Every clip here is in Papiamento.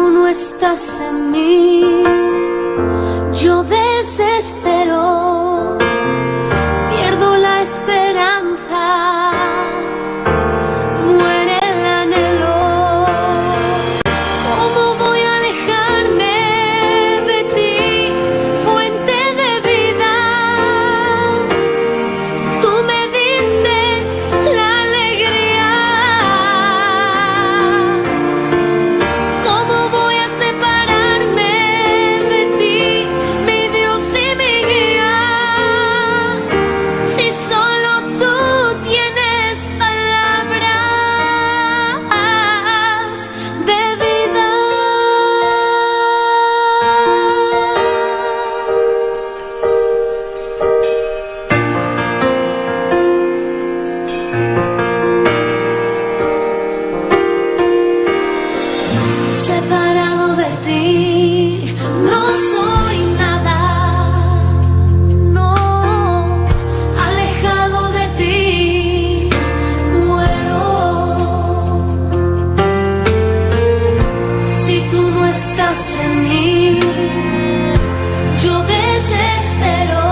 tú no estás en mí, yo desespero, pierdo la esperanza, muere el anhelo. ¿Cómo voy a alejarme de ti, fuente de vida? Tú me diste la alegría. ¿Cómo voy a separarme de ti, mi Dios y mi guía? Si solo tú tienes palabras de vida. Separado de ti, no soy nada, no, alejado de ti, muero. Si tú no estás en mí, yo desespero,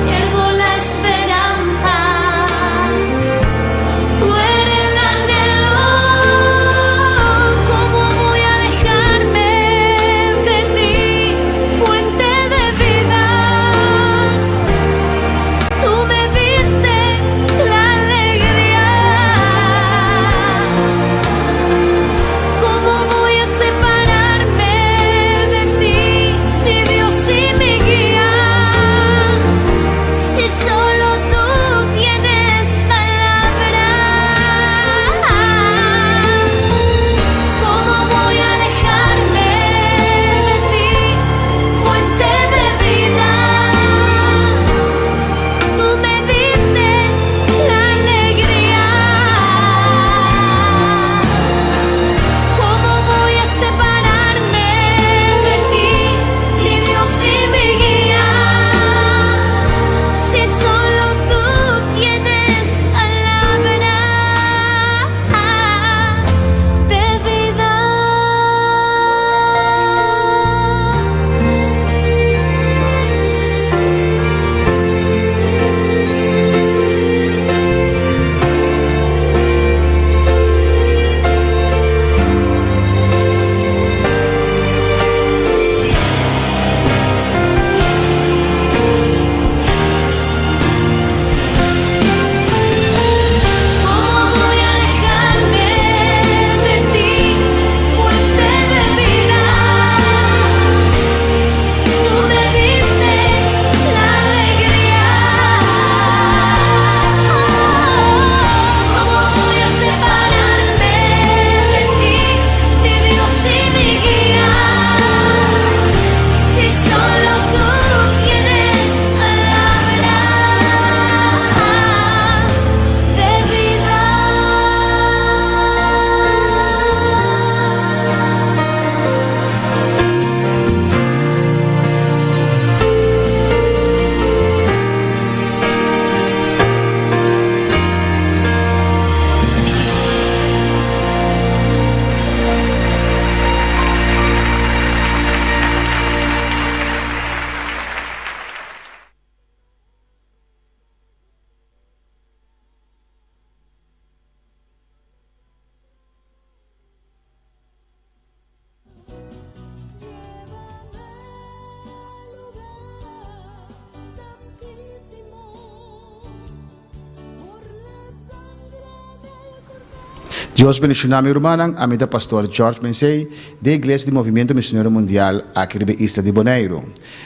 pierdo la esperanza. Muere el anhelo, ¿cómo voy a alejarme de ti, fuente de vida? Tú me diste la alegría. ¿Cómo voy a separarme de ti, mi Dios y mi guía? Si solo tú tienes palabras, ¿cómo voy a alejarme de ti, fuente de vida? Tú me diste la alegría. ¿Cómo voy a separarme de ti, mi Dios y mi guía? Si solo tú tienes palabras de vida. ¿Cómo voy a alejarme de ti, fuente de vida? Tú me diste la alegría. ¿Cómo voy a separarme de ti, mi Dios y mi guía? Si solo tú tienes palabras de vida. Dios bendiciona mi rumannan, ami ta Pastor George Mensey di Iglesia di Movimiento Misionero Mundial aki riba e isla di Boneiru.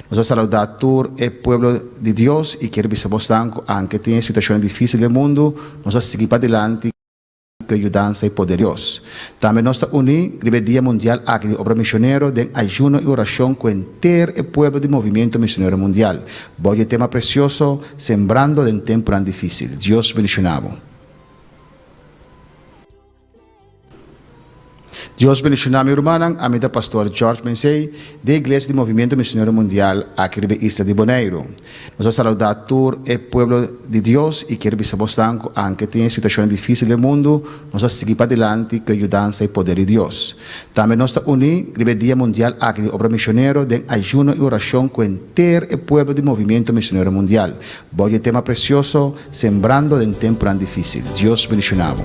Nos a saluda tur e pueblo di Dios y kier bisa bosnan cu anke tin e situacionnan dificil den mundo, nos a sigui padilanti ku e yudansa i poder Dios. Tambe nos ta uní riba e Dia Mundial aki di Obra Misionero den ayuno i orashon ku henter e pueblo di Movimiento Misionero Mundial bou di e tema presioso Sembrando den Tempunan Difísil. Dios bendishoná bo. Dios bendiciona mi rumannan, ami ta Pastor George Mensey di Iglesia di Movimiento Misionero Mundial aki riba e isla di Boneiru. Nos a saluda tur e pueblo di Dios y kier bisa bosnan cu anke tin e situacionnan dificil den mundo, nos a sigui padilanti cu e yudansa y poder di Dios. Tambe nos ta uni riba e Dia Mundial aki di Obra Misionero den ayuno y oracion cu henter e pueblo di Movimiento Misionero Mundial bou di e tema precioso Sembrando den temponan dificil. Dios bendiciona bo.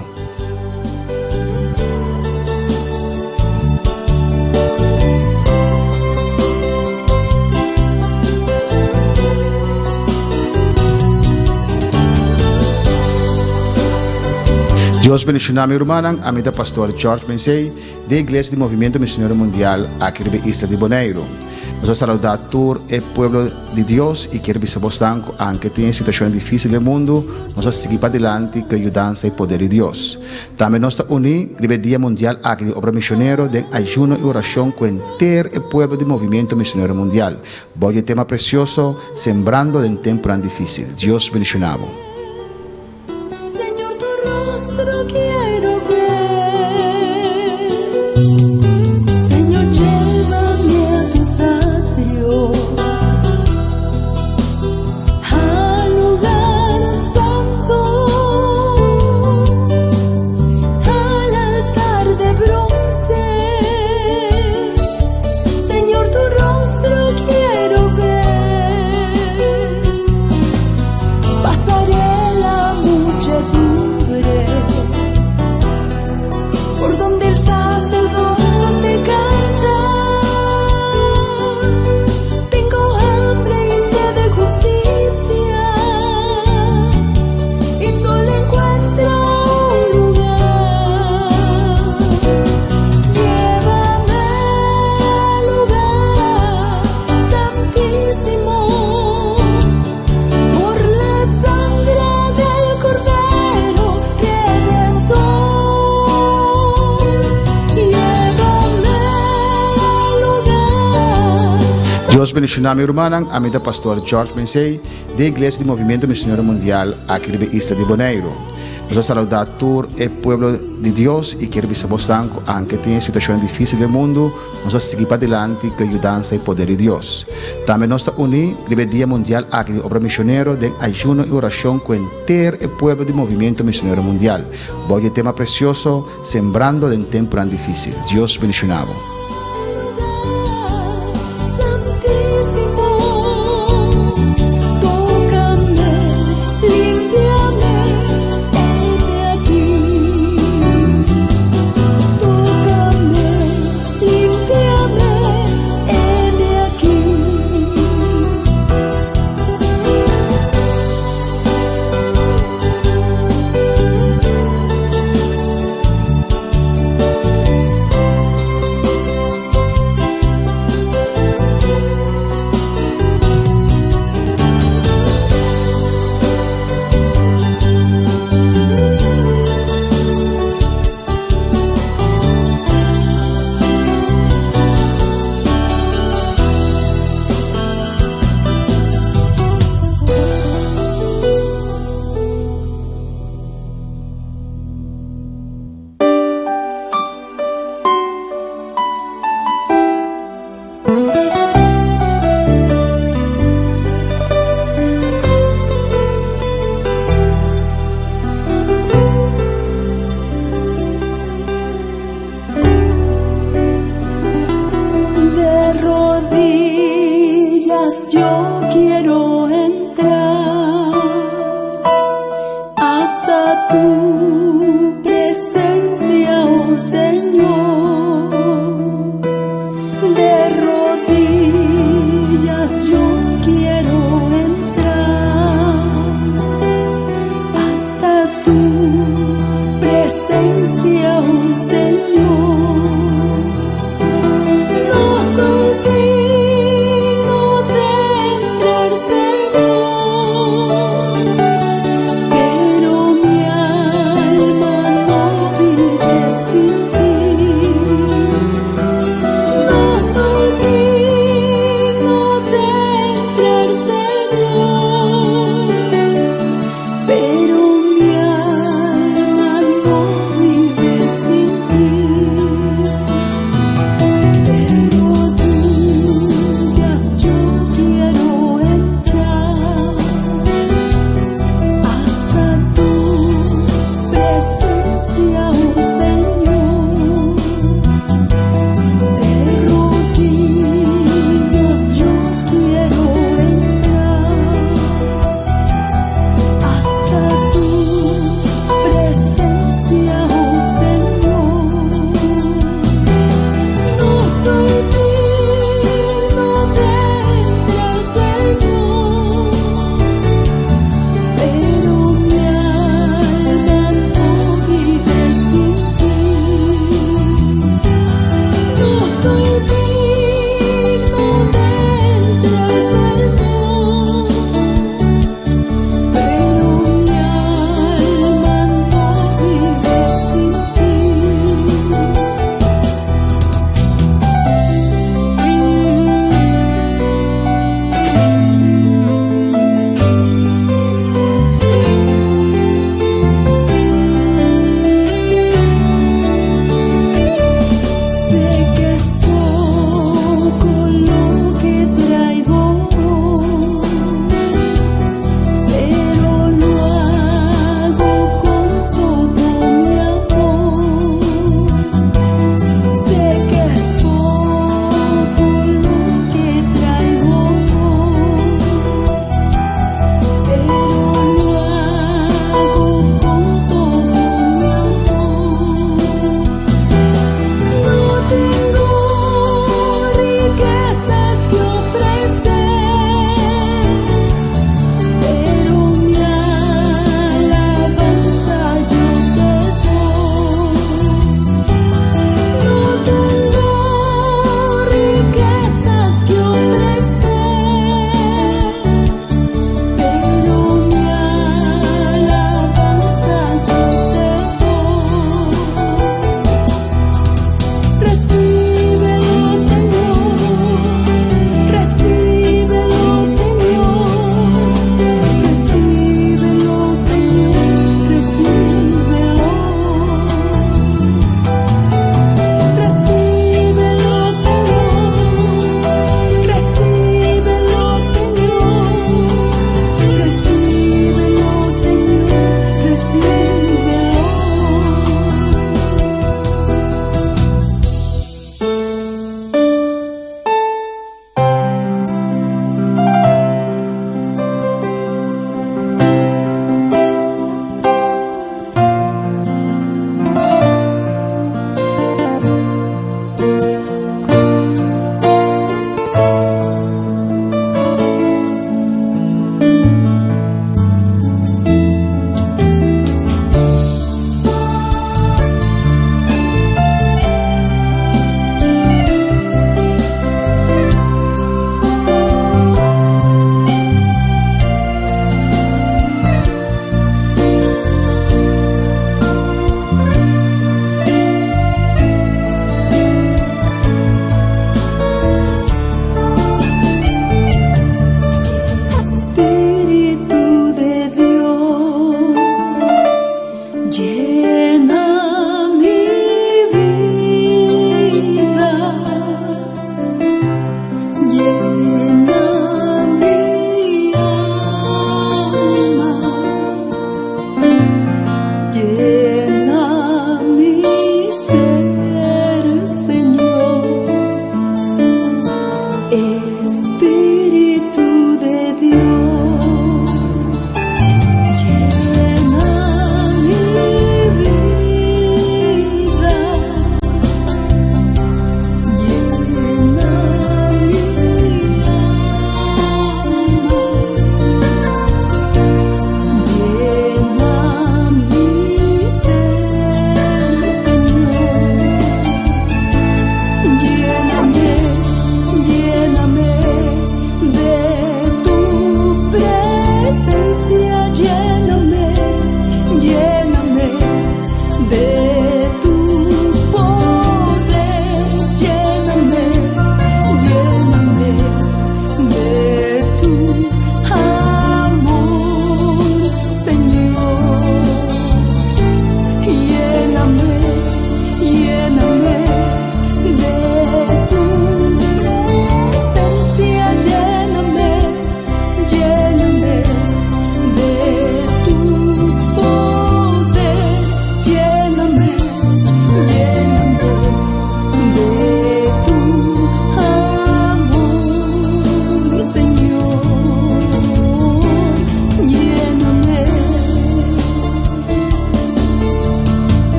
Dios bendiciona mi rumannan, ami ta Pastor George Mensey di Iglesia di Movimiento Misionero Mundial aki riba e isla di Boneiru. Nos a saluda tur e pueblo di Dios y kier bisa bosnan cu anke tin e situacionnan dificil den mundo, nos a sigui padilanti cu e yudansa y poder di Dios. Tambe nos ta uni riba e Dia Mundial aki di Obra Misionero den ayuno y oracion cu henter e pueblo di Movimiento Misionero Mundial bou di e tema precioso Sembrando den Temponan Dificil. Dios bendiciona bo. Señor tu rostro quiero ver Señor llévame a tus atrios Al lugar santo Al altar de bronce Señor tu rostro quiero ver Pasaré la muchedumbre por donde el sacerdote canta. Tengo hambre y sed de justicia y solo encuentro un lugar. Llévame al lugar santísimo. Por la sangre del Cordero Redentor, llévame al lugar. Dios bendiciona mi rumannan, ami ta Pastor George Mensey di Iglesia di Movimiento Misionero Mundial aki riba e isla di Boneiru. Nos a saluda tur e pueblo di Dios y kier bisa bosnan cu anke tin e situacionnan dificil den mundo, Nos a sigui padilanti ku e yudansa i poder di Dios. Tambe nos ta uní riba e Dia Mundial aki di Obra Misionero den ayuno i orashon ku henter e pueblo di Movimiento Misionero Mundial bou di e tema presioso Sembrando den Tempunan Difísil. Dios bendishoná bo. De rodillas yo quiero entrar hasta tu presencia, oh Señor. De rodillas yo quiero entrar hasta tu presencia, oh Señor. No soy digno de entrar, Señor.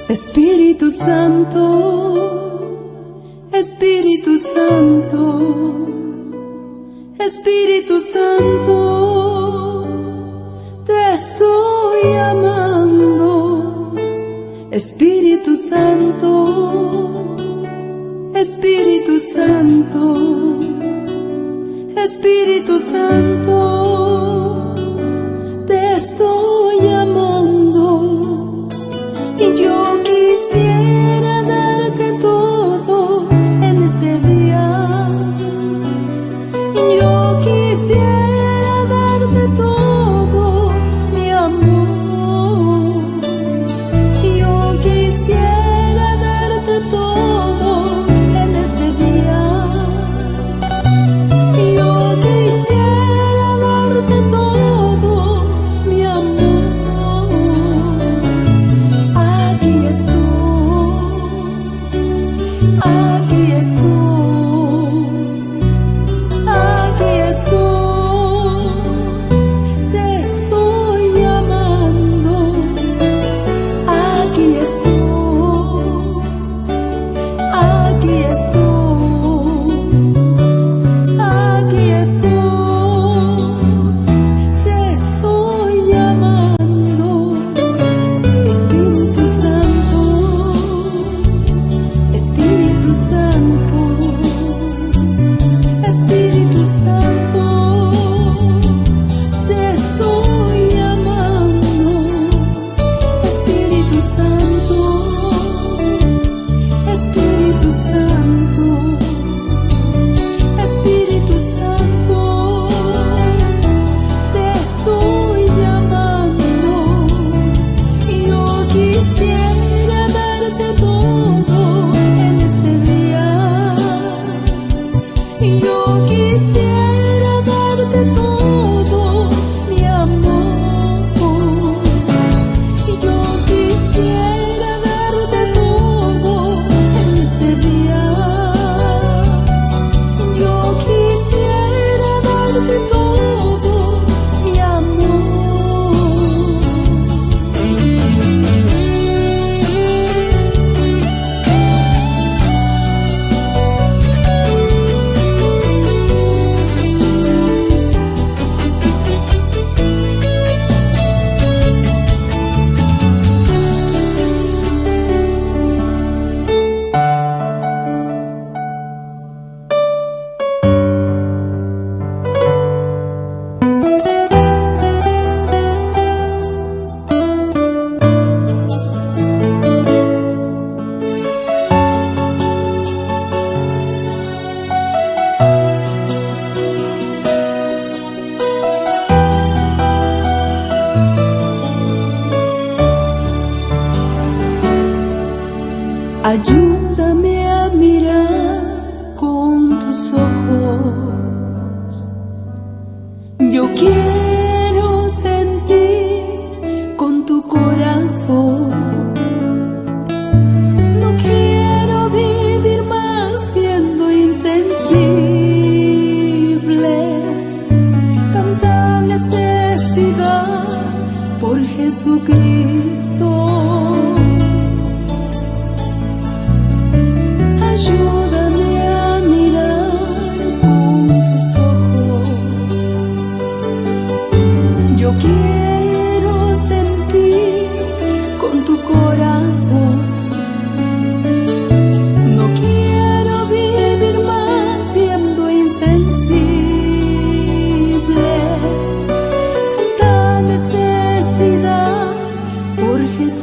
Espíritu Santo, Espíritu Santo, Espíritu Santo, te estoy llamando. Espíritu Santo, Espíritu Santo, Espíritu Santo, te estoy llamando. Y yo quisiera darte todo en este día. Y yo quisiera darte todo mi amor. Yo quisiera darte todo en este día. Yo quisiera darte todo mi amor. Aquí estoy, aquí estoy, aquí estoy, te estoy llamando. Aquí estoy, aquí estoy, aquí estoy, te estoy llamando. Espíritu Santo, Espíritu Santo, Espíritu Santo, te estoy llamando. Espíritu Santo, Espíritu Santo, Espíritu Santo, te estoy llamando. Yo quisiera darte todo en este día. Yo quisiera darte todo mi amor. Yo quisiera darte todo en este día. Yo quisiera darte todo mi amor. Ayúdame a mirar con tus ojos. Yo quiero sentir con tu corazón. No quiero vivir más siendo insensible. Tanta necesidad por Jesucristo. Ayúdame a mirar con tus ojos. Yo quiero sentir con tu corazón. No quiero vivir más siendo insensible. Tanta necesidad por Jesucristo.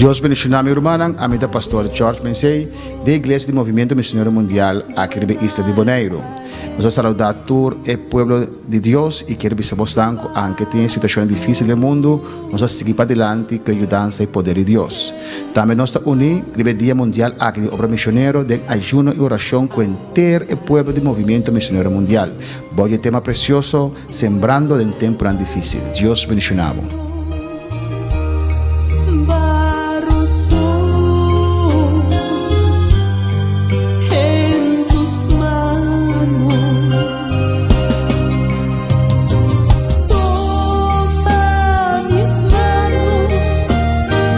Dios bendishoná mi rumannan, ami ta Pastor George Mensey di Iglesia di Movimiento Misionero Mundial aki riba e isla di Boneiru. Nos a saludá tur e pueblo di Dios i kier bisa bosnan ku anke tin e situashonnan difísil den mundu, nos a sigui padilanti ku e yudansa i poder di Dios. Tambe nos ta uní riba e Dia Mundial aki di Obra Misionero den ayuno i orashon ku henter e pueblo di Movimiento Misionero Mundial bou di e tema presioso Sembrando den tempunan difísil. Dios bendishoná bo. Barro soy en tus manos. Toma mis manos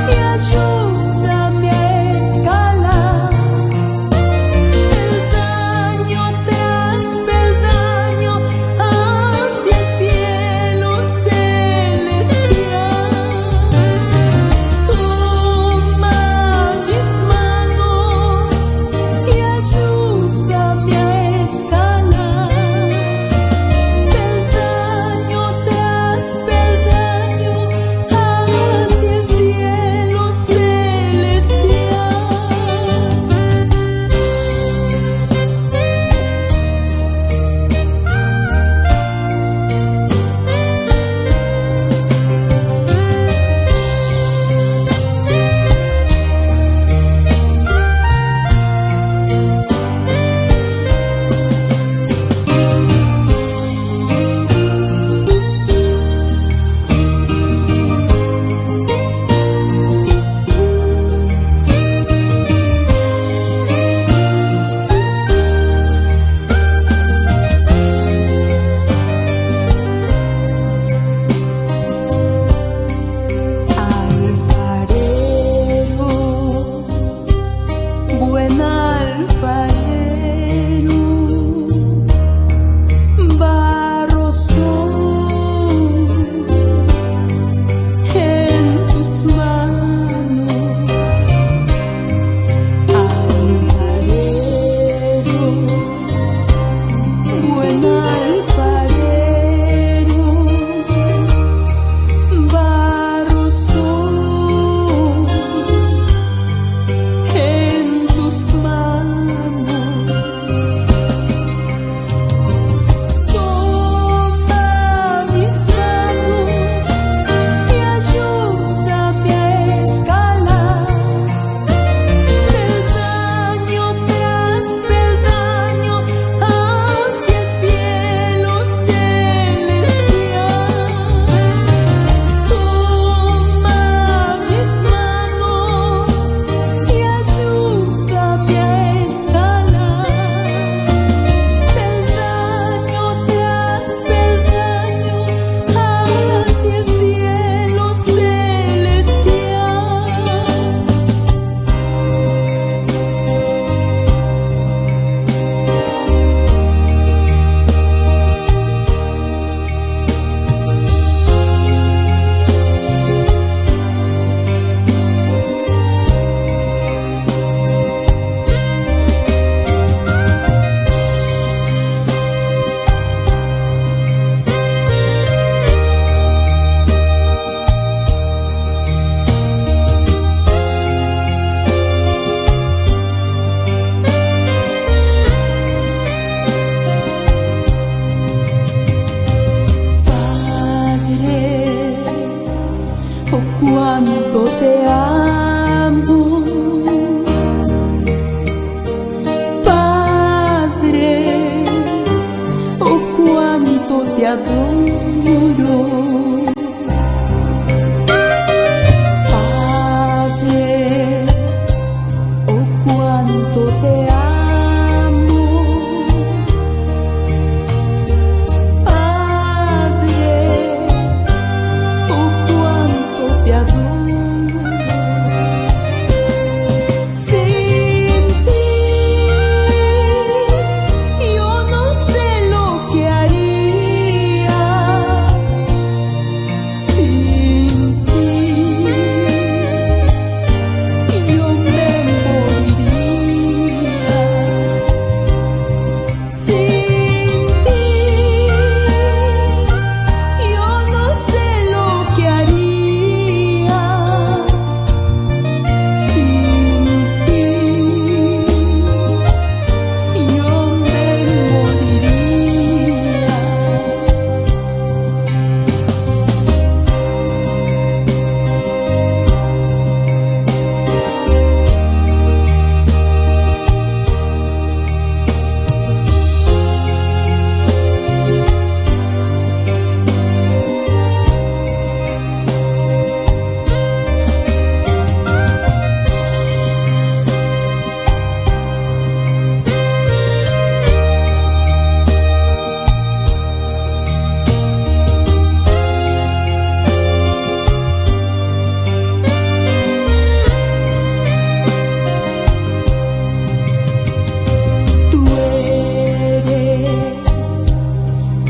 y ayúdame a escalar peldaño tras peldaño hacia el cielo celestial.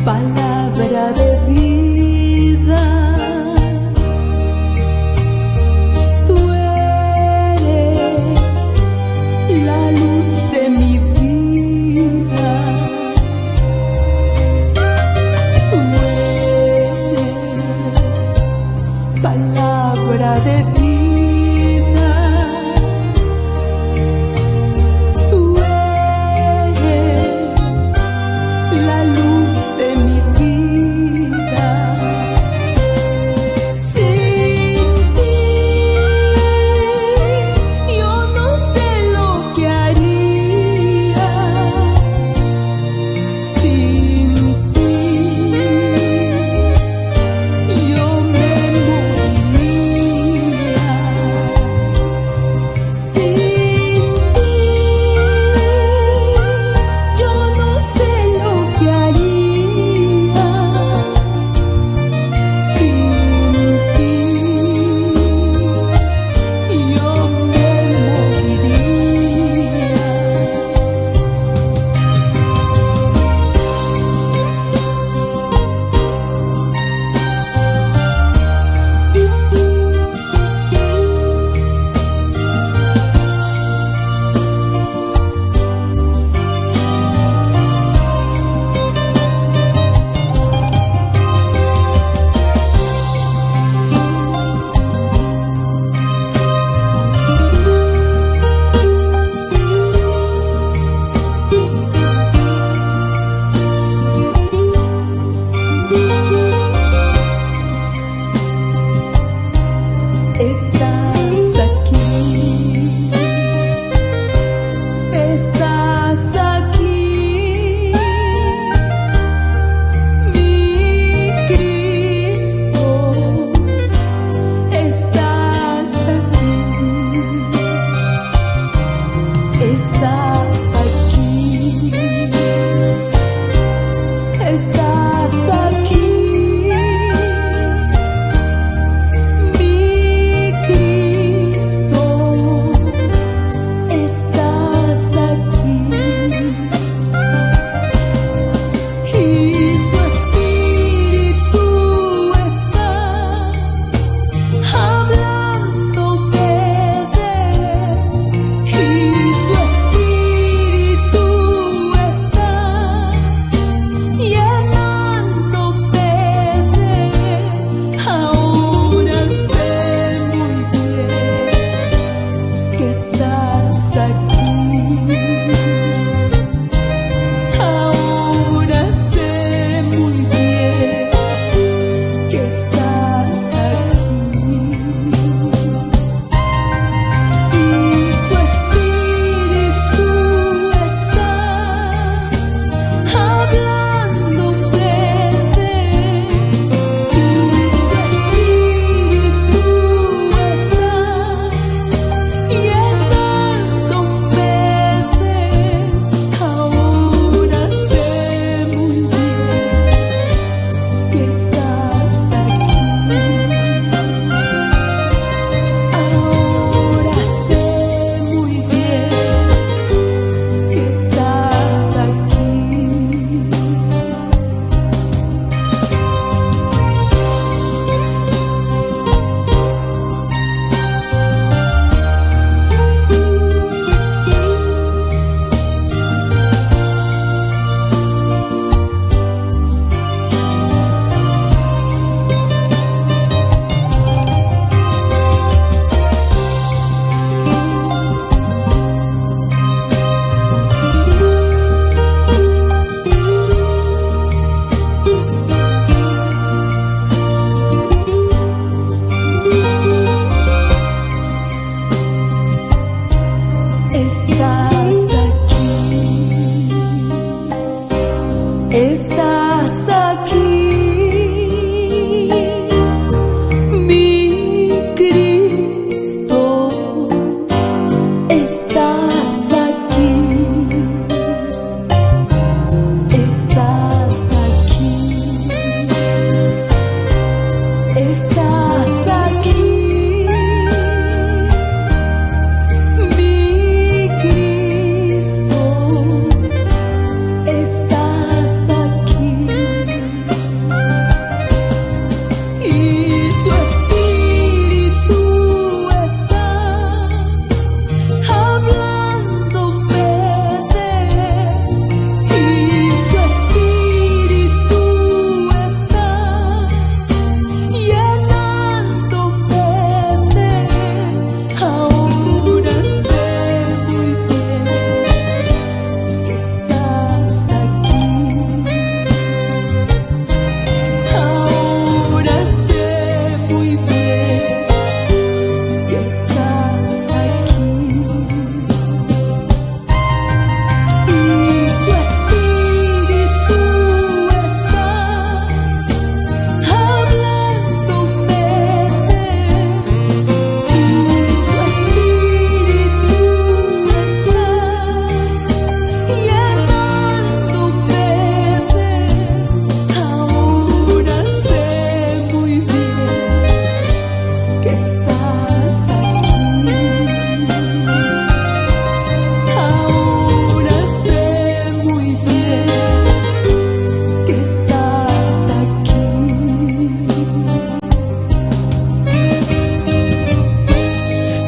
Palabra de vida. Tú eres la luz de mi vida. Tú eres palabra de vida. Tú eres la luz de mi vida.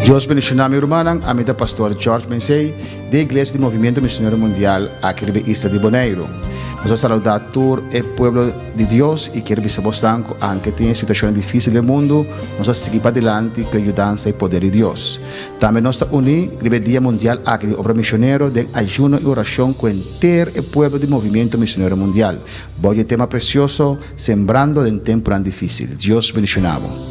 Dios bendiciona mi rumannan, ami ta Pastor George Mensey di Iglesia di Movimiento Misionero Mundial aki riba e isla di Boneiru. Nos ta saluda tur e pueblo di Dios y kier bisa bosnan cu anke tin e situacionnan dificil den mundo, nos ta sigui padilanti cu e yudansa y poder di Dios. Tambe nos ta uni riba e Dia Mundial aki di Obra Misionero den ayuno y oracion cu henter e pueblo di Movimiento Misionero Mundial bou di e tema precioso Sembrando den temponan dificil. Dios bendiciona bo.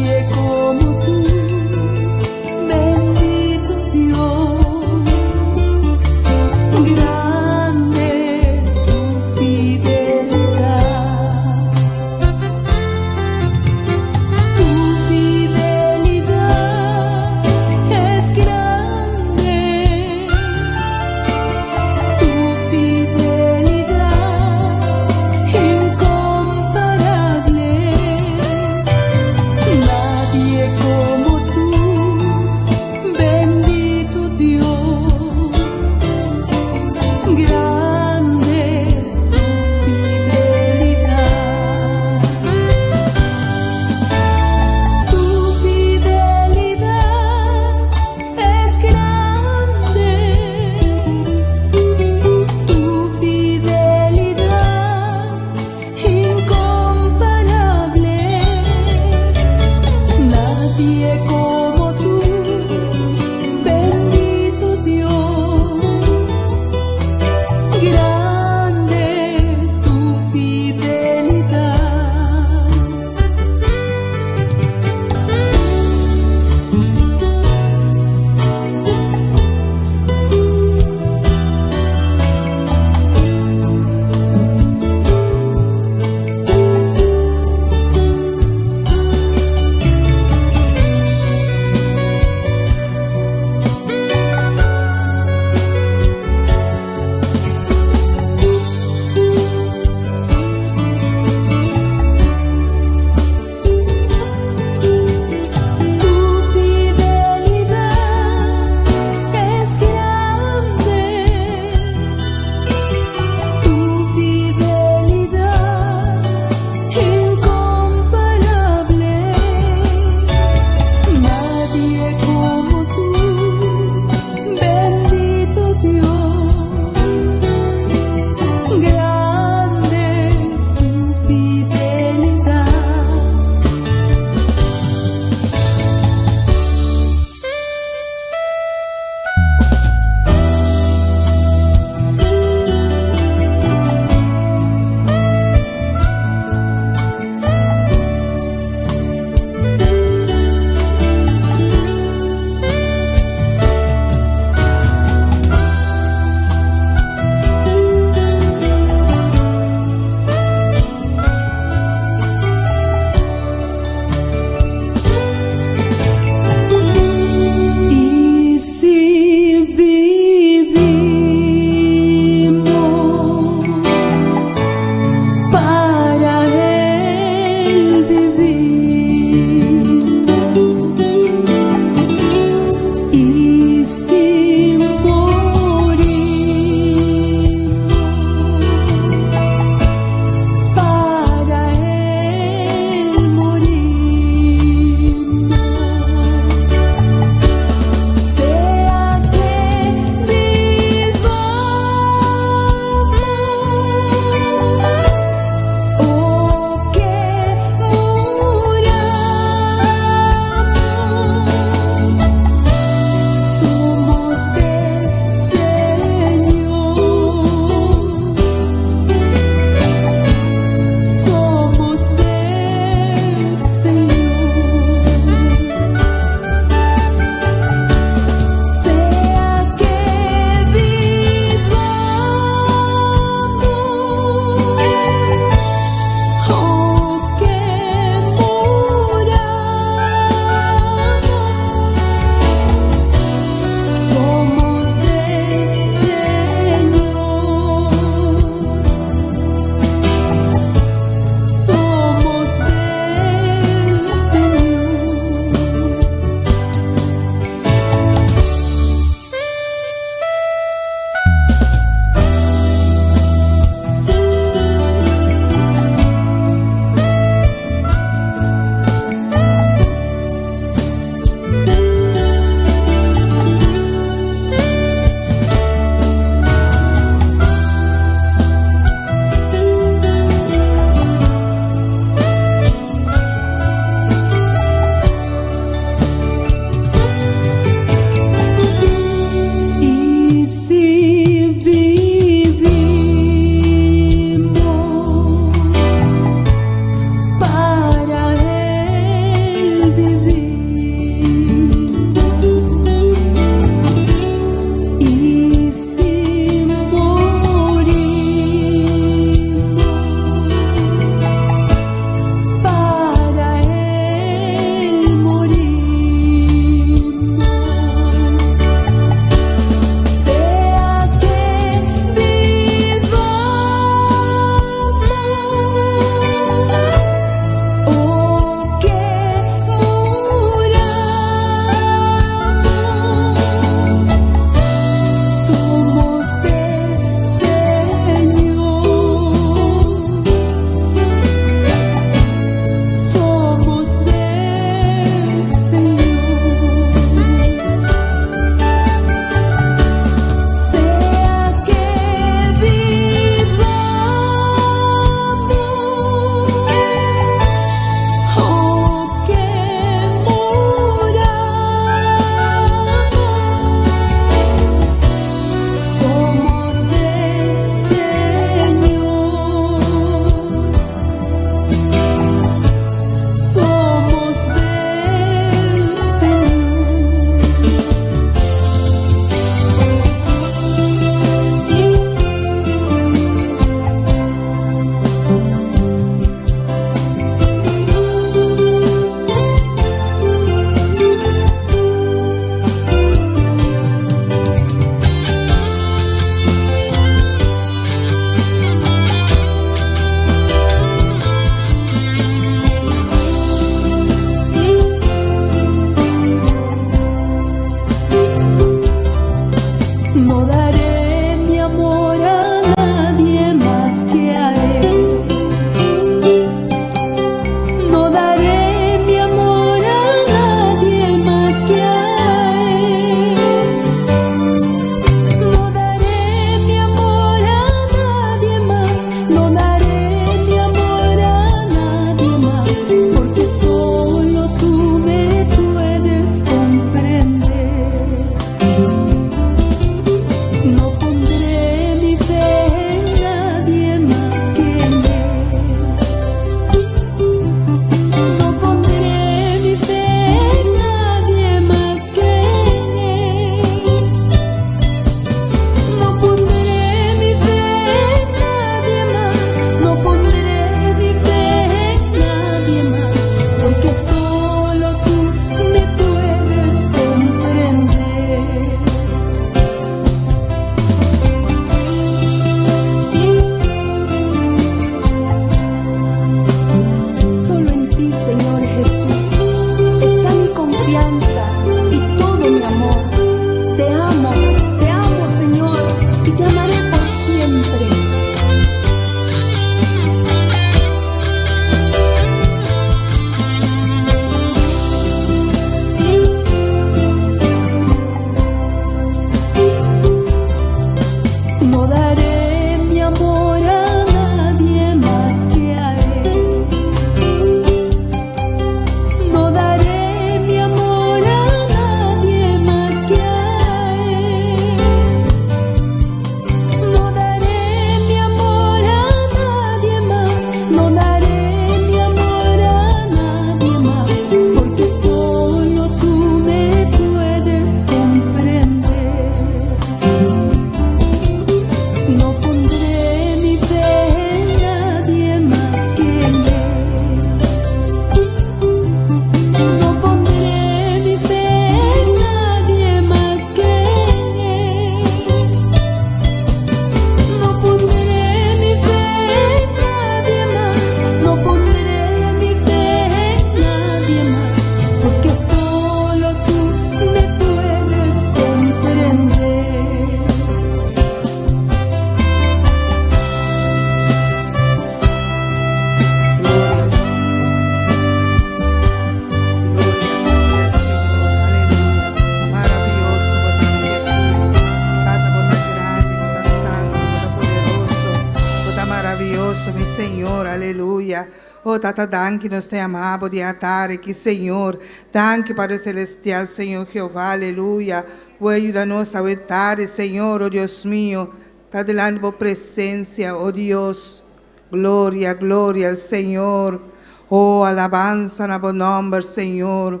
maraviyoso, mi Señor, aleluya. Oh Tata, danki, nos ta yama Bo di atardi aki, Señor. Danki, Padre Celestial, Señor Jehová, aleluya. Bo a yuda nos awe tardi, Señor, oh Dios mio, ta dilanti Bo presencia, oh Dios. Gloria, gloria al Señor. Oh, alabansa na Bo nomber, Señor.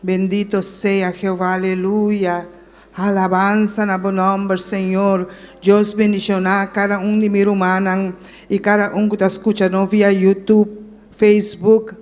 Bendito sea Jehová, aleluya. Alabansa na Bo nomber, Señor. Dios bendiciona cada un di mi rumannan y cada un cu ta scucha nos via YouTube, Facebook.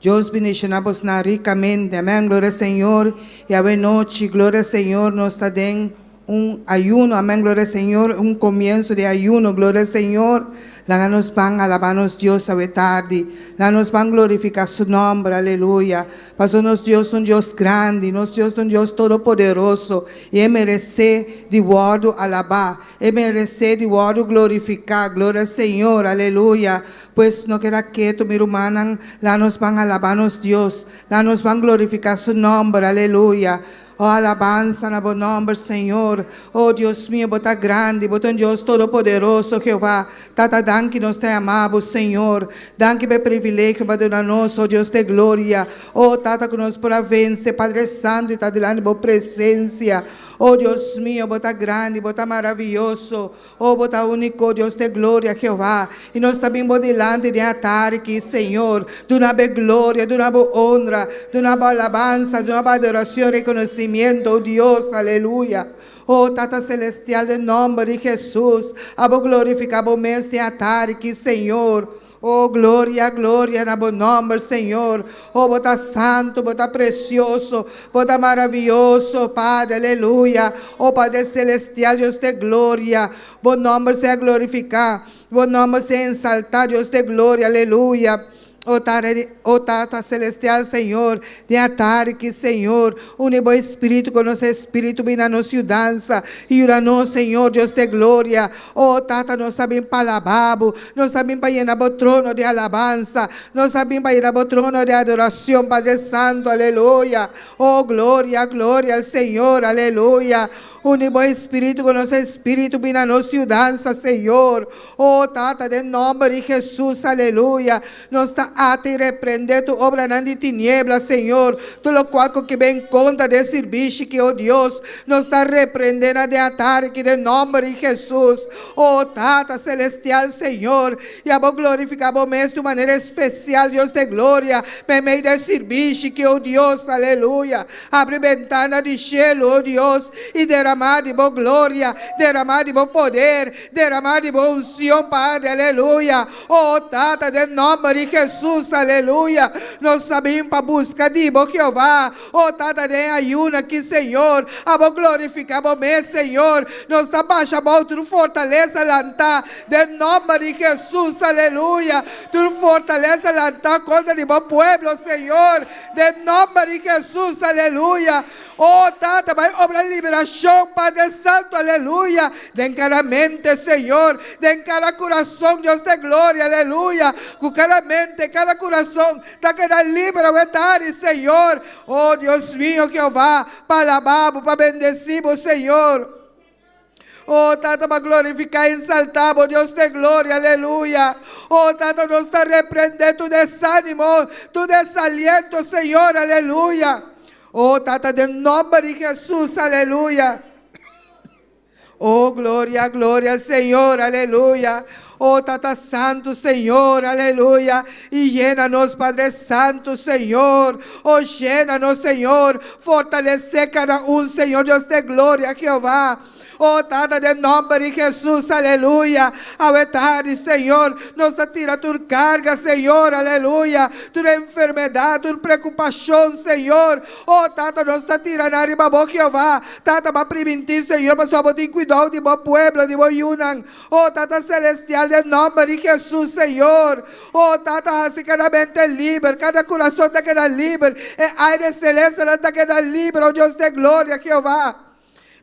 Dios bendiciona bosnan ricamente. Amen. Gloria Señor. Y awe nochi, gloria Señor, nos ta den un ayuno. Amen. Gloria Señor. Un comienzo di ayuno. Gloria Señor. Laga nos ban alaba nos Dios awe tardi. Laga nos ban glorifica Su nomber. Aleluya. Paso nos Dios ta un Dios grandi, nos Dios ta un Dios todopoderoso, y E merece di wordo alaba, E merece di wordo glorifica. Gloria Señor, aleluya. Pues no keda keto, mi rumannan, laga nos ban alaba nos Dios, laga nos ban glorifica Su nomber, aleluya. Oh, alabansa na Bo nomber, Señor. Oh, Dios mio, Bo ta grandi, Bo ta un Dios todopoderoso, Jehová. Tata, danki, nos ta yama Bo, Señor. Danki pa e privilegio pa duna nos, oh Dios de gloria. Oh, Tata, cu nos por a vence, Padre Santo, y ta dilanti Bo presencia. Oh, Dios mio, Bo ta grandi, Bo ta maraviyoso. Oh, Bo ta unico, Dios de gloria, Jehová. Y nos ta bin Bo dilanti den atardi aki, Señor. Duna Bo gloria, duna Bo honra, duna Bo alabansa, duna Bo adoracion, reconocimiento, oh Dios, aleluya. Oh, Tata Celestial, den nomber di Jesus, abo glorifica Bo mes den atardi aki, Señor. Oh, gloria, gloria na Bo nomber, Señor. Oh, Bo ta santo, Bo ta precioso, Bo ta maraviyoso, Padre, aleluya. Oh, Padre Celestial, Dios de gloria, Bo nomber sea glorifica, Bo nomber sea exalta, Dios de gloria, aleluya. Oh, Tata, oh, Tata Celestial, Señor, den atardi aki, Señor, uni Bo Spirito cu nos spirito, bin na nos yudansa, y yuda nos, Señor, Dios de gloria. Oh, Tata, nos a bin pa alaba Bo, nos a bin pa yena Bo trono di alabansa, nos a bin pa yena Bo trono di adoracion, Padre Santo, aleluya. Oh, gloria, gloria al Señor, aleluya. Uni Bo Spirito cu nos spirito, bin na nos yudansa, Señor. Oh, Tata, den nomber di Jesus, aleluya. Nos ta ata y reprende tur obranan di tiniebla, Señor. Tur locual cu ke bin contra di e servicio aki, oh Dios. Nos ta reprende na den atardi aki den nomber di Jesus. Oh, Tata Celestial, Señor. Y abo glorifica Bo mes di manera especial, Dios de gloria. Meimei di e servicio aki, oh Dios, aleluya. Habri bentana di cielo, oh Dios, y derama di Bo gloria, derama di Bo poder, derama di Bo uncion, Padre, aleluya. Oh, Tata, den nomber di Jesus, aleluya. Nos a bin pa busca di Bo, Jehová. Oh, Tata, den ayuno aki, Señor. Abo glorifica Bo mes, Señor. Nos ta basha abou tur fortaleza lanta. Den nomber di Jesus, aleluya. Tur fortaleza lanta contra di Bo pueblo, Señor. Den nomber di Jesus, aleluya. Oh, Tata, bay obra liberacion, Padre Santo, aleluya. Den cada mente, Señor. Den cada curason, Dios de gloria, aleluya. Cu cada mente, cada curason, ta keda liber awe tardi, Señor. Oh, Dios mio, Jehová, pa alaba Bo, pa bendeci Bo, Señor. Oh, Tata, pa glorifica y exalta Bo, Dios de gloria, aleluya. Oh, Tata, nos ta reprende tur desanimo, tur desaliento, Señor, aleluya. Oh, Tata, den nomber di Jesus, aleluya. Oh, gloria, gloria al Señor, aleluya. Oh, Tata Santo, Señor, aleluya. Y llénanos, Padre Santo, Señor. Oh, llénanos, Señor. Fortalece cada un, Señor Dios de gloria, Jehová. Oh, Tata, den nomber di Jesus, aleluya. Awe tardi, Señor, nos ta tira tur carga, Señor, aleluya. Tur enfermedad, tur preocupacion, Señor. Oh, Tata, nos ta tira na riba Bo, Jehová. Tata, B'a priminti, Señor, pasobra Bo tin cuidado di Bo pueblo, di Bo yiunan. Oh, Tata Celestial, den nomber di Jesus, Señor. Oh, Tata, haci cada mente liber, cada curason ta keda liber. E aire celeste ta keda liber, oh Dios de gloria, Jehová.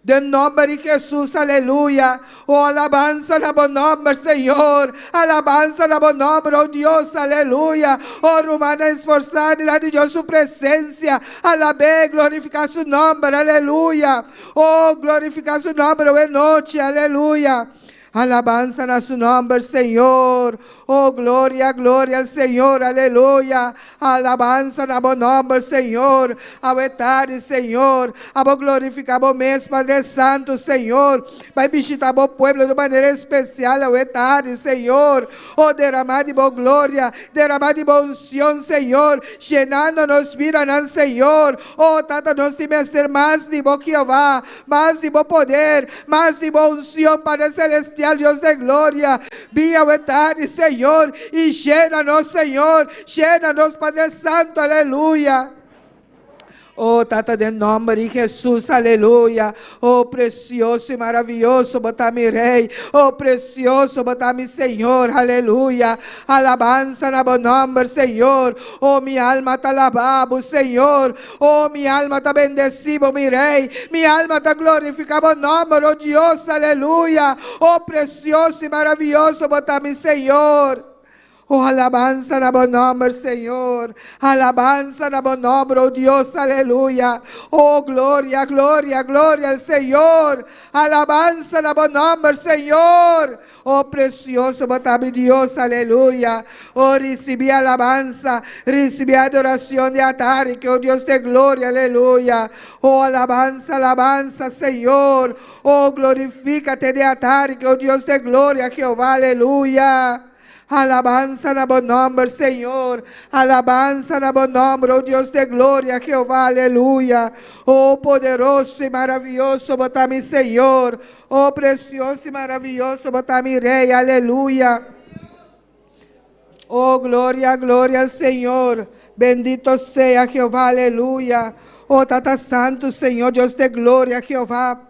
Den nomber di Jesus, aleluya. Oh, alabansa na Bo nomber, Señor. Alabansa na Bo nomber, oh Dios, aleluya. Oh, rumannan, esforsa dilanti di Dios Su presencia. Alab'E, glorifica Su nomber, aleluya. Oh, glorifica Su nomber, awe nochi, aleluya. Alabansa na su nòmber, Señor. Oh, gloria, gloria al Señor, aleluya. Alabansa na bo nòmber, Señor. Awe tardi, Señor. Abo glorifiká bo mes, Padre Santu, Señor. Bai bishitá bo pueblo di manera espesial awe tardi, Señor. Oh, deramá di bo gloria, deramá di bo unshon, Señor, yenando nos bidanan, Señor. Oh, Tata, nos tin mester mas di bo, Jehová, mas di bo poder, mas di bo unshon, Padre Selestial, Dios di gloria. Bin awe tardi, Señor, i yena nos, Señor, yena nos, Padre Santu, aleluya. Oh, Tata, den nòmber di Hesus, aleluya. Oh, presioso i maravioso, bo ta mi Rei. Oh, presioso, bo ta mi Señor, aleluya. Alabansa na bo nòmber, Señor. Oh, mi alma ta alabá bo, Señor. Oh, mi alma ta bendisí bo, mi Rei. Mi alma ta glorifiká bo nòmber, oh Dios, aleluya. Oh, presioso i maravioso, bo ta mi Señor. Oh, alabansa na bo nòmber, Señor. Alabansa na bo nòmber, oh Dios, aleluya. Oh, gloria, gloria, gloria al Señor. Alabansa na bo nòmber, Señor. Oh, presioso, bo ta mi Dios, aleluya. Oh, risibí alabansa, risibí adorashon di atardi, ku oh Dios di gloria, aleluya. Oh, alabansa, alabansa, Señor. Oh, glorifiká di atardi, ku oh Dios di gloria, Jehová, aleluya. Alabansa na bo nòmber, Señor. Alabansa na bo nòmber, oh Dios di gloria, Jehová, aleluya. Oh poderoso i maravioso, bo ta mi Señor. Oh presioso i maravioso, bo ta mi Rei, aleluya. Oh gloria, gloria al Señor. Bendito sea Jehová, aleluya. Oh Tata Santu, Señor, Dios di gloria, Jehová.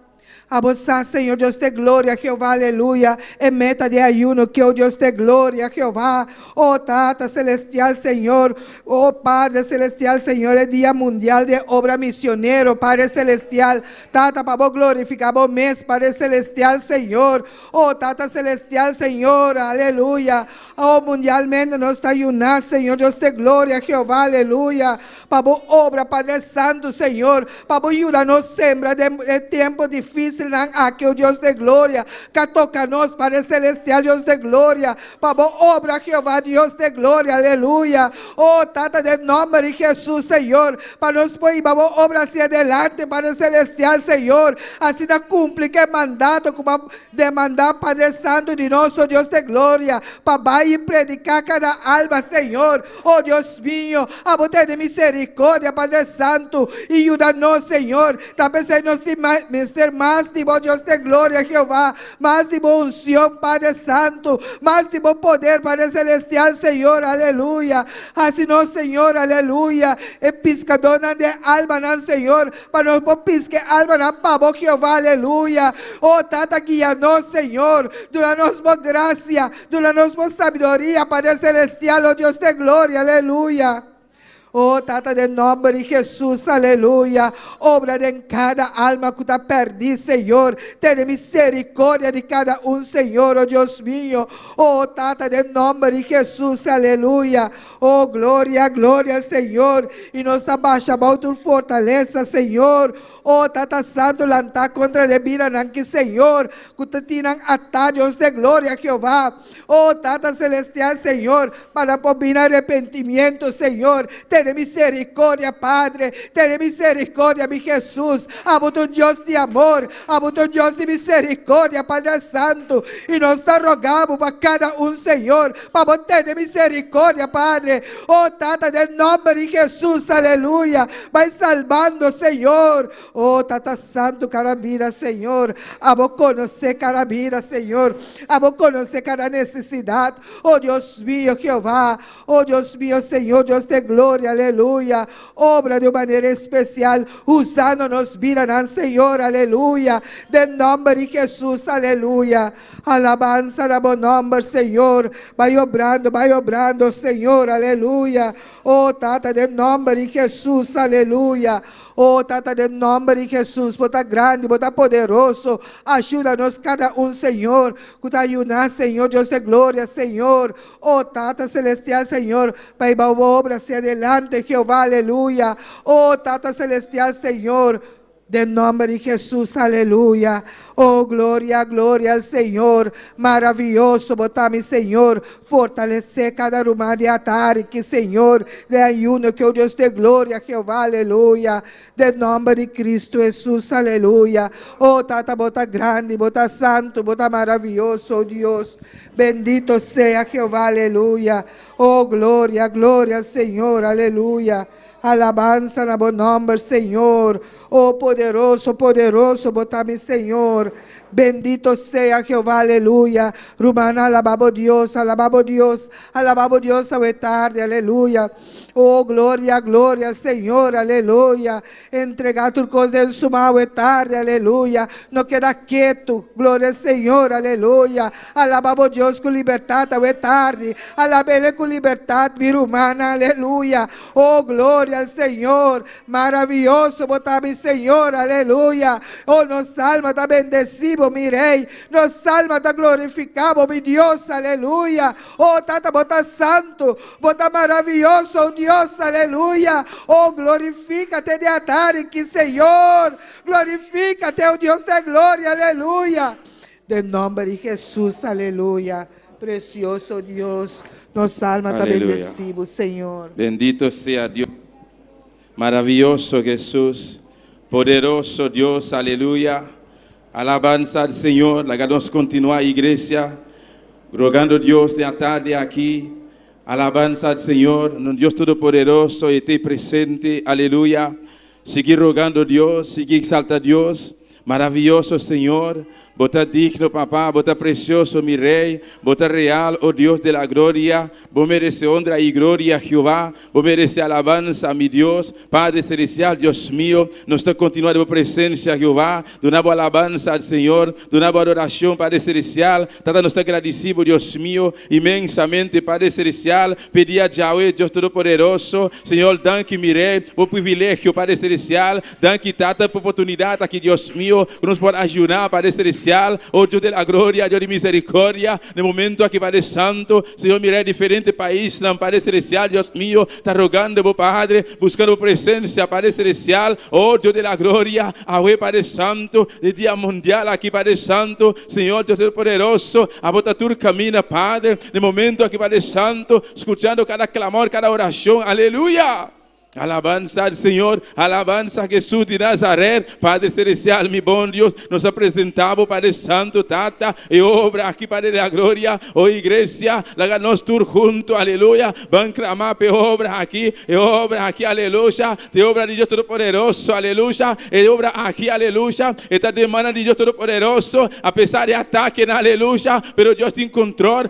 Abo sa, Señor Dios di gloria, Jehová, aleluya. E meta di ayuno, ku oh Dios di gloria, Jehová. Oh Tata Selestial, Señor. Oh Padre Selestial, Señor, e Dia Mundial di Obra Misionero, Padre Selestial. Tata, pa glorifiká bo mes, Padre Selestial, Señor. Oh Tata Selestial, Señor, aleluya. Oh, mundialmente nos ta ayunando, Señor Dios di gloria, Jehová, aleluya. Pa obra, Padre Santu, Señor. Pa yuda nos sembra den tempu difísil aki, oh Dios di gloria. Ku toka nos, Padre Selestial, Dios di gloria. Pa obra, Jehová, Dios di gloria, aleluya. Oh, Tata, den nòmber di Hesus, Señor. Pa nos por obra hacia adelante, Padre Selestial, Señor. Asina kumpli ku e mandato ku demandá, Padre Santu di nos, oh Dios di gloria. Pa bai prediká kada alma, Señor. Oh Dios mio, abo tene miserikòrdia, Padre Santu, i yuda nos, Señor. Tambe nos mester mas di bo, Dios di gloria, Jehová. Mas di bo unshon, Padre Santu. Mas di bo poder, Padre Selestial, Señor. Aleluya. Asina nos, Señor, aleluya. E piskadónan di almanan, Señor. Pa nos por piska almanan pa bo, Jehová, aleluya. Oh, Tata, guia nos, Señor. Duna nos bo grasia, duna nos bo sabiduria, Padre Selestial, oh Dios di gloria, aleluya. Oh, Tata, den nòmber di Hesus, aleluya. Obra den kada alma ku ta pèrdí, Señor. Tene miserikòrdia di kada un, Señor, oh Dios mio. Oh, Tata, den nòmber di Hesus, aleluya. Oh, gloria, gloria, Señor. I nos ta basha tur fortalesa, Señor. Oh, Tata Santu, lanta kontra di bidanan aki, Señor. Ku tin nan atá, Dios di gloria, Jehová. Oh, Tata Selestial, Señor, pa por arepentimentu, Señor. Tene miserikòrdia, Padre. Tene miserikòrdia, mi Hesus. Abo Dios di amor. Abo Dios di miserikòrdia, Padre Santu. I nos ta rogando pa kada un, Señor. Pa tene miserikòrdia, Padre. Oh, Tata, den nòmber di Hesus, aleluya. Bai salbando, Señor. Oh, Tata Santu, kada bida, Señor. Abo konosé kada bida, Señor. Abo konosé kada nesesidat. Oh, Dios mio, Jehová. Oh, Dios mio, Señor, Dios di gloria, aleluya. Obra di un manera espesial, usando nos bidanan, Señor, aleluya. Den nòmber di Hesus, aleluya. Alabansa na bo nòmber, Señor. Bai obrando, bai obrando, Señor, aleluya. Oh, Tata, den nòmber di Hesus, aleluya. Oh, Tata, den nòmber di Hesus, bo ta grandi, bo ta poderoso. Yuda nos kada un, Señor. Ku ta yuda, Señor, Dios di gloria, Señor. Oh, Tata Selestial, Señor, pa obra hacia adelante, Jehová, aleluya. Oh, Tata Selestial, Señor. Den nomber di Jesus, aleluya. Oh, gloria, gloria al Señor. Maravioso bo ta mi Señor. Fortalece cada ruman di atardi aki, Señor. Den ayuno cu Dios di gloria, Jehová, aleluya. Den nomber di Cristo Jesus, aleluya. Oh, Tata, bo ta grandi, bo ta santo, bo ta maravioso, Dios. Bendito sea Jehová, aleluya. Oh, gloria, gloria al Señor, aleluya. Alabansa na bo nomber, Señor. Oh, poderoso, poderoso, bo ta mi Señor. Bendito sea Jehová, aleluya. Ruman, alaba bo Dios, alaba bo Dios, alaba bo Dios, awe tardi, aleluya. Oh, gloria, gloria, Señor, aleluya. Entrega tur cos den su man awe tardi, aleluya. No keda keto, gloria al Señor, aleluya. Alaba bo Dios cu libertad awe tardi. Alab'E cu libertad, mi ruman, aleluya. Oh, gloria al Señor. Maravioso bo ta mi Señor, aleluya. Oh, nos alma ta bendeci bo, mi Rey. Nos alma ta glorifica bo, mi Dios, aleluya. Oh, Tata, bo ta santo, bo ta maravioso, Dios, aleluya. Oh, glorificate den atardi aki, Señor. Glorificate, oh Dios di gloria, aleluya. Den nomber di Jesus, aleluya. Precioso Dios, nos alma ta Aleluya. bendeci bo, Señor. Bendito sea Dios. Maravilloso Jesús. Poderoso Dios. Aleluya. Alabanza al Señor. Laga nos continua, iglesia. Rogando Dios den atardi aki. Alabanza al Señor. Dios Todopoderoso ta presente. Aleluya. Sigui rogando Dios. Sigui exalta Dios. Maravilloso Señor. Bo ta digno, Papa. Bo ta precioso, mi Rey. Bo ta real, oh Dios de la gloria. Bo merece honra y gloria, Jehová. Bo merece alabanza, mi Dios. Padre celestial, Dios mío. Nos ta continua den presencia, Jehová. Duna alabanza al Señor. Duna adoracion, Padre celestial. Tata, nos ta agradecido, Dios mío, inmensamente, Padre celestial. Pa dia djawe, Dios Todopoderoso. Señor, danki, mi Rey, pa privilegio, Padre celestial. Danki, Tata, pa oportunidad aki, Dios mío, cu nos por ayuna, Padre celestial. Oh Dios de la gloria, Dios di misericordia. Na momento aki, Padre Santo, Señor, mira diferente pais, Padre celestial, Dios mío, ta rogando, Padre, buscando presencia, Padre celestial. Oh Dios de la gloria, awe, Padre Santo, den dia mundial aki, Padre Santo, Señor, Dios Todopoderoso, abo ta tur caminda, Padre, na momento aki, Padre Santo, scuchando cada clamor, cada oracion, aleluya. Alabanza al Señor, alabanza a Jesús de Nazaret, Padre Celestial, mi bon Dios, nos ta presenta, Padre Santo, Tata, e obra aki, Padre de la Gloria, oh iglesia, laga nos tur hunto, aleluya, ban clama e obra aki, e obra aki, aleluya, e obra di Dios Todopoderoso, aleluya, e obra aki, aleluya, esta demanda di Dios Todopoderoso, a pesar di atake, aleluya, pero Dios tin control,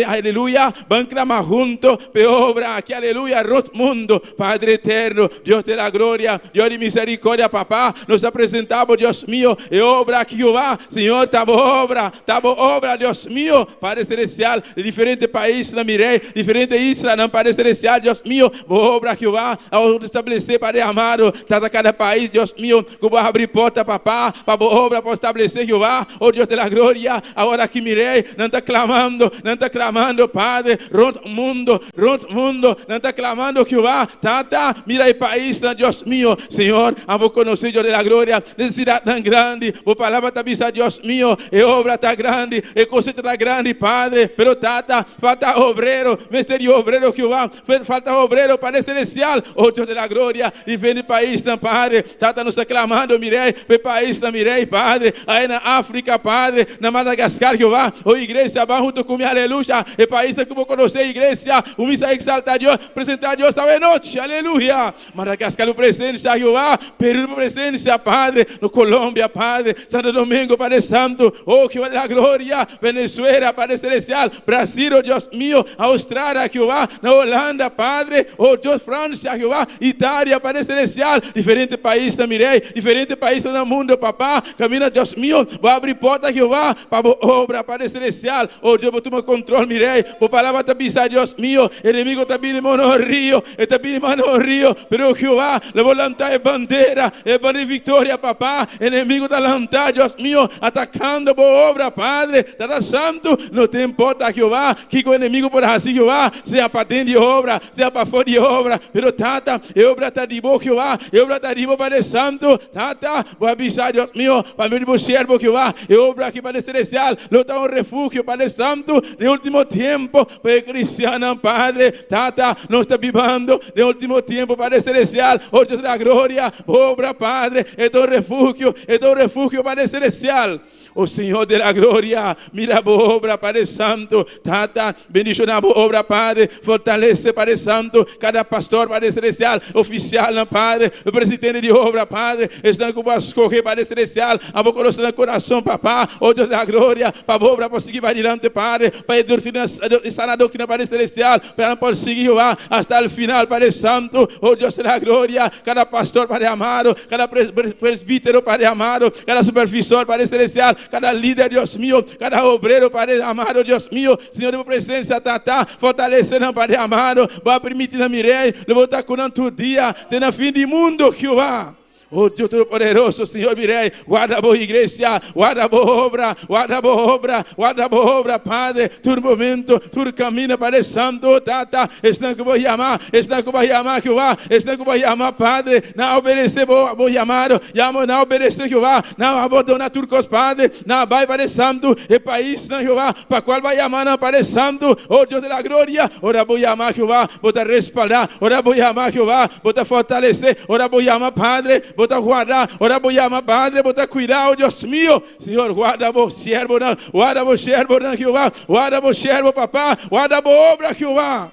aleluya, ban clama hunto, e obra aki, aleluya, rond mundo, Padre eterno, Dios de la gloria, Dios di misericordia, Papa, nos ta presenta, Dios mío, e obra aki, Jehová, Señor, ta obra, ta obra, Dios mío, Padre celestial, di diferente pais, na mi Rey, diferente isla, na Padre celestial, Dios mío, obra, Jehová, a establece, Padre amado, ta cada pais, Dios mío, cu bo a habri porta, Papa, pa obra, pa establece, Jehová, oh Dios de la gloria, awor aki, mi Rey, nan ta clamando, nan ta clamando, Padre, rond mundo, rond mundo, nan ta clamando, Jehová, Tata, mira e pais, Dios mío, Señor, abo conoce, Dios de la gloria, necesidad tan grande, bo palabra ta bisa, Dios mío, e obra ta grande, e cosecha ta grande, Padre, pero Tata, falta obrero, mester obrero, Jehová, falta obrero, Padre celestial, oh Dios de la gloria, diferente pais, Padre, Tata nos ta clamando, mi Rey, pa pais, mi Rey, Padre, ey na Africa, Padre, na Madagascar, Jehová, oh iglesia, ban hunto cu mi, aleluya, e pais cu bo conoce, iglesia, cuminsa exalta Dios, presenta Dios awe nochi, aleluya, Madagascar, presencia, Jehová, Perú, presencia, Padre, na Colombia, Padre, Santo Domingo, Padre Santo, oh Jehová de la gloria, Venezuela, Padre Celestial, Brasil, oh Dios mío, Australia, Jehová, na Holanda, Padre, oh Dios, Francia, Jehová, Italia, Padre Celestial, diferente pais, mi Rey, diferente pais na mundo, Papa, caminda, Dios mío, bo a habri porta, Jehová, pa obra, Padre Celestial, oh Dios, tuma control, mi Rey, bo palabra ta bisa, Dios mío, enemigo ta bini manera rio, ta bini manera rio. frio, pero Jehová, lo bo lanta e bandera, e bandera di viktoria, Papá. Enemigu ta lantá, Dios mio, atakando bo obra, Padre, Tata Santu, no ta importá, Jehová, kiko enemigu por hasi, Jehová, sea paden di obra, sea pafó di obra, pero Tata, e obra ta di bo, Jehová, e obra ta di bo, Padre Santu, Tata, bo a bisa, Dios mio, pa medio di bo siervo, Jehová, e obra aki, Padre Celestial, lo ta un refugio, Padre Santu, den último tempu, pa e kristiannan, Padre, Tata, nos ta bibando den último tempu, Padre Celestial, oh Dios de la gloria, bo obra, Padre, e ta un refugio, e ta un refugio, Padre Celestial. Oh Señor de la gloria, mira bo obra, Padre Santu, Tata, bendishoná bo obra, Padre, fortalesé, Padre Santu, kada pastor, Padre Celestial, ofisialnan, Padre, presidente di obra, Padre, esnan ku bo a skohe, Padre Celestial, abo konosé nan kurason, Papá, oh Dios de la gloria, pa bo obra por sigui bai dilanti, Padre, pa e doktrina, e sana doktrina, Padre Celestial, pa nan por sigui Jehová hasta el final, Padre Santu, oh Dios de la gloria, kada pastor, Padre amado, kada presbítero, Padre amado, kada supervisor, Padre Celestial, kada lider, Dios mio, kada obrero, Padre amado, Dios mio, Señor, den bo presensia, Tata, fortalesé nan, Padre amado, bo a permití nan, mi Rei, lo bo ta ku nan tur dia, te na fin di mundu, Jehová. Oh Dios Todopoderoso, Señor mi Rey, guarda bo iglesia, guarda bo obra, guarda bo obra, guarda bo obra, Padre, tur momento, tur camino, Padre Santo, Tata, esnan cu bo yama, esnan cu bo yama, Jehová, esnan cu bo yama, Padre, nan a obedece bo, bo yamado, yamo, nan a obedece, Jehová, nan a abandona tur cos, Padre, nan a bay, Padre Santo, e paisnan, Jehová, pa cual bo a yama nan, Padre Santo, oh Dios de la gloria, ora bo yama, Jehová, bo ta respalda, ora bo yama, Jehová, bo ta fortalece, ora bo yama, Padre, bo ta guarda, ora bo yama, Padre, bo ta cuida, oh Dios mio, Señor, guarda bo siervonan, guarda bo siervonan, Jehová, guarda bo siervo, Papá, guarda bo obra, Jehová.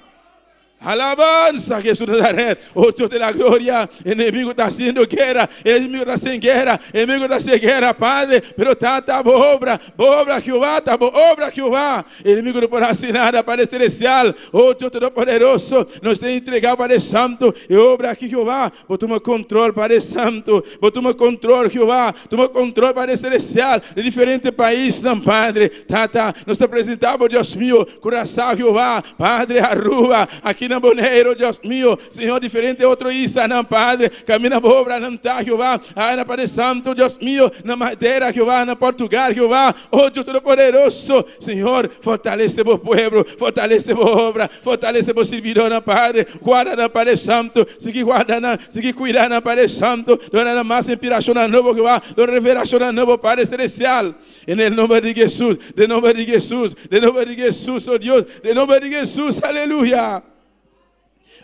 Alabanza, Jesús de Nazaret, oh Dios de la gloria. Enemigu ta hasiendo guera, enemigu ta hasiendo guera, enemigu ta hasiendo guera, Padre. Pero Tata, bo obra, bo obra, Jehová, ta bo obra, Jehová. Enemigu no por hasi nada, Padre Celestial. Oh Dios Todopoderoso, nos ta entregá, Padre Santo, e obra aki, Jehová. Bo tuma control, Padre Santo. Bo tuma control, Jehová. Tuma control, Padre Celestial, di diferente paisnan, Padre. Tata, nos ta presentá bo, Dios mio, Curaçao, Jehová, Padre, Aruba, aki na Boneiro, Dios mio, Señor, diferente otro islanan, Padre, camina bo obranan ta, Jehová, aya na Padre Santo, Dios mio, na Madeira, Jehová, na Portugal, Jehová, oh Dios Todopoderoso, Señor, fortalece bo pueblo, fortalece bo obra, fortalece bo sirbidornan, Padre, guarda nan, Padre Santo, sigui guarda nan, sigui cuida nan, Padre Santo, duna nan mas inspiracionnan nobo, Jehová, duna revelacionnan nobo, Padre Celestial. En el nomber di Jesús, den nomber di Jesús, den nomber di Jesús, oh Dios, den nomber di Jesús, aleluya.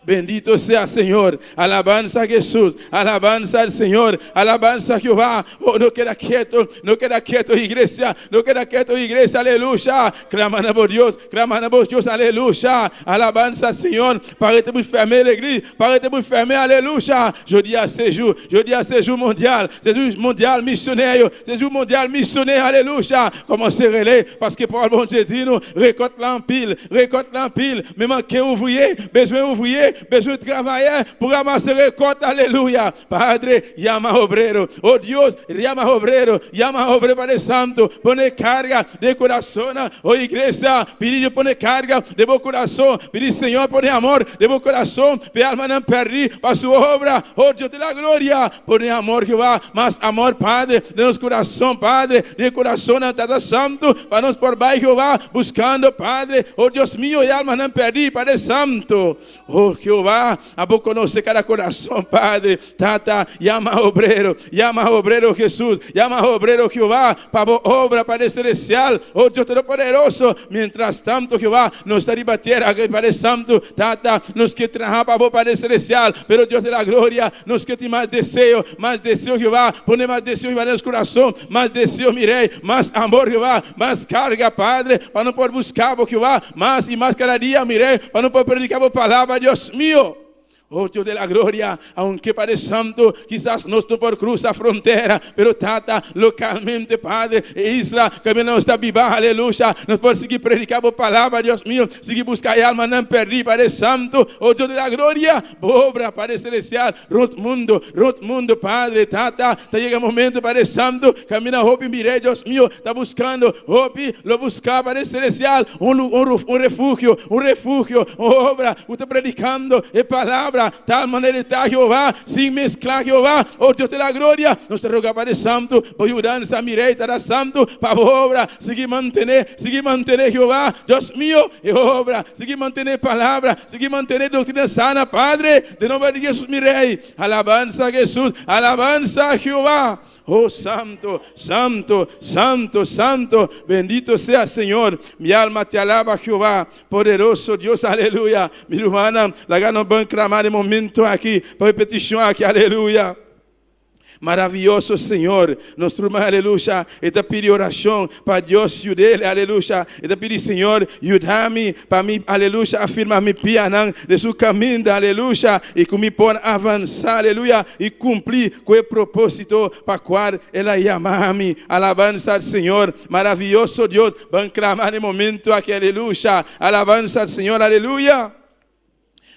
Bendito sea Señor, alabanza a Jesús, alabanza al Señor, alabanza a Jehová. Oh, no keda ketu, no keda ketu, iglesia, no keda ketu, iglesia, aleluya. Klama na bo Dios, klama na bo Dios, aleluya. Alabanza al Señor. Pa rete bouch fèmen legliz, pa rete bouch fèmen alelouya. Jodi a se jou, jodi a se jou mondyal, se jou mondyal misyonè yo, se jou mondyal misyonè alelouya. Kòmanse rele paske pawòl Bondye di nou rekòt la anpil, rekòt la anpil men manke ouvriye, bezwen ouvriye, bezwen travayè pou ramase rekòt alelouya. Padre yama obrero, o Dios yama obrero, yama obrero Padre Santo, pone karga den kurasonnan, o iglesia pidi Dios pone karga den bo kurason, pidi Señor pone amor den bo kurason pa e almanan pèrdí pa su obra, o Dios di la gloria, pone amor Jehová, mas amor Padre den nos kurason, Padre den e kurasonnan Tata Santo, pa nos por bai Jehová buskando Padre, o Dios mio e almanan pèrdí Padre Santo. Oh Jehová, abo conoce cada corazón, Padre, Tata, llama obrero, llama obrero Jesús, llama obrero Jehová, pa bo obra, Padre Celestial, oh Dios Todopoderoso, mientras tanto Jehová, nos ta riba tierra aki, Padre Santo, Tata, nos ke traha pa bo, Padre Celestial, pero Dios de la gloria, nos ke tin mas deseo, mas deseo Jehová, pone mas deseo Jehová den nos corazón, mas deseo mi Rey, mas amor Jehová, mas carga, Padre, pa nos por busca bo Jehová, Mas i mas kada dia mir'é pa no por prediká bo palabra, Dios mio. Oh Dios de la gloria, aunke Padre Santo, kisas nos no por krusa frontera, pero Tata, lokalmente, Padre, e isla kaminda nos ta biba, aleluya, nos por sigui prediká bo palabra, Dios mio, sigui buska e almanan pèrdí, Padre Santo, oh Dios de la gloria, bo obra, Padre Celestial, rònt mundu, rònt mundu, Padre, Tata, ta yega momento, Padre Santo, kaminda hopi mir'é, Dios mio, ta buskando, hopi lo buska, Padre Celestial, un un refugio, un refugio, un obra ku ta predikando e palabra. palabra, tal manera ta Jehová, sin meskla Jehová, oh Dios de la gloria, nos ta roga Padre Santu, bo yudansa, mi Rey, Tata Santu, pa bo obra sigui mantené, sigui mantené Jehová, Dios mio, e obra, sigui mantené palabra, sigui mantené doktrina sana, Padre, den nomber di Jesus, mi Rey, alabansa Jesus, alabansa Jehová. Oh Santo, Santo, Santo, Santo, bendito sea Señor, mi alma te alaba Jehová, poderoso Dios, aleluya. Mi rumannan, laga nos ban clama den momento aki pa e peticion aki, aleluya. Maraviyoso Señor, nos ruman, aleluya, e ta pidi oracion pa Dios yud'el, aleluya. E ta pidi, Señor, yuda mi pa mi, aleluya, afirma mi pianan den su caminda, aleluya, y cu mi por avansa, aleluya, y cumpli Ku e propósito pa kual El a yama mi. Alabansa al Señor, maraviyoso Dios, ban klama den momento aki, aleluya, alabansa al Señor, aleluya.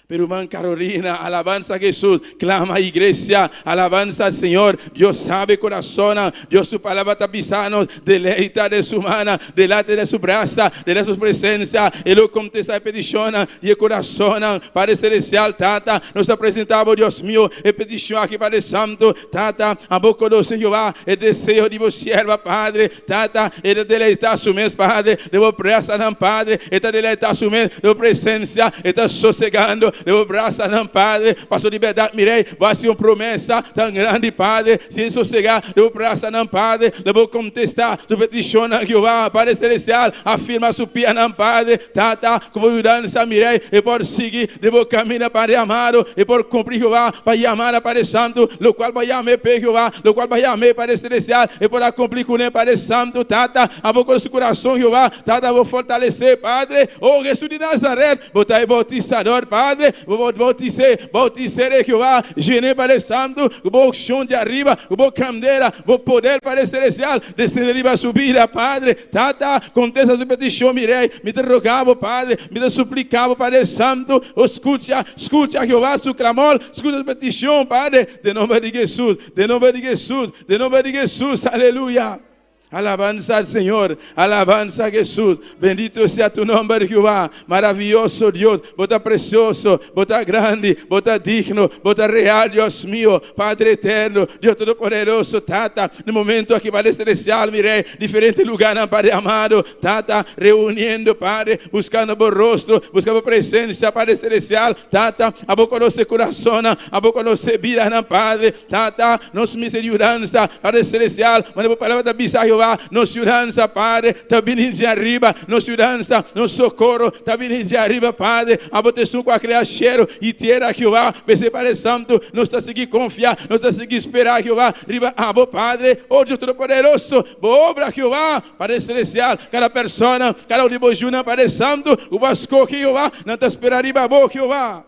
Mi ruman Carolina, alabansa a Jesús, klama iglesia, alabansa al Señor, Dios sabe corazonnan, Dios su palabra ta bisa nos, deleita den su mana, delante de su brasa, delante de su presencia, E lo contesta e peticionnan di e corazonnan. Padre Celestial, Tata, nos ta presenta Bo, Dios mio, e peticion aki, Padre Santo, Tata, Abo conoce, Jehová, e deseo di Bo sierva, Padre, Tata, e ta deleita su mes, Padre, den Bo brasanan, Padre, e ta deleita su mes den Bo presencia, e ta sosegando den Bo brasanan, Padre, pasobra di berdad, mi Rey, Bo a haci un promesa tan grandi, Padre, si e sosega den Bo brasanan, Padre, lo Bo contesta su peticionnan, Jehová, Padre Celestial, afirma su pianan, Padre, Tata, ku bo yudansa mir'é e por sigui den bo kaminda, Padre amado, e por kumpli, Jehová, pa yamada, Padre Santu, lokual bo a yam'é p'e, Jehová, lokual bo a yam'é, Padre Selestial, e por a kumpli kuné, Padre Santu, Tata, abo kono su kurason, Jehová, Tata, bo fortalesé, Padre, o Hesus di Nazaret, bo ta e Bautisador, Padre, bo por bautis'é, bautis'é, Jehová, yen'é, Padre Santu, ku bo ukshon di ariba, ku bo kandela, bo poder, Padre Selestial, desende riba su bida, Padre. Tata, kontesta su petishon, mi Rei. Mi ta roga bo, Padre, mi ta suplika bo, Padre Santu, o skucha, skucha Jehová su klamor, skucha su petishon, Padre, den nomber di Hesus, den nomber di Hesus, den nomber di Hesus, aleluya. Alabansa al Señor, alabansa a Hesus, bendito sea tu nomber, Jehová, maraviyoso Dios, bo ta precioso, bo ta grandi, bo ta digno, bo ta real, Dios mio, Padre eterno, Dios todopoderoso, Tata, Na momento aki Padre Celestial mi Rey diferente lugarnan Padre amado Tata reuniendo Padre buscando bo rostro busca bo presencia Padre Celestial Tata abo conoce corazonnan abo conoce bidanan Padre Tata nos mester yudansa Padre Celestial manera bo palabra ta bisa Jehová nos yudansa Padre ta bini dje ariba nos yudansa nos socorro ta bini dje ariba Padre abo ta esun cu a crea cielo y tierra Jehová p'esey Padre Santo nos ta sigui confia nos ta sigui spera Jehová Riba abo, Padre, o Dios Todopoderoso, bo obra, Jehová, Padre Celestial, kada persona, kada un di bo yunan, Padre Santu, ku bo a skohe, Jehová, nan ta spera riba bo, Jehová.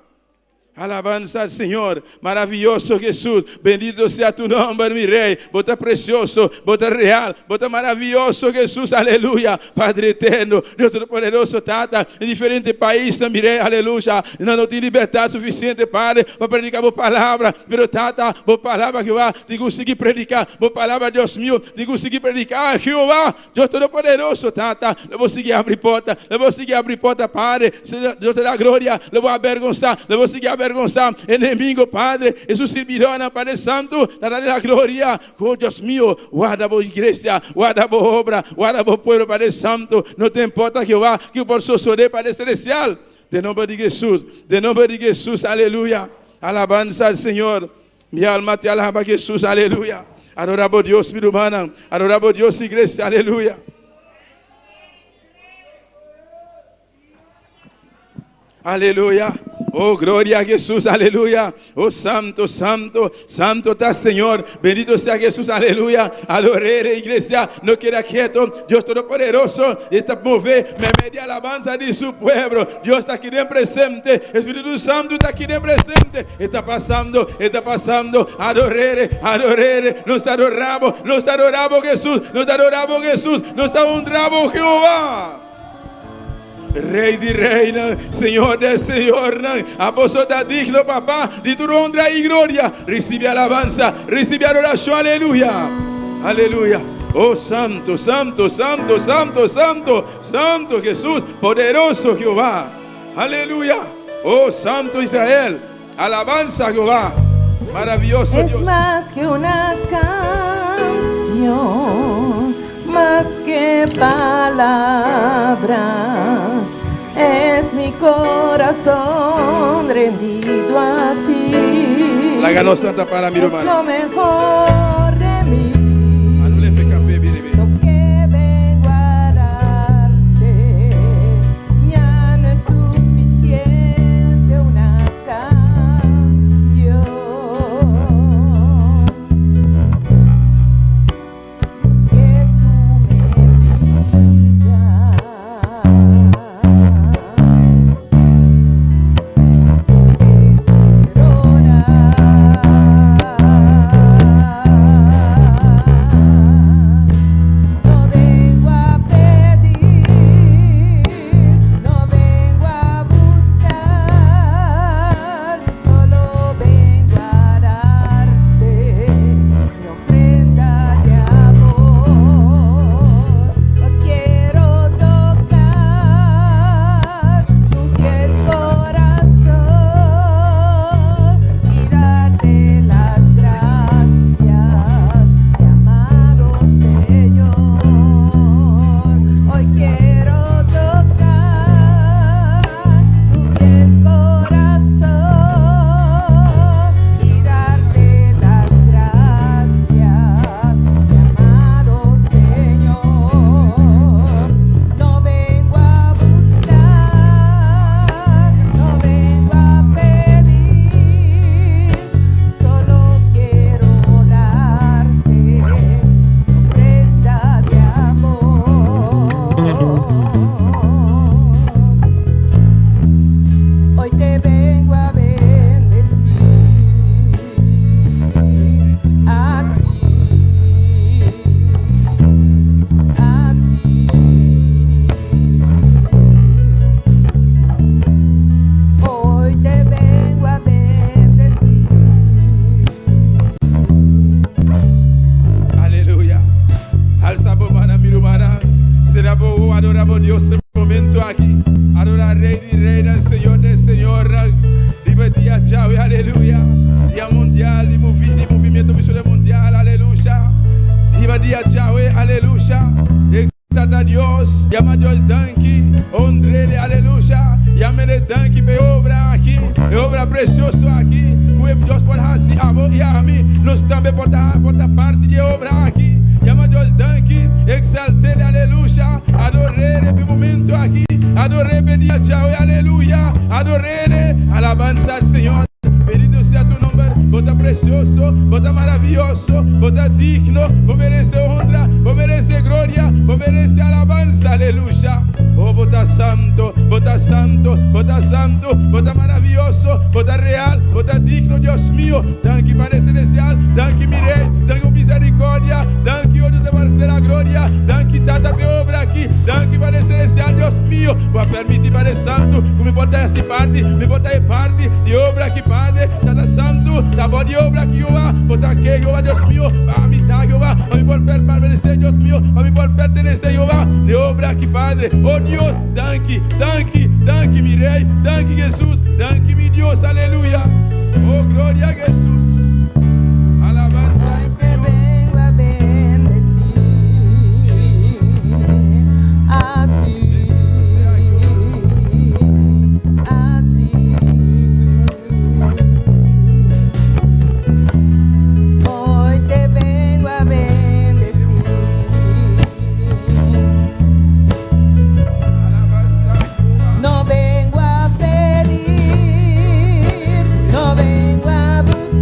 Alabansa al Señor, maraviyoso Jesús, bendito sea tu nomber, mi Rey, bo ta precioso, bo ta real, bo ta maraviyoso, Jesús, aleluya, Padre eterno, Dios Todopoderoso, Tata, den diferente paisnan, mi Rey, aleluya, nan no tin libertad suficiente, Padre, pa predica bo palabra, Pero Tata, bo palabra, Jehová, tin ku sigui prediká. Bo palabra, Dios mio, tin ku sigui prediká. Jehová, Dios Todopoderoso, Tata, lo bo sigui abri porta, lo bo sigui abri porta, Padre. Dios te da gloria, lo bo abergonsá, lo bo sigui abergonsá enemigo, Padre, i su sirbidónan, Padre Santu, Tata te da gloria. Oh, Dios mio, warda bo iglesia, warda bo obra, warda bo pueblo, Padre Santu. No ta importa, Jehová, kiko por sosodé, Padre Celestial. Den nomber di Jesus, den nomber di Jesus, aleluya. Alabansa al Señor, mi alma te alaba Jesus, aleluya. Adora bo Dios, mi rumannan, adora bo Dios, iglesia, aleluya. Aleluya. Oh, gloria a Jesús, aleluya. Oh, santo, santo, santo ta Señor. Bendito sea Jesús, aleluya. Adorere, iglesia, no queda quieto. Dios Todopoderoso está move me media alabanza de su pueblo. Dios está aquí den presente. Espíritu Santo está aquí den presente. Está pasando, está pasando. Adorere, adorere. Nos ta adorabo, nos ta adorabo Jesús, nos ta adorabo Jesús, nos ta honrabo Jehová. Rey di reynan, Señor de señornan, abo so ta digno, Papá, di tur honra y gloria. Recibi alabanza, recibi adoración, aleluya. Aleluya. Oh, santo, santo, santo, santo, santo, santo Jesús, poderoso Jehová. Aleluya. Oh, santo Israel. Alabanza a Jehová. Maravilloso Es Dios. más que una canción, más que palabras. Es mi corazón rendido a ti. Laga nos lanta para mi Es ruman. lo mejor de mí. Anu leve kape, bien, Lo que vengo a darte ya no es suficiente una canción. Que tú me pidas, te quiero dar. No vengo a pedir, no vengo a buscar, solo vengo a darte mi ofrenda de amor. No quiero tocar tu fiel corazón y darte las gracias, mi amado Señor. Hoy quiero tocar tu fiel corazón y darte las gracias, mi amado Señor. No vengo a buscar, no vengo a pedir, solo quiero darte mi ofrenda de amor. Hoy te vengo a bendecir a ti, a ti. Hoy te vengo a bendecir. Aleluya. Alsa bo man, mi ruman. Sera bo adora bo Dios den e momento aki. Adora Rey di Rey, Señor di Señor. Riba dia djawe, aleluya. Dia mundial di movimiento misionero mundial, aleluya. Riba dia djawe, aleluya. Exalta Dios, yama Dios danki, honr'é, aleluya. Yam'é danki pa obra aki, e obra presioso aki. Ku Dios por hasi abo i ami, nos tambe por ta parti di obra aki. Yama Dios danki, exalt'é, aleluya. Ador'é e momento aki, ador'é dia djawe, aleluya. Ador'é, alabanza al Señor. Bendito sea tu nombre, bo ta presioso, bo ta maravioso, bo ta digno, bo meresé honra, bo meresé gloria, bo meresé alabanza, aleluya. Oh, bo ta santu, bo ta santu, bo ta santu, bo ta maravioso, bo ta real, bo ta digno, Dios mio. Danki Padre Celestial, danki mi Rei, danki miserikòrdia, danki, oh Dios di la gloria, danki Tata pa obra aki, danki Padre Celestial, Dios mio. Bo a permití Padre Santu, ku mi por ta parti, mi por ta parti di obra aki, Padre, Tata Santu, ta bon di obra aki, Jehová, bo ta ke, Jehová, Dios mio, pa mi ta, Jehová, pa mi por pertenesé, Dios mio, pa mi por pertenesé, Jehová, di obra aki, Padre, oh Dios, danki, danki, danki, mi Rei, danki, Jesus, danki, mi Dios, aleluya, oh, gloria a Jesus, alabanza al Hoy te Señor. vengo a bendecir a ti, a ti. Hoy te vengo a bendecir. Alabanza a Jehová. No vengo a pedir, no vengo a buscar.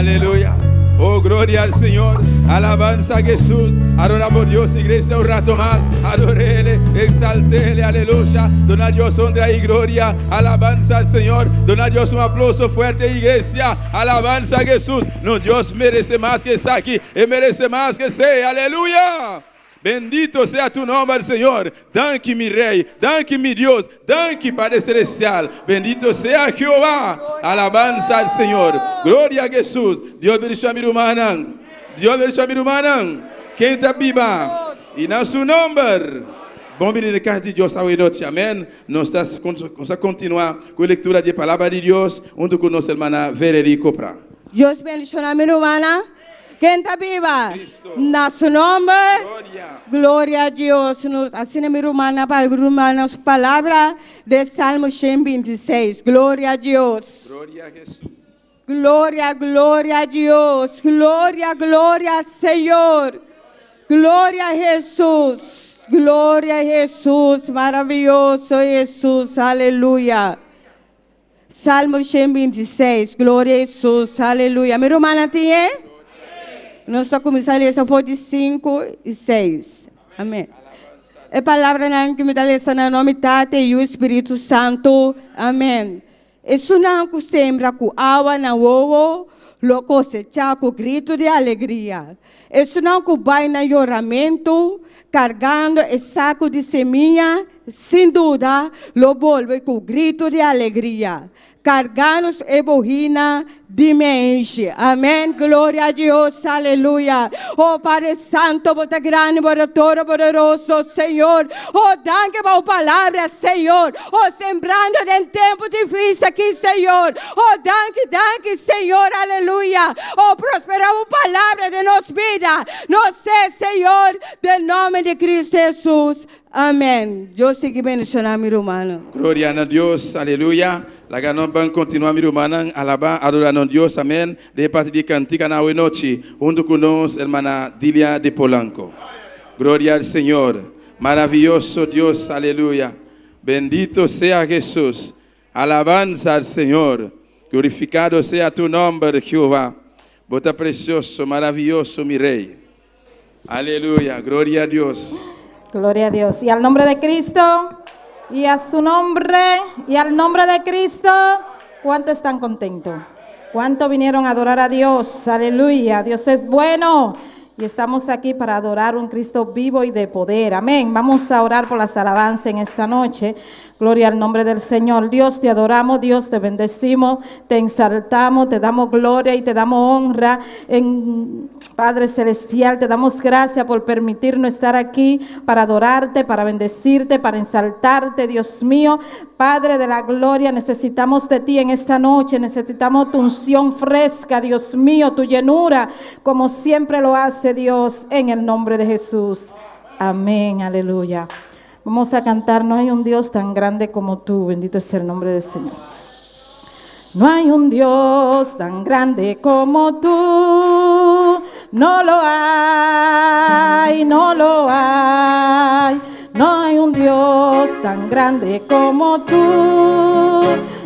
Aleluya. Oh, gloria al Señor. Alabanza a Jesús. Adoramos a Dios, iglesia, un rato más. Adorele, exaltele, aleluya. Dona Dios honra y gloria. Alabanza al Señor. Dona Dios un aplauso fuerte, iglesia. Alabanza a Jesús. No, Dios merece más que está aquí. Él merece más que sea. Aleluya. Bendito sea tu nombre, Señor. Danki, mi Rey. Danki, mi Dios. Danki, Padre Celestial. Bendito sea Jehová. Alabanza al Señor. Gloria a Jesús. Dios bendiciona mi rumannan. Dios bendiciona mi rumannan. Ken ta biba. I na su nomber. Bon bini na kas di Dios anochi. Amèn. Nos ta kontinuá ku e lektura di Palabra di Dios huntu ku nos ruman Valerie Copra. Dios bendishoná mi rumannan. Ken ta biba? Kristu. Na su nomber. Gloria. Gloria na Dios. Nos, asina mi rumannan, pa rumannan, palabra di Salmo 126. Gloria na Dios. Gloria na Hesus. Gloria, gloria na Dios. Gloria, gloria, Señor. Gloria na Hesus. Gloria na Hesus. Maravioso Hesus. Aleluya. Salmo 126. Gloria na Hesus. Aleluya. Mi rumannan tin? Nos ta kuminsando lesa for di 5 i 6. Amèn. E palabranan ku mi ta lesa na nòmber di Tata i Spiritu Santu. Amèn. Esunnan ku sembra ku awa na wowo, lo kosechá ku gritu di alegria. Esunnan ku bai na yoramentu, kargando e saku di simia, sin duda, lo bolbe ku gritu di alegria. Kargando e bohina di maishi. Amèn. Gloria na Dios. Aleluya. Oh Padre Santu, Bo ta grandi, Bo ta todopoderoso, Señor. Oh, danki pa e palabra, Señor. Oh, sembrando den tempu difísil aki, Señor. Oh, danki, danki, Señor. Aleluya. Oh, prosperá e palabra den nos bida. Nos sé, Señor, den nòmber di Kristu Hesus. Amèn. Dios sigui bendishoná mi rumannan. Gloria na Dios, aleluya. Laga nos ban kontinuá, mi rumannan, alabá, adorá na Dios, amèn. Di parti di kantika na anochi, huntu ku nos, ruman Dilia de Polanco. Gloria al Señor. Maravioso Dios, aleluya. Bendito sea Jesús. Alabanza al Señor. Glorificado sea tu nombre, Jehová. Bo ta presioso, maravioso, mi Rey. Aleluya, gloria a Dios. Gloria a Dios. Y al nombre de Cristo, y a su nombre, y al nombre de Cristo, ¿cuánto están contentos? ¿Cuánto vinieron a adorar a Dios? Aleluya. Dios es bueno. Y estamos aquí para adorar un Cristo vivo y de poder. Amén. Vamos a orar por las alabanzas en esta noche. Gloria al nombre del Señor. Dios, te adoramos, Dios, te bendecimos, te exaltamos, te damos gloria y te damos honra. En Padre Celestial, te damos gracias por permitirnos estar aquí para adorarte, para bendecirte, para exaltarte, Dios mío. Padre de la gloria, necesitamos de ti en esta noche, necesitamos tu unción fresca, Dios mío, tu llenura, como siempre lo hace Dios, en el nombre de Jesús. Amén, aleluya. Vamos a cantar, no hay un Dios tan grande como tú, bendito es el nombre del Señor. No hay un Dios tan grande como tú, no lo hay, no lo hay. No hay un Dios tan grande como tú,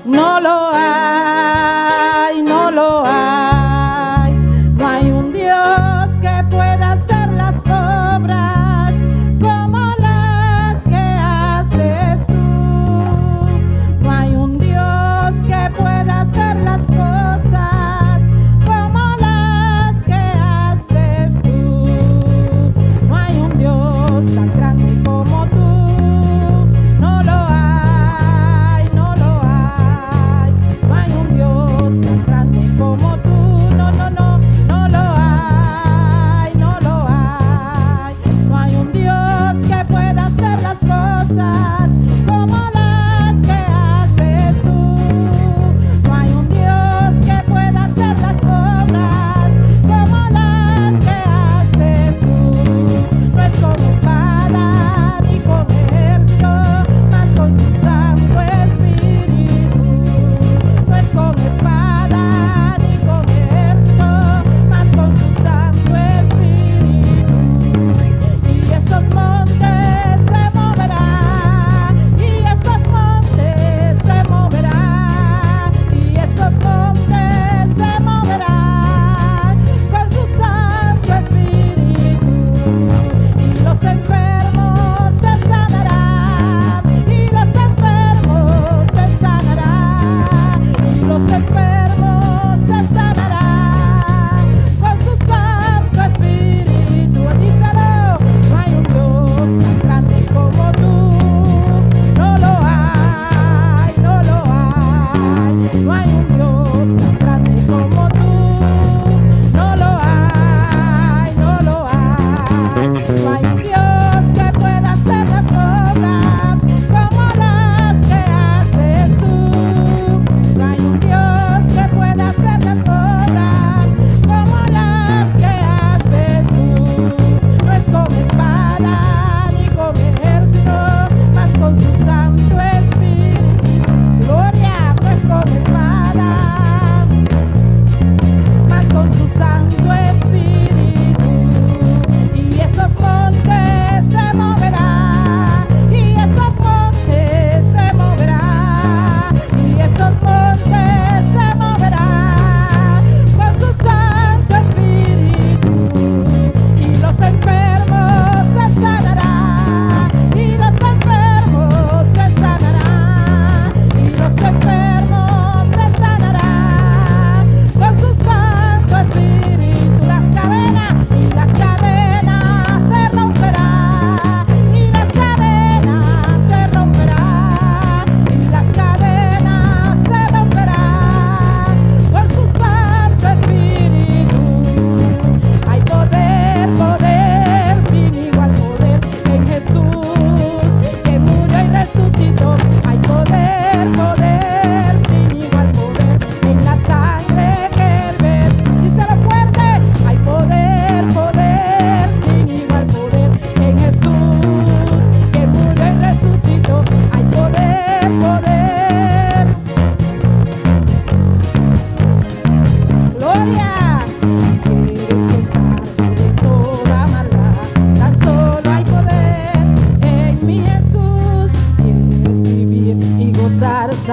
no lo hay, no lo hay. No hay un Dios que pueda hacer las obras como las que haces tú. No hay un Dios que pueda hacer las cosas como las que haces tú. No hay un Dios tan grande como tú. No lo hay, no lo hay.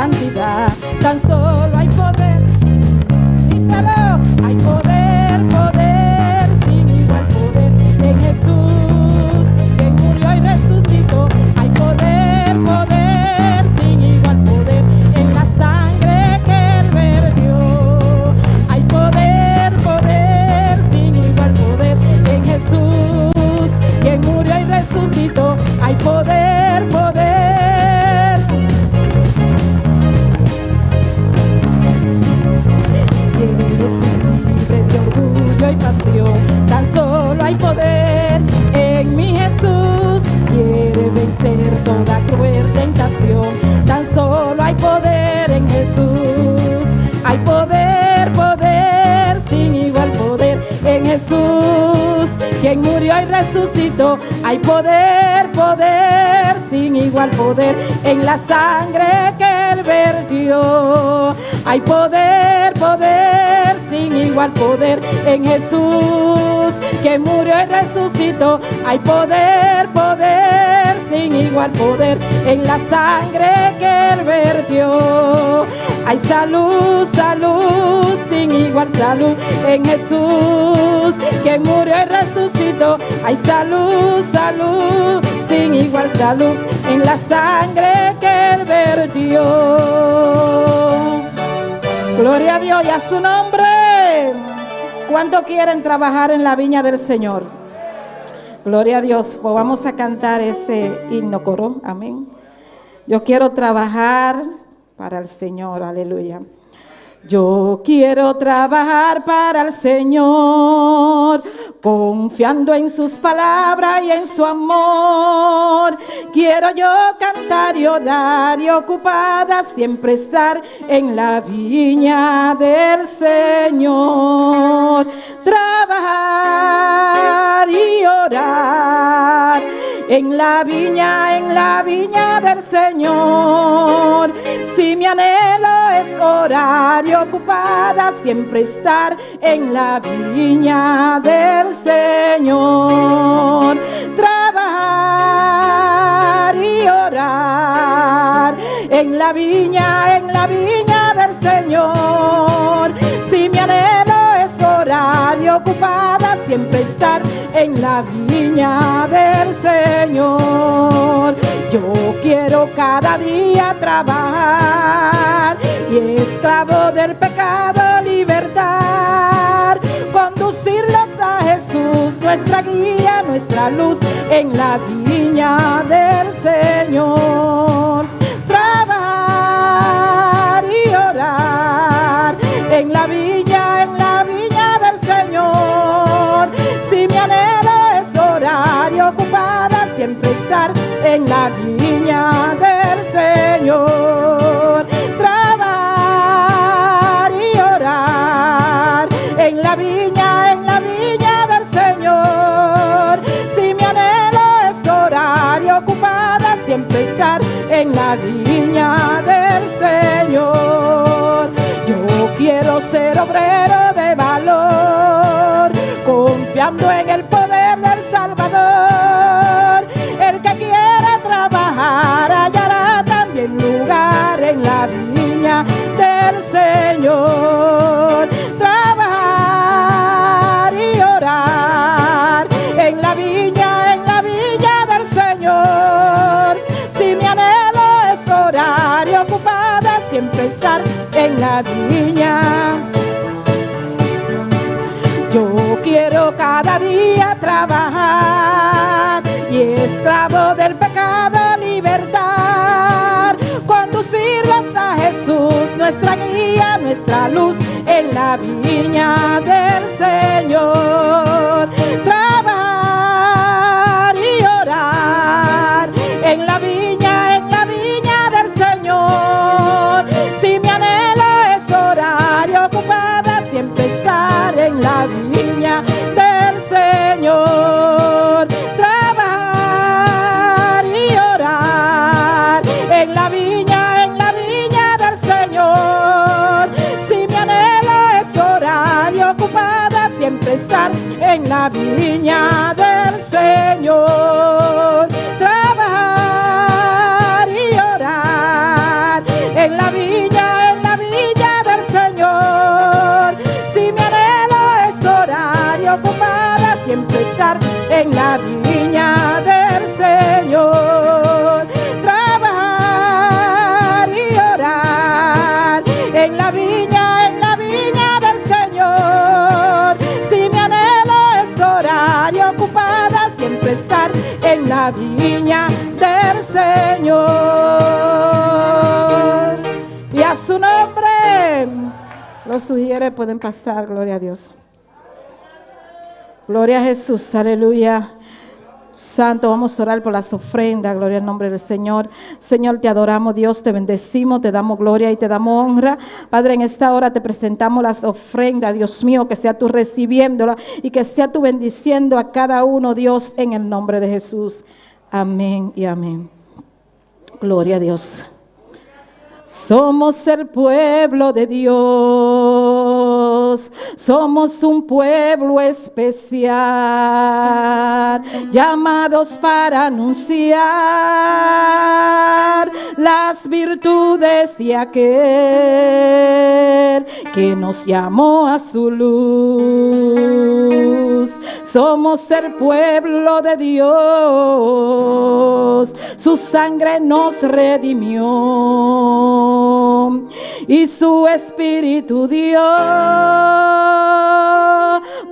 santidad. Tan solo hay poder. Díselo, hay poder, poder, sin igual poder en Jesús, quien murió y resucitó. Hay poder, poder, sin igual poder en la sangre que él vertió. Hay poder, poder, sin igual poder en Jesús, quien murió y resucitó. Hay poder, poder. Quieres ser libre de orgullo y pasión, tan solo hay poder en mi Jesús. Quiere vencer toda cruel tentación, tan solo hay poder en Jesús. Hay poder, poder, sin igual poder en Jesús, quien murió y resucitó. Hay poder, poder, sin igual poder en la sangre que él vertió. Hay poder, poder, sin igual poder en Jesús, que murió y resucitó. Hay poder, poder, sin igual poder en la sangre que él vertió. Hay salud, salud, sin igual salud en Jesús, que murió y resucitó. Hay salud, salud, sin igual salud en la sangre que él vertió. Gloria a Dios y a su nombre. ¿Cuánto quieren trabajar en la viña del Señor? Gloria a Dios. Pues vamos a cantar ese himno coro. Amén. Yo quiero trabajar para el Señor. Aleluya. Yo quiero trabajar para el Señor, confiando en sus palabras y en su amor. Quiero yo cantar y orar y ocupada siempre estar en la viña del Señor. Trabajar y orar en la viña del Señor. Si mi anhelo es orar y ocupada siempre estar en la viña del Señor. Trabajar y orar en la viña del Señor. Si mi anhelo es orar y ocupada siempre estar en la viña del Señor. Yo quiero cada día trabajar y esclavo del pecado libertar, conducirlos a Jesús, nuestra guía, nuestra luz, en la viña del Señor. Trabajar y orar en la viña del Señor. Si mi anhelo es orar y ocupada siempre estar en la viña del Señor. Trabajar y orar en la viña del Señor. Si mi anhelo es orar y ocupada siempre estar en la viña del Señor. Yo quiero ser obrero de valor, confiando en el poder del Salvador. El que quiera trabajar hallará también lugar en la viña del Señor. Trabajar y orar en la viña del Señor. Si mi anhelo es orar y ocupada siempre estar en la viña. Yo quiero cada día trabajar y esclavo del pecado libertar, conducirlos a Jesús, nuestra guía, nuestra luz, en la viña del Señor. Trabajar y orar en la viña del Señor. Si mi anhelo es orar y ocupada siempre estar en la viña del Señor. Trabajar y orar en la viña del Señor. Si mi anhelo es orar y ocupada siempre estar en la viña del Señor. Trabajar y orar en la viña. Los sugieres pueden pasar, gloria a Dios. Gloria a Jesús, aleluya. Santo, vamos a orar por las ofrendas, gloria al nombre del Señor. Señor, te adoramos, Dios, te bendecimos, te damos gloria y te damos honra. Padre, en esta hora te presentamos las ofrendas, Dios mío, que sea tú recibiéndola y que sea tú bendiciendo a cada uno, Dios, en el nombre de Jesús. Amén y amén. Gloria a Dios. Somos el pueblo de Dios, somos un pueblo especial, llamados para anunciar las virtudes de aquel que nos llamó a su luz. Somos el pueblo de Dios, su sangre nos redimió y su espíritu dio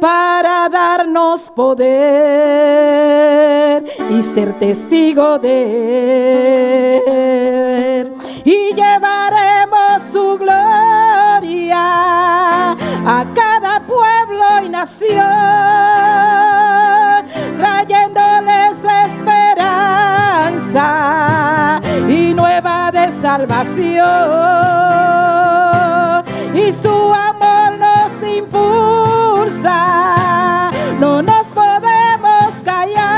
para darnos poder y ser testigo de él. Y llevaremos su gloria a cada pueblo y nación, trayéndoles esperanza y nueva de salvación. Y su amor nos impulsa, no nos podemos callar.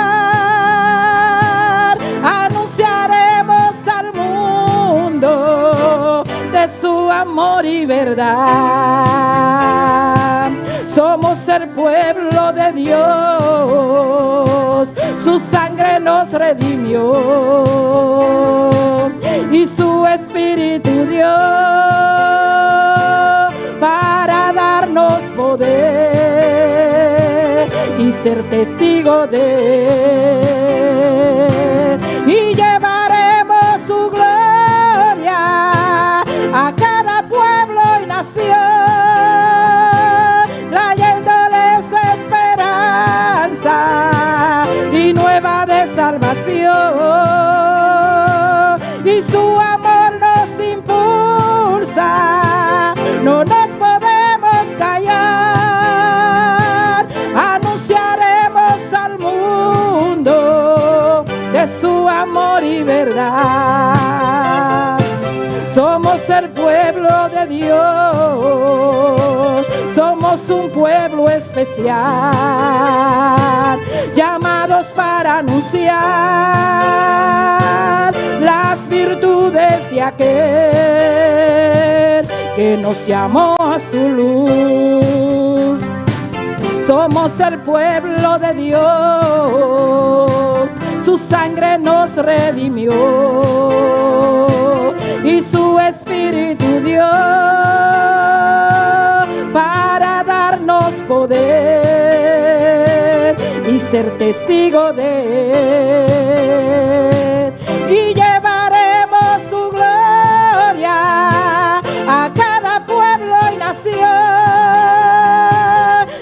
Anunciaremos al mundo de su amor y verdad. Somos el pueblo de Dios, su sangre nos redimió y su espíritu dio para darnos poder y ser testigo de él. Y llevaremos su gloria a cada pueblo y nación, trayéndoles esperanza y nueva de salvación. Y su amor nos impulsa, no nos podemos callar. Anunciaremos al mundo de su amor y verdad. Somos el pueblo de Dios, somos un pueblo especial, llamados para anunciar las virtudes de aquel que nos llamó a su luz. Somos el pueblo de Dios, su sangre nos redimió y su espíritu dio para darnos poder y ser testigo de él. Y llevaremos su gloria a cada pueblo y nación,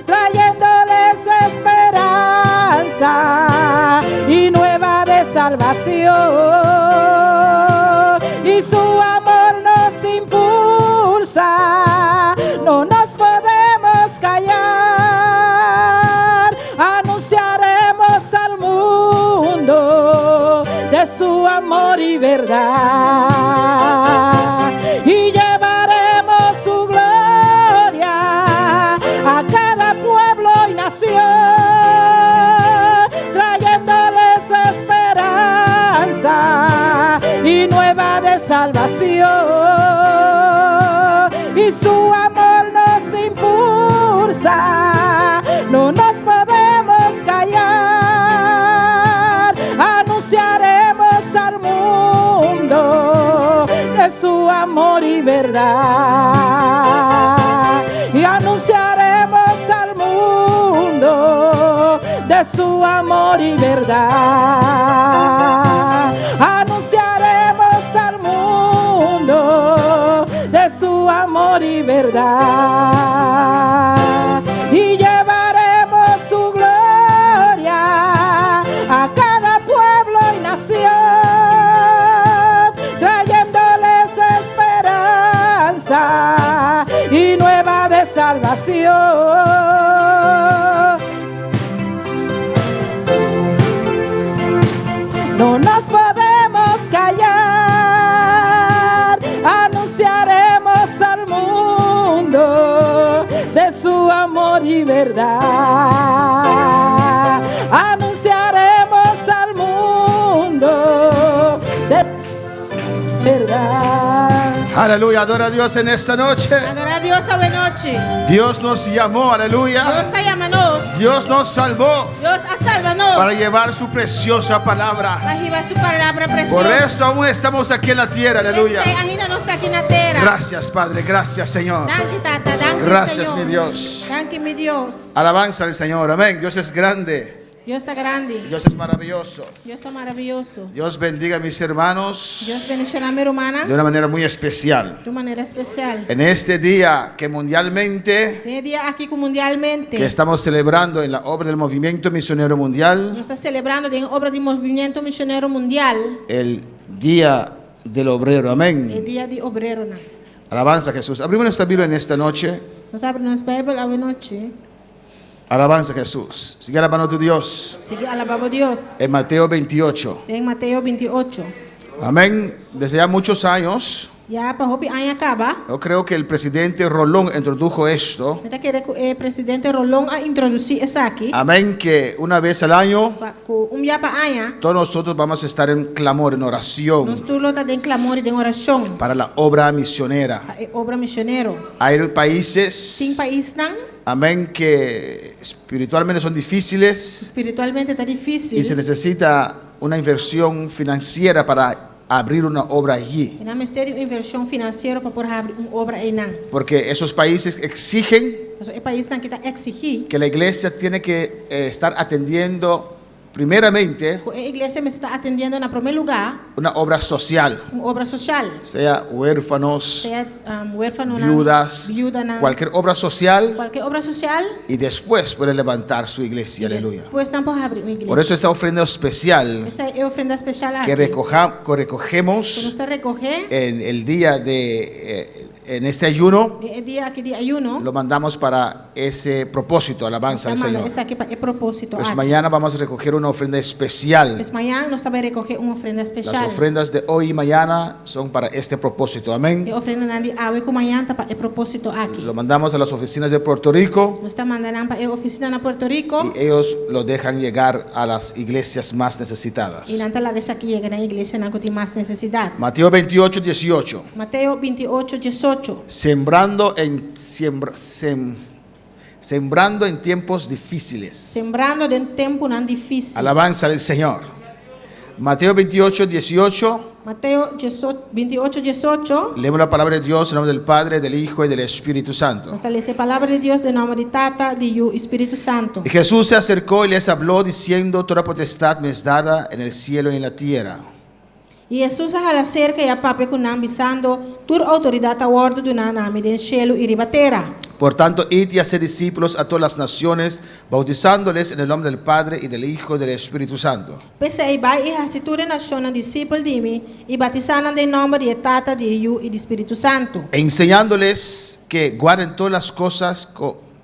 trayéndoles esperanza y nueva de salvación. Y su amor nos impulsa, no nos podemos callar. Anunciaremos al mundo de su amor y verdad. Y llevaremos su gloria a cada pueblo y nación, trayéndoles esperanza y nueva de salvación. Y su amor nos impulsa, no nos podemos callar. Anunciaremos al mundo de su amor y verdad. Y anunciaremos al mundo de su amor y verdad. Anunciaremos al mundo de su amor y verdad. Y llevaremos su gloria a cada pueblo y nación, trayéndoles esperanza y nueva Salbacion. No nos podemos callar, anunciaremos al mundo de su amor y verdad. Anunciaremos al mundo de verdad. Aleluya, adora a Dios en esta noche. Adorá Dios awe nochi. Dios nos llamó, aleluya. Dios a yama nos. Dios nos salvó Dios a salba nos. para llevar su preciosa palabra. Pa hiba su palabra presioso. Por eso aún estamos aquí en la tierra, aleluya. P'esei ainda nos ta aki na tera. Gracias, Padre, gracias, Señor. Danki, Tata. Danki, Gracias, Señor. mi Dios. Danki, mi Dios. Alabanza al Señor, amén. Dios es grande, Dios ta grandi. Dios es maravilloso. Dios ta maravioso. Dios bendiga a mis hermanos Dios bendishoná mi rumannan de una manera muy especial. di un manera spesial. En este día que mundialmente E dia aki ku mundialmente que estamos celebrando en la obra del Movimiento Misionero Mundial, nos ta selebrando den obra di Movementu Misionero Mundial, el Día del Obrero. e Amén. Dia di Obreronan. Alabanza a Jesús. Abrimos nuestra Biblia en esta noche. Nos ta habri nos Beibel awe nochi. Alabanza a Jesús. Sigue alabando a tu Dios. Sigui alabá bo Dios. En Mateo 28. Den Mateo 28. Amén. Desde ya muchos años, Ya pa hopi aña kaba. yo creo que el presidente Rolón introdujo esto. Mi ta kere ku e presidente Rolón a introdusí esaki. Amén. Que una vez al año, Pa, ku un bia pa aña, todos nosotros vamos a estar en clamor, en oración, nos tur lo ta den clamor i den orashon para la obra misionera. pa e obra misionero. Hay países, Tin paisnan amén, que espiritualmente son difíciles spiritualmente ta difísil. y se necesita una inversión financiera para abrir una obra allí. I nan mester di un invershon finansiero pa por habri un obra einan. Porque esos países exigen Pasobra e paisnan aki ta eksigí que la iglesia tiene que eh, estar atendiendo primeramente ku e iglesia mester ta atendiendo na promé lugá una obra social, un obra sosial, sea huérfanos, sea um, huérfanonan, viudas, viudanan, cualquier obra social kualke obra sosial y después puede levantar su iglesia, i aleluya. despues nan por habri un iglesia. Por eso esta ofrenda especial P'esei e ofrenda spesial que, aki, recoja- que ku recogemos nos ta rekohé en el día de, eh, en este ayuno, den e dia aki di ayuno, lo mandamos para ese propósito, alabanza al nos ta manda Señor. esaki pa e propósito Pues aki. mañana vamos a recoger una ofrenda especial. Pues mañan nos ta bai rekohé un ofrenda Las spesial. ofrendas de hoy y mañana son para este propósito. Amén. E ofrendanan di awe ku mañan ta pa e propósito aki. Lo mandamos a las oficinas de Puerto Rico Nos ta manda nan pa e ofisina na Puerto Rico y ellos lo dejan llegar a las iglesias más necesitadas. i nan ta laga esaki yega na iglesianan ku tin mas nesesidat. Mateo 28, 18. Mateo 28, 18. Sembrando en, siembra- sem- sembrando en tiempos difíciles. Sembrando den tempunan difísil. Alabanza al Señor. Mateo 28, 18. Mateo 28, 18. Leemos la palabra de Dios en nombre del Padre, del Hijo y del Espíritu Santo. Nos ta lesa e palabra di Dios den nòmber di Tata, di Yu i Spiritu Santu. Y Jesús se acercó y les habló diciendo, toda potestad me es dada en el cielo y en la tierra. I Hesus a hala serka i a papia ku nan, bisando, Tur outoridat a wòrdu duná na mi den shelu i riba tera. Por tanto, id y haced discípulos a todas las naciones, bautizándoles en el nombre del Padre y del Hijo y del Espíritu Santo. P'esei, bai i hasi tur e nashonnan disipel di mi, i batisá nan den nòmber di e Tata, di e Yu i di Spiritu Santu. E enseñándoles que guarden todas las cosas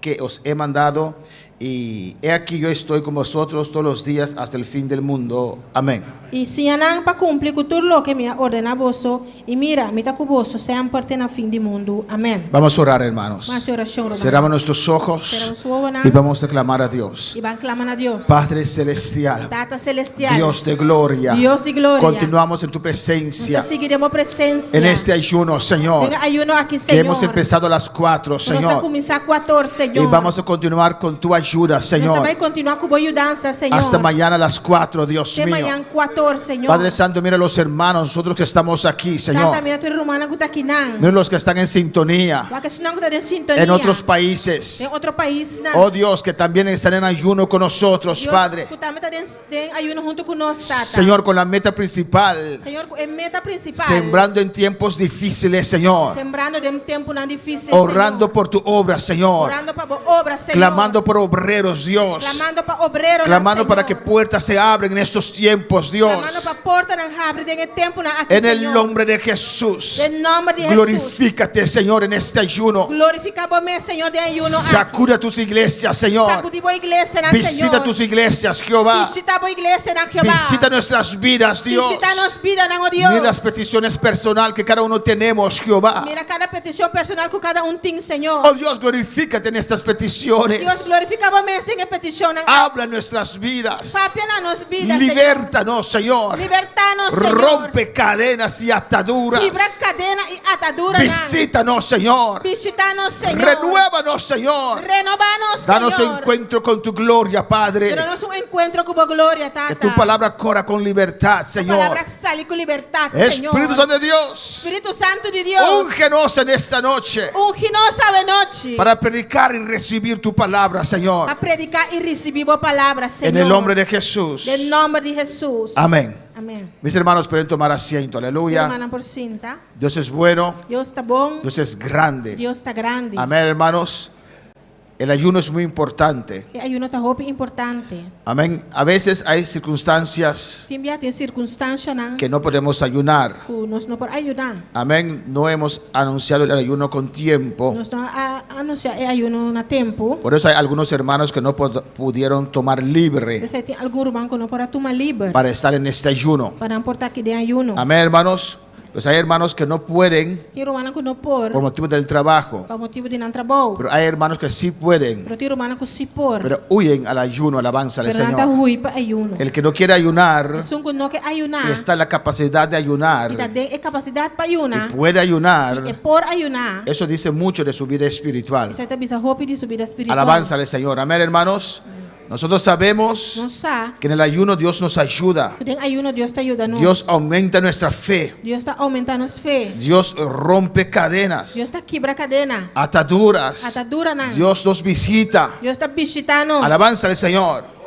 que os he mandado, y he aquí yo estoy con vosotros todos los días hasta el fin del mundo. Amén. I siña nan pa kumpli ku tur loke mi a ordená boso, i mira, mi ta ku boso semper te na fin di mundu. Amèn. Vamos a orar, hermanos. Ban hasi orashon, ruman. Cerramos nuestros ojos Sera wowonan y vamos a clamar a Dios. i ban klama na Dios. Padre Celestial, Tata Celestial, Dios de gloria, Dios di gloria, continuamos en tu nos presencia ta sigui den bo presensia. en este ayuno, Señor, Den e ayuno aki, que Señor. hemos empezado a las 4, Nos a Señor, kuminsá kuat'or, Señor. y vamos a continuar con tu ayuda, Nos Señor, ta bai kontinuá ku bo yudansa, Señor. hasta mañana a las 4, Dios Te mío. mañan kuat'or, Señor. Padre Santo, mira los hermanos, nosotros que estamos aquí, Señor. Tata, mira tur rumannan ku ta akinan. Mira los que están en sintonía, Wak esunnan ku ta den sintonia. en otros países. Den otro paisnan. Oh Dios, que también están en ayuno con nosotros, Dios, Padre. ku tambe ta den, den ayuno huntu ku nos, Tata. Señor, con la meta principal, Señor, ku e meta prinsipal. sembrando en tiempos difíciles, Señor. Sembrando den tempunan difísil, Orando Señor. por tu obra, Señor. Orando pa bo obra, Señor. Clamando por obreros. obreros, Dios. Klamando pa obreronan, Clamando para que Señor. puertas se abren en estos tiempos, Dios. Klamando pa portanan habri den e tempunan aki, En el Señor. nombre de Jesús. Den nòmber di Hesus. Glorifícate, Señor, en este ayuno. Glorifiká bo mes, Señor, den e ayuno aki. Sacude a tus iglesias, Señor. Sakudí bo iglesianan, Visita Señor. tus iglesias, Jehová. Bishitá bo iglesianan, Jehová. Visita nuestras vidas, Dios. Bishitá nos bidanan, oh Dios. Mira las peticiones personal que cada uno tenemos, Jehová. Mira kada petishon personal ku kada un tin, Señor. Oh Dios, glorifícate en estas Dios, peticiones. glorifiká bo mes den e petishonnan. Habla en nuestras vidas. Papia na nos bida, Señor. Libértanos, Señor. Libertá nos, Señor. Rompe cadenas y ataduras. Kibra kadena i ataduranan. Visítanos, Señor. Bishitá nos, Señor. Renuévanos, Señor. Renobá nos, Danos un Señor. encuentro con tu gloria, Padre. Duna nos un enkuentro ku bo gloria, Tata. Que tu palabra corra con libertad, Señor. Palabra sali ku libertat, Señor. Espíritu Santo de Dios, Spiritu Santu di Dios. úngenos en esta noche Ungi nos awe nochi. para predicar y recibir tu palabra, Señor. Pa prediká i risibí bo palabra, Señor. En el nombre de Jesús. Den nòmber di Hesus. Amén. Amèn. Mis hermanos pueden tomar asiento, aleluya. Rumannan por sinta. Dios es bueno, Dios ta bon. Dios es grande. Dios ta grandi. Amén, hermanos. El ayuno es muy importante. E ayuno ta hopi importante. Amén. A veces hay circunstancias Tin bia tin sirkunstansianan que no podemos ayunar. ku nos no por ayuná. Amén. No hemos anunciado el ayuno con tiempo. Nos no a anunsiá e ayuno na tempu. Por eso hay algunos hermanos que no pudieron tomar libre P'esei tin algun ruman ku no por a tuma liber para estar en este ayuno. pa nan por ta aki den ayuno. Amén, hermanos. Pues hay hermanos que no pueden Tin rumannan ku no por por motivo del trabajo. pa motibu di nan trabou. Pero hay hermanos que sí pueden, Pero tin rumannan ku sí por. pero huyen al ayuno, alabanza al Pero nan ta Señor. hui pa ayuno. El que no quiere ayunar Esun ku no ke ayuná y está en la capacidad de ayunar i ta den e kapasidat pa ayuná y puede i ayunar, e por ayuná. eso dice mucho de su vida espiritual. Esei ta bisa hopi di su bida spiritual. Alabanza al Señor. Amén, hermanos. Nosotros sabemos Nos sa que en el ayuno Dios nos ayuda. ku den ayuno Dios ta yuda nos. Dios aumenta nuestra fe. Dios ta oumentá nos fe. Dios rompe cadenas, Dios ta kibra kadena. ataduras. Ataduranan. Dios nos visita. Dios ta bishitá nos. Alabanza al Señor.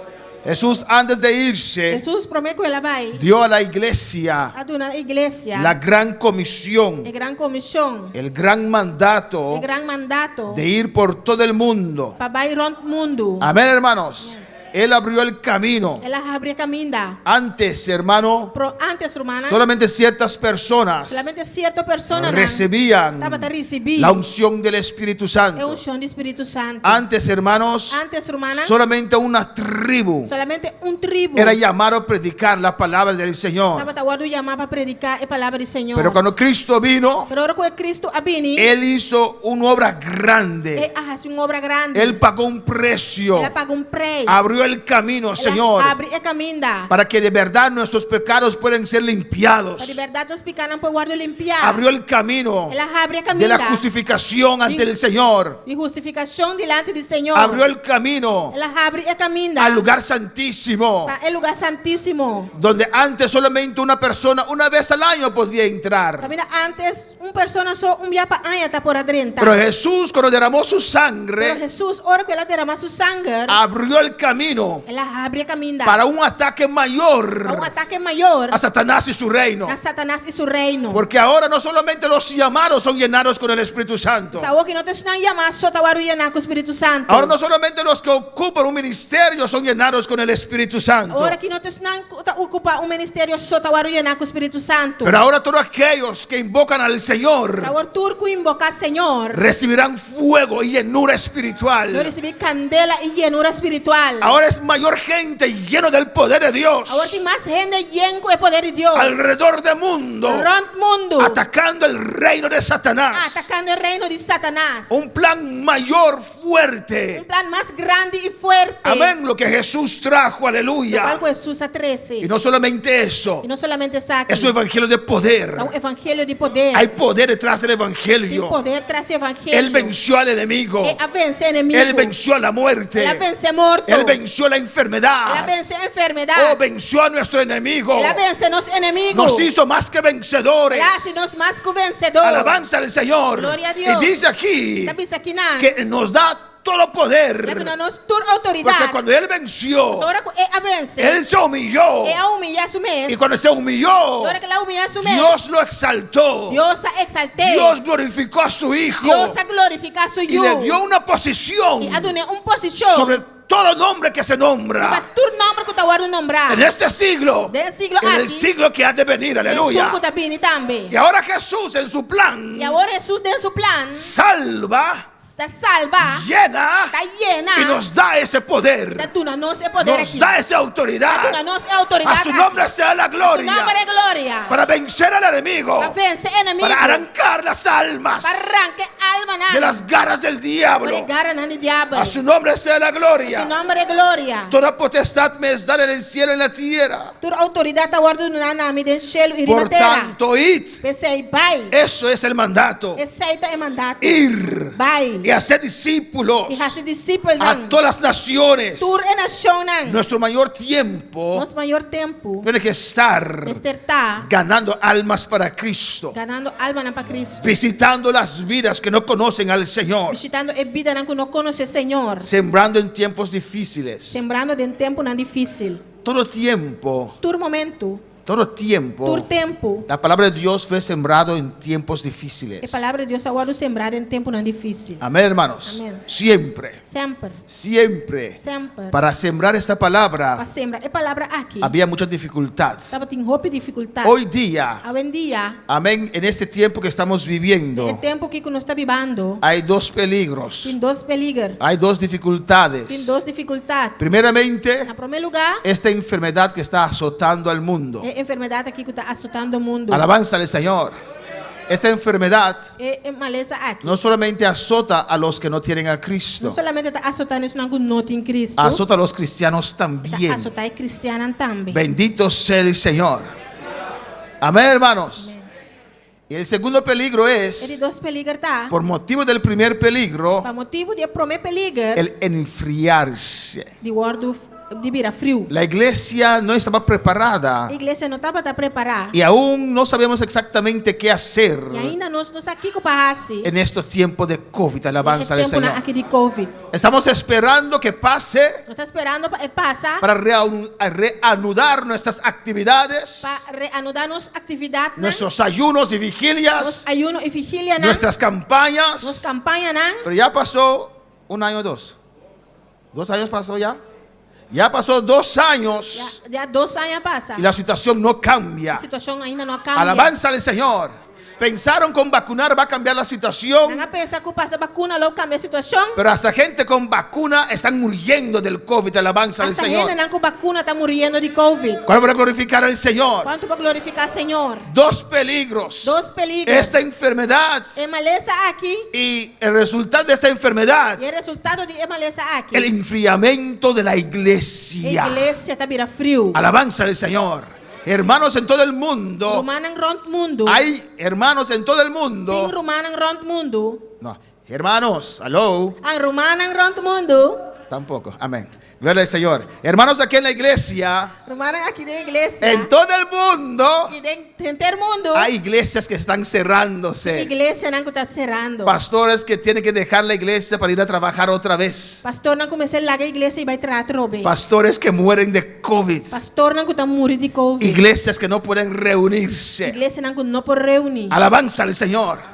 Jesús antes de irse Hesus promé ku el a bai dio a la iglesia a duna iglesia la gran comisión, e gran komishon, el gran mandato e gran mandato de ir por todo el mundo. pa bai rònt mundu. Amén, hermanos. Él abrió el camino. El a habri e kaminda. Antes, hermano, Pero antes, rumannan, solamente ciertas personas solamente sierto personanan recibían tabata risibí la unción del Espíritu e Santo. unshon di Spiritu Santu. Antes, hermanos, Antes, rumannan, solamente una tribu solamente un tribu era llamado a predicar la palabra del Señor. tabata wòrdu yamá pa prediká e palabra di Señor. Pero cuando Cristo vino, Pero ora ku Kristu a bini, Él hizo una obra grande. El a hasi un obra grandi. Él pagó un precio. El a paga un preis. Abrió el camino, El a Señor, habri e kaminda. para que de verdad nuestros pecados puedan ser limpiados. Pa di bèrdat nos pikánan por wòrdu limpiá. Abrió el camino El a habri e de kaminda. la justificación ante el Señor. Di hustifikashon dilanti di Señor. Abrió el camino El a habri e kaminda. al lugar santísimo, Pa e lugá santísimo. donde antes solamente una persona una vez al año podía entrar. Kaminda antes un persona so un bia pa aña ta por a drenta. Pero Jesús, cuando derramó su Pero sangre, Hesus, ora ku el a deramá su sanger, abrió el camino el a habri e kaminda para un ataque pa un mayor atake mayor a Satanás y su reino. na Satanas i su reino. Porque ahora no solamente los llamados son llenados con el Espíritu Santo. Awor aki no ta esnan yamá so ta wòrdu yená ku Spiritu Santu. Ahora no solamente los que ocupan un ministerio son llenados con el Espíritu Santo. Awor aki no ta esnan ku ta okupá un ministerio so ta wòrdu yená ku Spiritu Santu. Pero ahora todos aquellos que invocan al Señor Awor tur ku invoká Señor, recibirán fuego y llenura lo espiritual. risibí kandela i yenura spiritual. Ahora es mayor gente lleno del poder de Dios Awor tin mas hende yen ku e poder di Dios. alrededor del mundo, Rònt mundu. atacando el reino de Satanás. Atakando e reino di Satanas. Un plan mayor, fuerte. Un plan mas grandi i fuerte. Amén, lo que Jesús trajo, aleluya. Lokual ku Hesus a trese. Y no solamente eso, I no solamente esaki. es un evangelio de poder. Ta un evangelio di poder. Hay poder detrás del Tin evangelio. poder tras di evangelio. Él venció al enemigo. El a vense enemigu. Él venció a la muerte. El a vense morto. Él venció la enfermedad. El a vense enfermedat. Oh, venció a nuestro enemigo. El a vense nos enemigu. Nos hizo más que vencedores. El a hasi nos mas ku vensedó. Alabanza al Señor. Gloria a Dios. Y dice aquí Ta bisa akinan. que nos da todo poder. El a duna nos tur outoridat. Porque cuando Él venció, Ora ku el a vense. Él se humilló. El a humiliá su mes. Y cuando se humilló, Ora ku el a humiliá su mes. Dios lo exaltó. Dios a eksalt'é. Dios glorificó a su Hijo. Dios a glorifiká su Y yu. le dio una posición I a dun'é un posishon. sobre todo nombre que se Riba nombra. tur nòmber ku ta wòrdu nombrá. En este siglo. Den e siglo En el aki. siglo que ha de venir. Esun Aleluya. ku ta bini tambe. Y ahora Jesús en su plan I awor Hesus den su plan salva, ta salba, llena ta yena, y nos da ese poder. ta duna nos e poder Nos aki. da esa autoridad. Ta duna nos e outoridat A su aki. nombre sea la Su gloria. nòmber e gloria. Para vencer al enemigo. Pa vense enemigu. Para arrancar las almas Pa ranka almanan. de las garras del For di diablo. garanan di diabel. A su nombre sea la Su gloria. nòmber e gloria. Toda potestad me es dada en el cielo y en la tierra. Tur outoridat a wòrdu duná na mi den shelu i riba Por tera. tanto, id. P'esei bai. Eso es el mandato. Esei ta e mandato. Ir Bai. y hacer discípulos I hasi disipel a nan. todas las naciones. Tur e nashonnan. Nuestro mayor tiempo Nos mayor tempu. tiene que estar Mester ta ganando almas para Cristo, ganando almanan pa Kristu. visitando las vidas que no conocen al Señor, Bishitando e bidanan ku no konosé Señor. sembrando en tiempos difíciles. Sembrando den tempunan difísil. Todo tiempo, Tur momento. todo tiempo, Tur tempu. la palabra de Dios fue sembrado en tiempos E difíciles. palabra di Dios a wòrdu sembrá den tempunan difísil. Amén, hermanos. Amén. Siempre, Semper. siempre. Semper. Para sembrar esta Pa palabra sembra e palabra aki. había mucha dificultad. Tabatin hopi difikultat. Hoy día, Awendia, amén, en este tiempo que estamos e viviendo, tempu aki ku nos ta bibando, hay dos peligros, tin dos peliger, hay dos dificultades. tin dos difikultat. Primeramente, Na promé lugá, esta enfermedad que está azotando al mundo. e enfermedat aki ku ta asotando mundu. Alabanza al Señor. Esta enfermedad E, e malesa aki. no solamente azota a los que no tienen a No Cristo, solamente ta asotando esnan ku no tin Kristu, azota a los cristianos ta también. asotá e kristiannan tambe. Bendito sea el Señor. Amén, hermanos. Y el segundo peligro E di es, dos peliger ta, por motivo del primer peligro, pa motibu di e promé peliger, el enfriarse. di wòrdu di bira friu. La iglesia no estaba preparada Iglesia no tabata prepará. y aún no sabemos exactamente qué hacer I ainda nos no sa kiko pa hasi. en estos tiempos de COVID. Alabanza al E tempunan Señor. aki di COVID. Estamos esperando que pase Nos ta esperando pa e pasa para reanudar nuestras actividades, pa reanudá nos aktividatnan, nuestros ayunos y nos vigilias, ayuno i vigilianan, nuestras nos campañas. kampañanan. Pero ya pasó un año o dos. ¿Dos años pasó ya? Ya pasó dos años Ya, ya dos aña a pasa. y la situación no cambia. E situashon ainda no a kambia. Alabanza al Señor. Pensaron con vacunar va a cambiar la situación, Nan a pensa ku pasa bakuna lo kambia e situashon. pero hasta gente con vacuna están muriendo del COVID. Alabanza al Hasta Señor. hendenan ku bakuna ta muriendo di COVID. ¿Cuál para glorificar al Señor? Kuantu por glorifiká Señor? Dos peligros. Dos peliger. Esta enfermedad E malesa aki y el resultado de esta enfermedad, i e resultado di e malesa aki. el enfriamiento de la E iglesia. iglesia ta bira friu. Alabanza al Señor. Hermanos en todo el mundo. Rumannan rònt mundu. Hay hermanos en todo el Tin mundo. rumannan rònt mundu. No, hermanos, aló. Ah, rumannan rònt mundu. Tampoco. Amén. Gloria al Señor. Hermanos aquí en la iglesia, Rumannan aki den iglesia. en todo el mundo, Aki den henter mundu. hay iglesias que están cerrándose. Iglesianan ku ta serando. Pastores que tienen que dejar la iglesia para ir a trabajar otra vez. Pastornan ku mester laga iglesia i bai traha atrobe. Pastores que mueren de COVID. Pastornan ku ta muri di COVID. Iglesias que no pueden reunirse. Iglesianan ku no por reuní. Alabanza al Señor.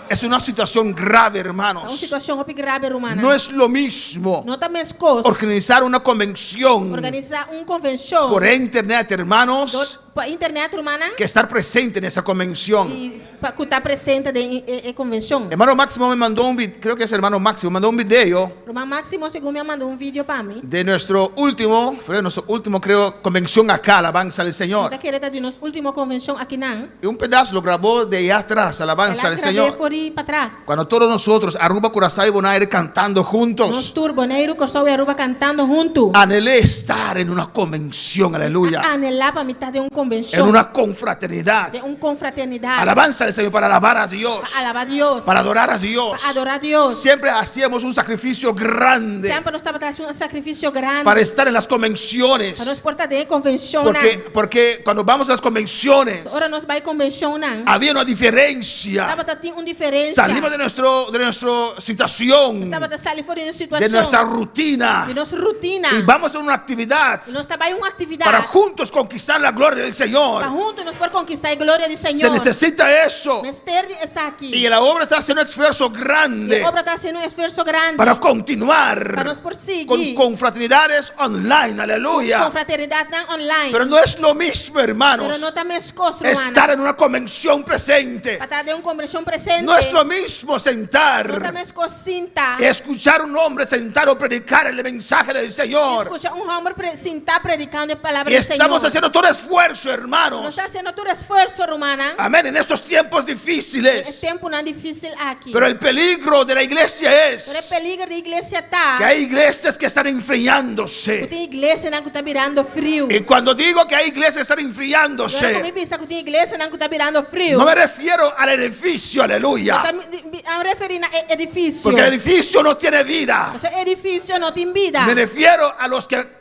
Es una situación grave, Ta un hermanos. situashon hopi grave, rumannan. No es lo mismo No ta meskos. organizar una convención Organisá un konvenshon. por internet, hermanos, Dor, pa internet, rumannan. que estar presente en esa convención. I pa ku ta presente den e, e konvenshon. Hermano Máximo me mandó un video, creo que es hermano Máximo, mandó un video Ruman Máximo segun mi a manda un video pa mi. de nuestro último, fue nuestro último, creo, convención acá, alabanza al Señor. Ta kere ta di nos último konvenshon akinan. Y un pedazo lo grabó de allá atrás, alabanza al El a grab'é Señor. for di patras. Cuando todos nosotros, Aruba, Curazao y Bonaire, cantando Nos juntos, tur Boneiru, Kòrsou i Aruba kantando huntu. anhelé estar en una convención, aleluya, Anhelá pa mi ta den un en konvenshon. una confraternidad. Den un konfraternidat. Alabanza al Señor para alabar a Dios, Pa alabá Dios. para adorar a Dios. Pa adorá Dios. Siempre hacíamos un sacrificio grande Semper nos tabata hasi un sakrifisio grandi. para estar en las Pa nos convenciones. por ta den konvenshon. Porque, porque cuando vamos a las convenciones, Ora nos bai konvenshonnan. había una diferencia. Tabata tin un diferensia. Salimos de, nuestro, de nuestra situación, Tabata sali for di nos de situashon. nuestra rutina, Di nos rutina. y vamos a una actividad I nos ta bai un aktividat. para juntos conquistar la gloria del Señor. Pa huntu nos por konkistá e gloria di Se Señor. necesita eso. Mester di esaki. Y la obra está haciendo un esfuerzo grande E obra ta hasiendo un esfuerso grandi para continuar pa nos por sigui con confraternidades online, aleluya. Konfraternidatnan online. Pero no es lo mismo, hermanos, Pero no ta meskos, rumannan. estar en una convención presente. Pa ta den un kombershon presente. No es lo mismo sentar No ta meskos sinta. escuchar un hombre sentado predicar el mensaje del Señor. Skucha un hòmber pre sintá predikando e palabra Y di Señor. estamos haciendo todo esfuerzo, hermanos. Nos ta hasiendo tur esfuerso, rumannan. Amén, en estos tiempos E difíciles. tempunan difísil aki. Pero el peligro de la iglesia Pero e es peliger di iglesia ta que hay iglesias que están ku enfriándose. tin iglesianan ku ta birando friu. Y cuando digo que hay iglesias que están Ora ku mi enfriándose, bisa ku tin iglesianan ku ta birando friu, no me refiero al edificio, aleluya. no ta mi a referí na e edifisio. Porque el edificio no tiene vida. Pasobra e edifisio no tin bida. Me refiero a los que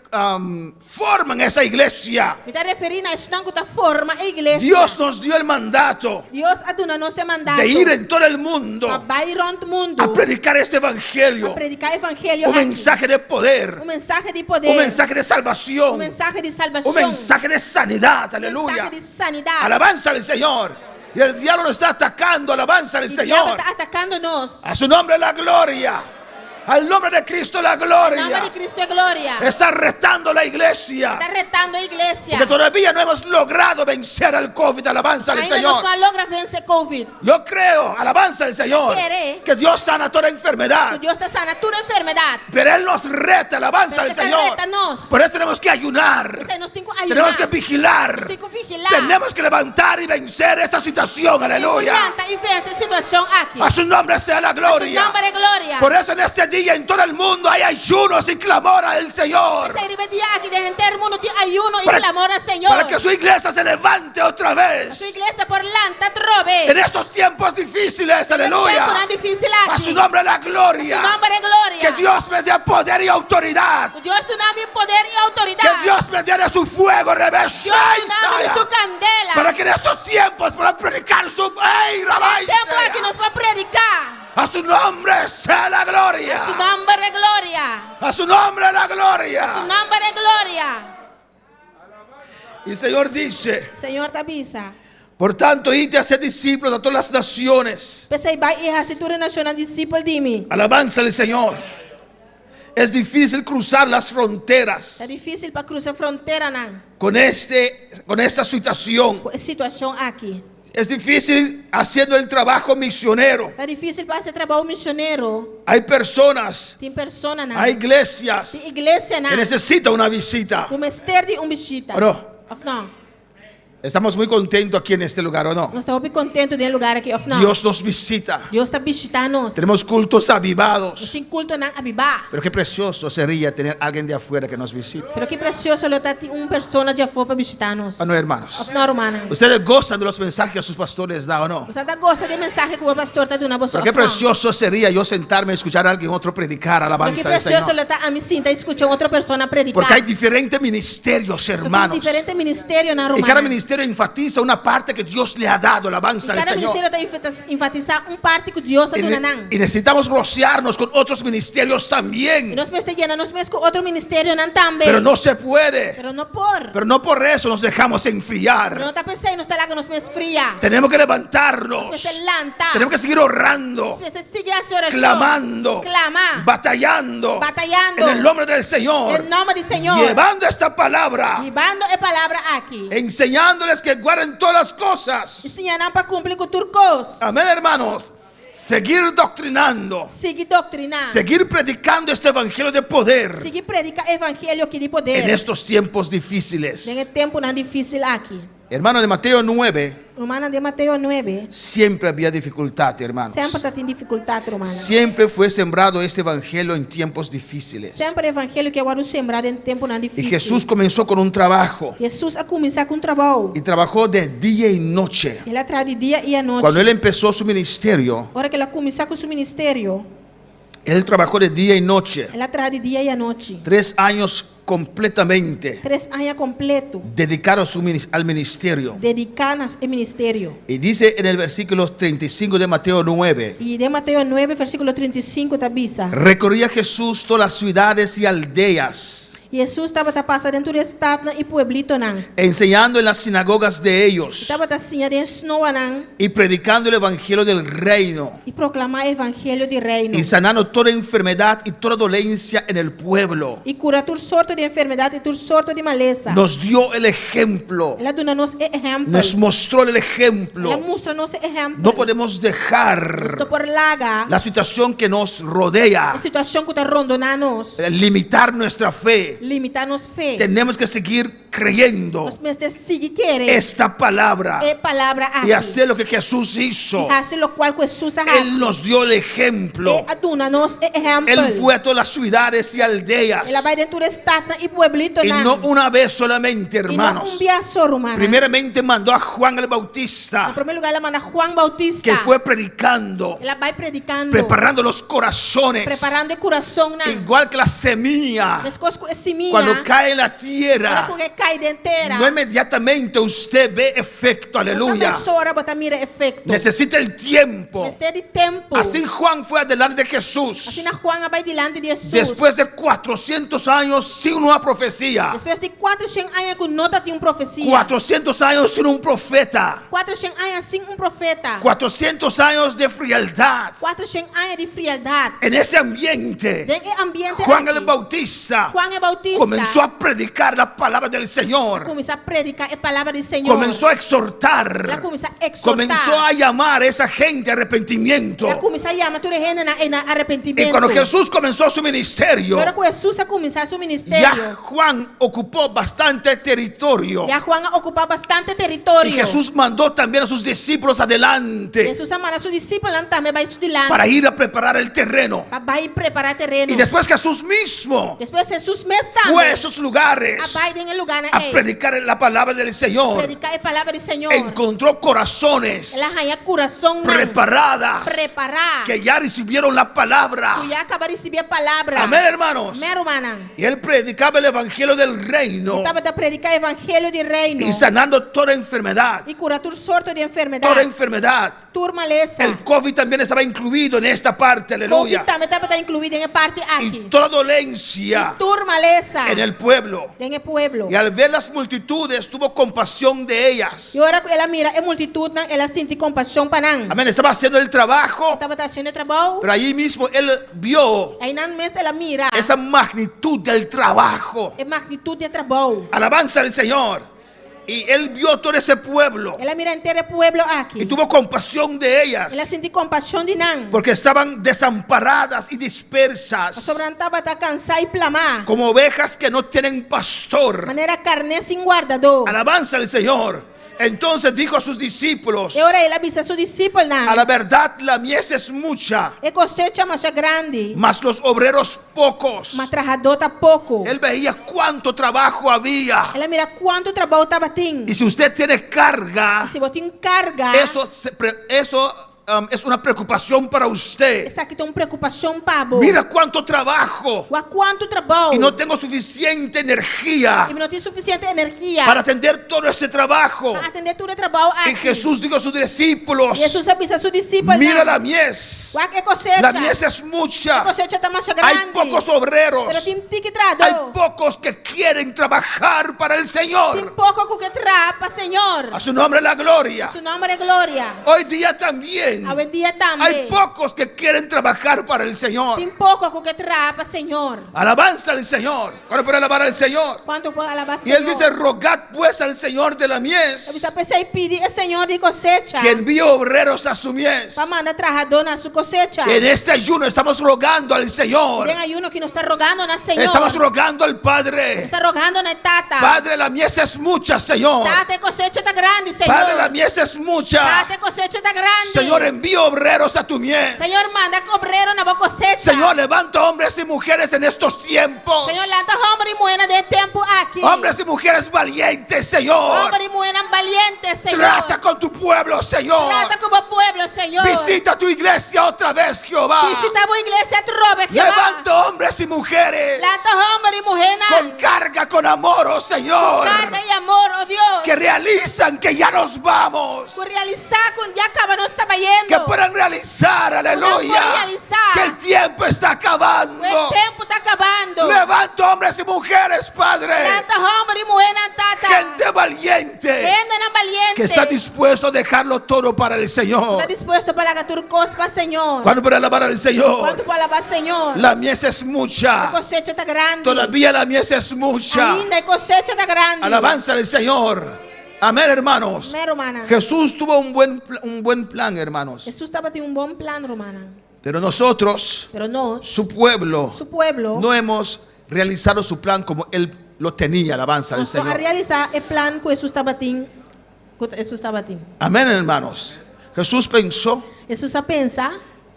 forman esa iglesia. Mi ta referí na esnan ku ta forma e iglesia. Dios nos dio el mandato Dios a duna nos e mandato de ir en todo el mundo pa bai rònt mundu a predicar este evangelio. pa prediká e evangelio Un aki. mensaje de poder. Un mensahe di poder. Un mensaje de salvación. Un mensahe di salbashon. Un mensaje de sanidad. Un Aleluya. mensahe di sanidat. Alabanza al Señor. Y el diablo nos está atacando. Alabanza al I diabel Señor. ta atakando nos. A su nombre la gloria. Al nombre de Cristo la Nòmber gloria. di Cristo e gloria. Está retando la iglesia. Ta retando e iglesia. Porque todavía no hemos logrado vencer al COVID. Alabanza al Ainda nos Señor. no a logra vense COVID. Yo creo, alabanza al Señor, Kere. que Dios sana toda enfermedad. Ku Dios ta sana tur enfermedat. Pero Él nos reta, alabanza Pero al E ta Señor. reta nos. Por eso tenemos que ayunar. P'esei nos tin ku ayuná. Tenemos que vigilar. Nos tin ku vigilá. Tenemos que levantar y vencer esta situación. Tin ku Aleluya. lanta i vense e situashon aki. A su nombre sea la A su gloria. nòmber e gloria. Por eso en este día en todo el mundo hay ayunos y clamor al Señor. P'esei riba e dia aki den henter mundu tin ayuno i Para, clamor na Señor. para que su iglesia se levante otra vez. Su iglesia por lanta atrobe. En estos tiempos difíciles, aleluya. Tempunan difísil A aki. su nombre la gloria. A su nòmber e gloria. Que Dios me dé poder y autoridad. Ku Dios duna mi poder i outoridat. Que Dios me dé de su fuego, Dios duna mi di su kandela. Para que en estos tiempos pueda predicar su. ¡Ey, Rabá! Tempu aki nos por prediká. A su nombre sea la gloria. A su nòmber e gloria. A su nombre la gloria. A su nòmber e gloria. Y el Señor dice: Señor ta bisa. Por tanto, id a hacer discípulos a todas las naciones. P'esei bai i hasi tur nashonnan disipel di mi. Alabanza al Señor. Es difícil cruzar las fronteras Ta difísil pa krusa fronteranan. con, este, con esta situación. Ku e situashon aki. Es difícil haciendo el trabajo misionero. Ta difísil pa hasi trabou misionero. Hay personas, Tin personanan. hay iglesias Tin iglesianan. que necesitan una visita. Ku mester di un bishita. ¿O no? Òf no? Estamos muy contentos aquí en este lugar, ¿o no? Nos ta hopi kontentu den e lugá aki, òf no? Dios nos visita. Dios ta bishitá nos. Tenemos cultos avivados. Nos tin kultonan avivá. Pero qué precioso sería tener alguien de afuera que nos visite. Pero ki presioso lo ta tin un persona di afó pa bishitá nos. ¿O no, hermanos? Òf no, rumannan? Ustedes gozan de los mensajes que sus pastores dan, ¿o no? Boso ta gosa di e mensahe ku e pastor ta duna boso. Pero qué òf no? precioso sería yo sentarme y escuchar a alguien otro predicar Pero ki alabanza al presioso Señor. lo ta ami sinta i skucha un otro persona prediká. Porque hay diferentes ministerios, Pasobra tin hermanos. diferente ministerionan, Y cada rumannan. ministerio enfatiza una parte que Dios le ha dado, alabanza I al kada Señor. ministerio ta enfatisá un parti ku Dios a Y, duna ne- nan. y necesitamos rociarnos con otros ministerios también. I nos mester yena nos mes ku otro ministerionan tambe. Pero no se puede. Pero no por. Pero no por eso nos dejamos enfriar. Pero no ta p'esei nos ta laga nos mes fria. Tenemos que levantarnos. Nos mester lanta. Tenemos que seguir orando, Nos mester sigui hasi orashon. clamando, Klama. batallando, Batallando. en el nombre del Señor. Den nòmber di Señor. Llevando esta palabra, Hibando e palabra aki. enseñándoles que guarden todas las cosas. I siña nan pa kumpli ku tur kos. Amén, hermanos. Seguir doctrinando, Sigui doktriná. seguir predicando este evangelio de poder Sigui prediká e evangelio aki di poder. en estos tiempos Den e difíciles. tempunan difísil aki. Hermano de Mateo 9, Rumannan den Mateo 9. siempre había dificultad, hermanos. Semper tabatin difikultat, rumannan. Siempre fue sembrado este evangelio en tiempos difíciles. Semper e evangelio aki a wòrdu sembrá den tempunan Y difísil. Jesús comenzó con un trabajo Hesus a kuminsá ku un trabou. y trabajó de día y noche. El a traha di dia i anochi. Cuando él empezó su ministerio, Ora ku el a kuminsá ku su ministerio, él trabajó de día y noche, el a traha di dia i anochi. tres años completamente Tres aña kompleto dedicado a su minis- al ministerio. dediká na e ministerio. Y dice en el versículo 35 de Mateo 9, I den Mateo 9, versíkulo 35, ta bisa. recorría Jesús todas las ciudades y aldeas. Hesus tabata pasa den tur e statnan i pueblitonan. Enseñando en las sinagogas de ellos. I tabata siña den snoanan. Y predicando el evangelio del reino. I proklamá e evangelio di reino. Y sanando toda enfermedad y toda dolencia en el pueblo. I kura tur sorto di enfermedat i tur sorto di malesa. Nos dio el ejemplo. El a duna nos e ehèmpel. Nos mostró el ejemplo. El a mustra nos e ehèmpel. No podemos dejar. Nos no por laga. La situación que nos rodea. E situashon ku ta rondoná nos. Limitar nuestra fe. Limitá nos fe. Tenemos que seguir creyendo. Nos mester sigui kere. Esta palabra. E palabra aki. Y hacer lo que Jesús hizo. I hasi lokual ku Hesus a hasi. Él nos dio el ejemplo. E a duna nos e ehèmpel. Él fue a todas las ciudades y aldeas. El a bai den tur e statnan i pueblitonan. Y no una vez solamente, hermanos. I no un bia so, rumannan. Primeramente mandó a Juan el Bautista. Na promé lugá el a manda Juan Bautista. Que fue predicando. El a bai predicando. Preparando los corazones. Preparando e kurasonnan. Igual que la semilla. Meskos ku e simia. Cuando cae en la tierra. Ora ku e kai den tera. No inmediatamente usted ve efecto, aleluya. No ta mesora bo ta mira efecto. Necesita el tiempo. Mester di tempu. Así Juan fue adelante de Jesús. Asina Juan a bai dilanti di Hesus. Después de cuatrocientos años sin una profecía. Despues di kuatroshen aña ku no ta tin un profesia. Cuatrocientos años sin un profeta. Kuatroshen aña sin un profeta. Cuatrocientos años de frialdad. Kuatroshen aña di frialdad. En ese ambiente. Den e ambiente Juan aki. el Bautista. Juan e Bautista. Comenzó a predicar la palabra del Señor. A kuminsá prediká e palabra di Señor. Comenzó a exhortar. El a kuminsá eksortá. Comenzó a llamar a esa gente a arrepentimiento. El a kuminsá yama tur e hendenan ei na arrepentimentu. Y cuando Jesús comenzó su ministerio. I ora ku Hesus a kuminsá su ministerio. Ya Juan ocupó bastante territorio. Ya Juan a okupá bastante teritorio. Y Jesús mandó también a sus discípulos adelante. Hesus a manda su disipelnan tambe bai su dilanti. Para ir a preparar el terreno. Pa bai prepará tereno. Y después Jesús mismo. Despues Hesus mes tambe. Fue a esos lugares. A bai den e lugánan A ei. predicar la palabra del Señor. Prediká e palabra di Señor. Encontró corazones. El a haña kurasonnan. Preparadas. Prepará. Que ya recibieron la palabra. Ku ya kaba risibí e palabra. Amén, hermanos. Amén, rumannan. Y él predicaba el evangelio del reino. E tabata prediká e evangelio di reino. Y sanando toda enfermedad. I kura tur sorto di enfermedat. Toda enfermedad. Tur malesa. El COVID también estaba incluido en esta parte, aleluya. Covid tambe tabata inkluí den e parti aki. Y toda dolencia. I tur malesa. En el pueblo. Den e pueblo. Y al ver las multitudes tuvo compasión de ellas. I ora ku el a mira e multitutnan, el a sinti kompashon pa nan. Amén. Estaba haciendo el trabajo. E tabata hasiendo e trabou. Pero allí mismo él vio. Einan mes el a mira. Esa magnitud del trabajo. E magnitut di e trabou. Alabanza al Señor. Y él vio todo ese pueblo. El a mira henter e pueblo aki. Y tuvo compasión de ellas. El a sinti kompashon di nan. Porque estaban desamparadas y dispersas. Pasobra nan tabata kansá i plamá. Como ovejas que no tienen pastor. Manera karné sin wardadó. Alabanza al Señor. Entonces dijo a sus discípulos. E ora el a bisa su disipelnan. A la verdad la mies es mucha. E kosecha masha grandi. Mas los obreros pocos. Ma trahadó ta poko. Él veía cuánto trabajo había. El a mira kuantu trabou tabatin. Y si usted tiene carga. I si bo tin karga. Eso se pre-, eso, es una preocupación para usted. Esaki ta un preokupashon pa bo. Mira cuánto trabajo. Wak kuantu trabou. Y no tengo suficiente energía. I mi no tin sufisiente energia. Para atender todo ese trabajo. Pa atendé tur e trabou aki. Y Jesús dijo a sus discípulos. I Hesus a bisa su disipelnan. Mira la mies. Wak e kosecha. La mies es mucha. E kosecha ta masha grandi. Hay pocos obreros. Pero tin tiki trahadó. Hay pocos que quieren trabajar para el Señor. Tin poko ku ke traha pa Señor. A su nombre la gloria. A su nombre gloria. Hoy día también. Awendia tambe. Hay pocos que quieren trabajar para el Señor. Tin poko ku ke traha pa Señor. Alabanza al Señor. ¿Cuánto puede alabar al Señor? Kuantu por alabá Y él Señor? dice, rogad pues al Señor de la mies. E ta bisa p'esei pidi e Señor di kosecha. Que envíe obreros a su mies. Pa manda trahadó na su kosecha. En este ayuno estamos rogando al Señor. Den ayuno aki nos ta rogando na Señor. Estamos rogando al Padre. Nos ta rogando na Tata. Padre, la mies es mucha, Señor. Tata, e kosecha ta grandi, Señor. Padre, la mies es mucha. Tata, e kosecha ta grandi. Señor, envía obreros a tu mies. Señor, manda obrero na bo kosecha. Señor, levanta hombres y mujeres en estos tiempos. Señor, lanta hòmber i muhénan den e tempu aki. Hombres y mujeres valientes, Señor. Hòmber i muhénan baliente, Señor. Trata con tu pueblo, Señor. Trata ku bo pueblo, Señor. Visita tu iglesia otra vez, Jehová. Bishitá bo iglesia atrobe, Jehová. Levanta hombres y mujeres. Lanta hòmber i muhénan. Con carga, con amor, oh Señor. Ku karga i amor, oh Dios. Que realizan que ya nos vamos. Ku realisá ku ya kaba nos ta bayendo. Que puedan realizar, aleluya, realisá. que el tiempo está acabando. E tempu ta kabando. Levanta hombres y mujeres, Padre. Lanta hòmber i muhénan, Tata. Gente valiente Hendenan baliente. que está dispuesto a dejarlo todo para el Señor. Ta dispuesto pa laga tur kos pa Señor. ¿Cuándo para alabar al Señor? Kuantu por alabá Señor? La mies es mucha. E kosecha ta grandi. Todavía la mies es mucha. Ainda e kosecha ta grandi. Alabanza al Señor. Amén, hermanos. Amèn, rumannan. Jesús tuvo un buen plan, hermanos. Hesus tabatin un bon plan, rumannan. Pero nosotros, Pero nos, su pueblo, su pueblo, no hemos realizado su plan como él lo tenía. Alabanza al nos no a Señor. realisá e plan ku Hesus tabatin, ku Hesus tabatin. Amén, hermanos. Jesús pensó, Hesus a pensa,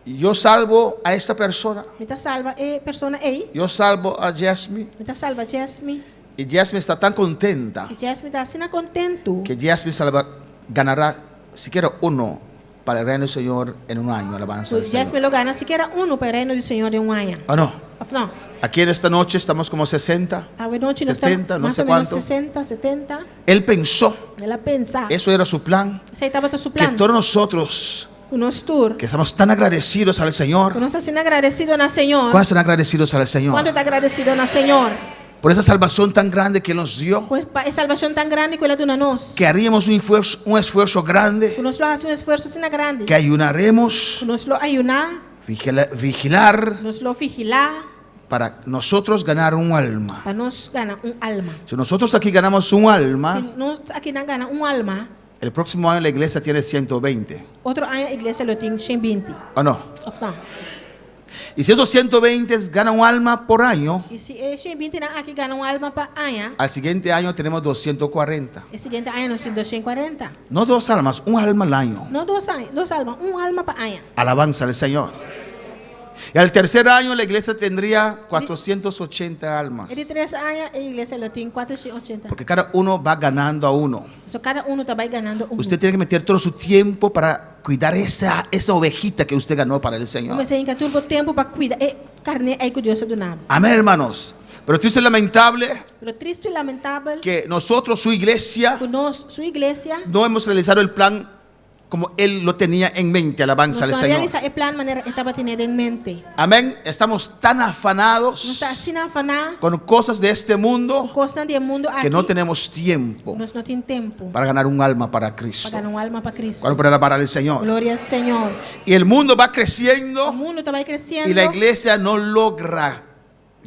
yo salvo a esta persona, mi ta salba e persona ei, yo salvo a Jasmine. mi ta salba Jasmine. Y Jasmine está tan contenta I Jasmine ta asina kontentu. que Jasmine salva, ganará siquiera uno para el reino del Señor en un año. Alabanza al Señor. Jasmine lo gana sikiera unu pa e reino di Señor den un aña. ¿O no? Òf no? Aquí en esta noche estamos como 60, Awe nochi nos ta 70, no mas sé o ménos cuánto. 60, 70. Él pensó, El a pensa. eso era su plan, Esei tabata su que plan. todos nosotros Ku nos tur. que estamos tan agradecidos al Señor, Ku nos ta asina agradesido na Señor. ¿cuántos están agradecidos al Señor? Kuantu ta agradesido na Señor? Por esa salvación tan grande que nos dio, Pues pa e salbashon tan grandi ku El a duna nos. que haríamos un esfuerzo grande, Ku nos lo hasi un esfuerso asina grandi. que ayunaremos, Ku nos lo ayuná. vigilar Nos lo vigilá. para nosotros ganar un alma. Pa nos gana un alma. Si nosotros aquí ganamos un alma, Si nos akinan gana un alma, el próximo año la iglesia tiene 120. otro aña iglesia lo tin 120. ¿O no? Òf no? Y si esos 120 ganan un alma por año, I si e 120 nan aki gana un alma pa aña, al siguiente año tenemos 240. e siguiente aña nos tin 240. No dos almas, un alma al año. No dos, aña, dos alma, un alma pa aña. Alabanza al Señor. Y al tercer año la iglesia tendría 480 almas. E di tres aña e iglesia lo tin 480. Porque cada uno va ganando a uno. So kada unu ta bai ganando un. Usted tiene que meter todo su tiempo para cuidar esa ovejita que usted ganó para el Señor. Bo mester hinka tur bo tempu pa kuida e karné ei ku Dios a duna bo. Amén, hermanos. Pero triste y lamentable Pero tristu i lamentabel que nosotros, su iglesia, ku nos, su iglesia, no hemos realizado el plan como Él lo tenía en mente. Alabanza nos al no Señor. realisá e plan manera e tabatin den mente. Amén. Estamos tan afanados Nos ta asina afaná con cosas de este mundo kosnan di e mundu aki. que no tenemos tiempo Nos no tin tempu para ganar un alma para pa Cristo. gana un alma pa Kristu. Cuando para alabar al Señor. Gloria al Señor. Y el mundo va E creciendo mundu ta bai kresiendo y la iglesia no logra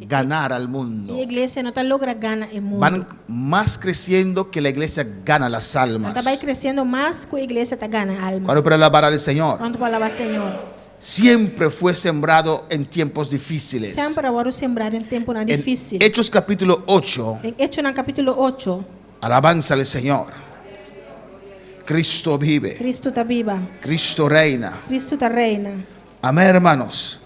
ganar al mundo. I e iglesia no ta logra gana e mundu. Van más creciendo que la iglesia gana las almas. Ta bai kresiendo mas ku e iglesia ta gana alma. Cuando para alabar al Señor. Kuantu por alabá Señor? Siempre fue sembrado en tiempos difíciles. Semper a wòrdu sembrá den tempunan En difísil. Hechos capítulo 8, Den Echonan kapítulo 8, alabanza al Señor. Cristo vive, Kristu ta biba. Cristo reina. Kristu ta reina. Amén, hermanos.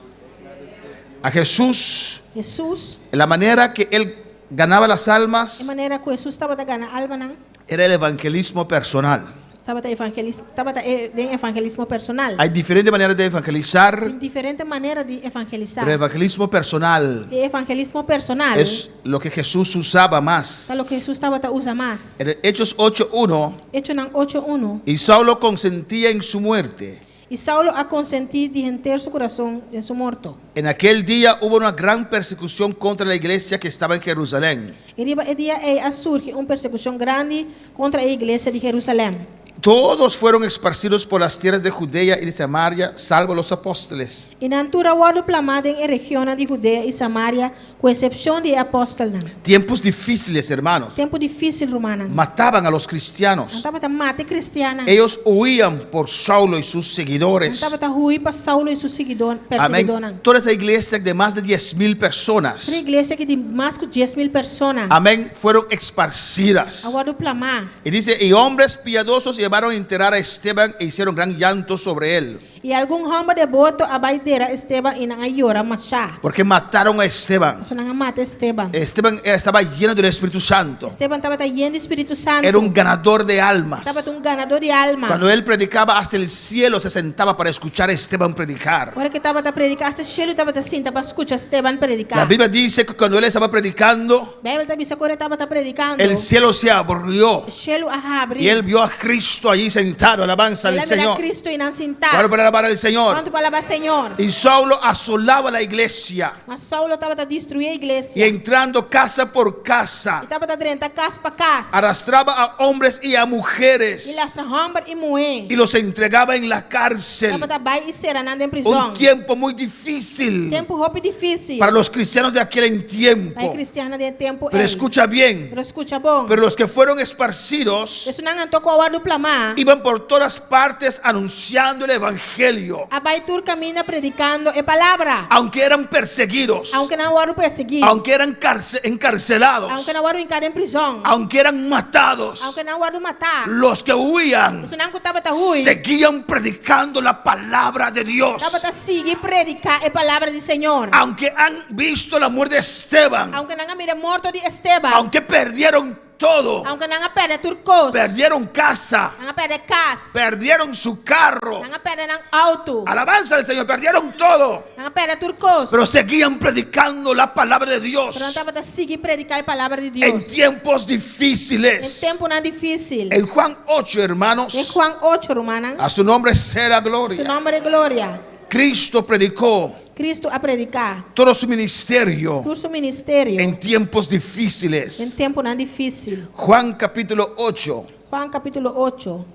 A Jesús, Hesus, la manera que él ganaba las almas e manera ku Hesus tabata gana almanan, era el evangelismo personal. tabata evangelismo, tabata eh, den evangelismo personal. Hay diferentes maneras de evangelizar, Tin diferente manera di evangelisá. pero el evangelismo personal E evangelismo personal es lo que Jesús usaba más. ta loke Hesus tabata usa mas. En Hechos 8.1, Echonan 8.1. y Saulo consentía en su muerte. I Saulo a konsentí di henter su kurason den su morto. En aquel día hubo una gran persecución contra la iglesia que estaba en Jerusalén. I riba e dia ei a surgi un persekushon grandi kontra e iglesia di Jerusalèm. Todos fueron esparcidos por las tierras de Judea y de Samaria, salvo los apóstoles. I nan tur a wòrdu plamá den e regionnan di Hudea i Samaria, ku eksepshon di e apòstelnan. Tiempos difíciles, hermanos. Tempu difísil, rumannan. Mataban a los cristianos. Nan tabata mata e kristiannan. Ellos huían por Saulo y sus seguidores. Nan tabata hui pa Saulo i su siguidó, Amén. persiguidónan. Toda esa iglesia de más de 10 mil personas. E iglesia aki di mas ku 10 mil persona. Amén. Fueron esparcidas. A wòrdu plamá. Y dice, y hombres piadosos llevaron a enterrar a Esteban e hicieron gran llanto sobre él. I algun hòmber deboto a bai dera Esteban i nan a yora mashá. Porque mataron a Esteban. Pasobra nan a mata Esteban. Esteban estaba lleno del Espíritu Santo. Esteban tabata yen di Spiritu Santu. Era un ganador de almas. Tabata un ganadó di alma. Cuando él predicaba hasta el cielo se sentaba para escuchar a Esteban predicar. Ora ku e tabata prediká, asta shelu tabata sinta pa skucha Esteban prediká. La Biblia dice que cuando él estaba predicando, Beibel ta bisa ku ora e tabata predikando, el cielo se abrió e shelu a habri. y él vio a Cristo allí sentado. Alabanza El al a mira Señor. Cristo einan sintá. Claro, para alabar al Señor. Kuantu pa alabá Señor? Y Saulo asolaba la iglesia Ma Saulo tabata destruí e y iglesia. entrando casa por casa, I tabata drenta kas pa kas. arrastraba a hombres y a mujeres I lastra hòmber i muhé. y los entregaba en la cárcel. Tabata bai i sera nan den Un prizòn. tiempo muy difícil Tempu hopi difísil para los cristianos de aquel pa e tiempo. kristiannan den e tempu Pero ei. escucha bien, Pero skucha bon. pero los que fueron esparcidos Esunnan anto ku a wòrdu plamá iban por todas partes anunciando el evangelio, a bai tur kaminda predikando e palabra. aunque eran perseguidos, Aunke nan a wòrdu persiguí. aunque eran carce- encarcelados, Aunke nan a wòrdu hinká den prizòn. aunque eran matados, Aunke nan a wòrdu matá. los que huían Esunnan ku tabata hui seguían predicando la palabra de Dios. tabata sigui prediká e palabra di Señor. Aunque han visto la muerte de Esteban, Aunke nan a mira morto di Esteban. aunque perdieron todo, Aunke nan a pèrdè tur kos. perdieron casa, Nan a pèrdè kas. perdieron su carro, Nan a pèrdè nan outo. alabanza al Señor, perdieron todo, Nan a pèrdè tur kos. pero seguían predicando la palabra de Dios Pero nan tabata sigui prediká e palabra di en Dios. tiempos Den difíciles. tempunan difísil. En Juan 8, hermanos, Den Juan 8, rumannan. a su nombre será Su gloria. nòmber gloria. Cristo predicó Cristo a prediká todo su ministerio tur su ministerio en tiempos den difíciles. tempunan difísil. Juan capítulo 8, Juan kapítulo 8,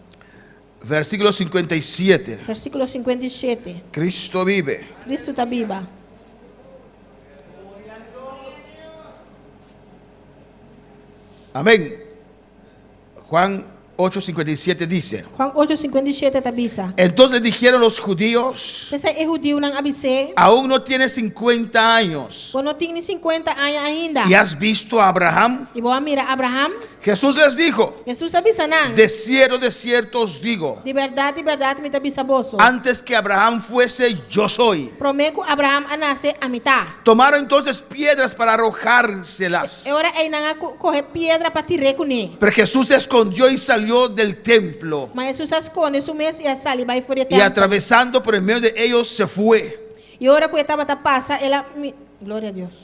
versículo 57. versíkulo 57. Cristo vive. Cristo ta biba. Amén. Juan 8:57 dice. Juan 8:57 ta bisa. Entonces dijeron los judíos, P'esei e hudiunan a bis'é, aún no tienes 50 años bo no tin ni 50 aña ainda. y has visto a Abraham. I bo a mira Abraham. Jesús les dijo, Hesus a bisa nan. de cierto, de cierto os digo, Di bèrdat, di bèrdat mi ta bisa boso. antes que Abraham fuese, yo soy. Promé ku Abraham a nase, ami ta. Tomaron entonces piedras para arrojárselas. E ora ei nan a kohe piedra pa tir'é kuné. Pero Jesús se escondió y salió del templo. Ma Hesus a skonde su mes i a sali bai for di e Y tèmpel. atravesando por en medio de ellos se fue. I ora ku e tabata pasa, el a mi Gloria a Dios.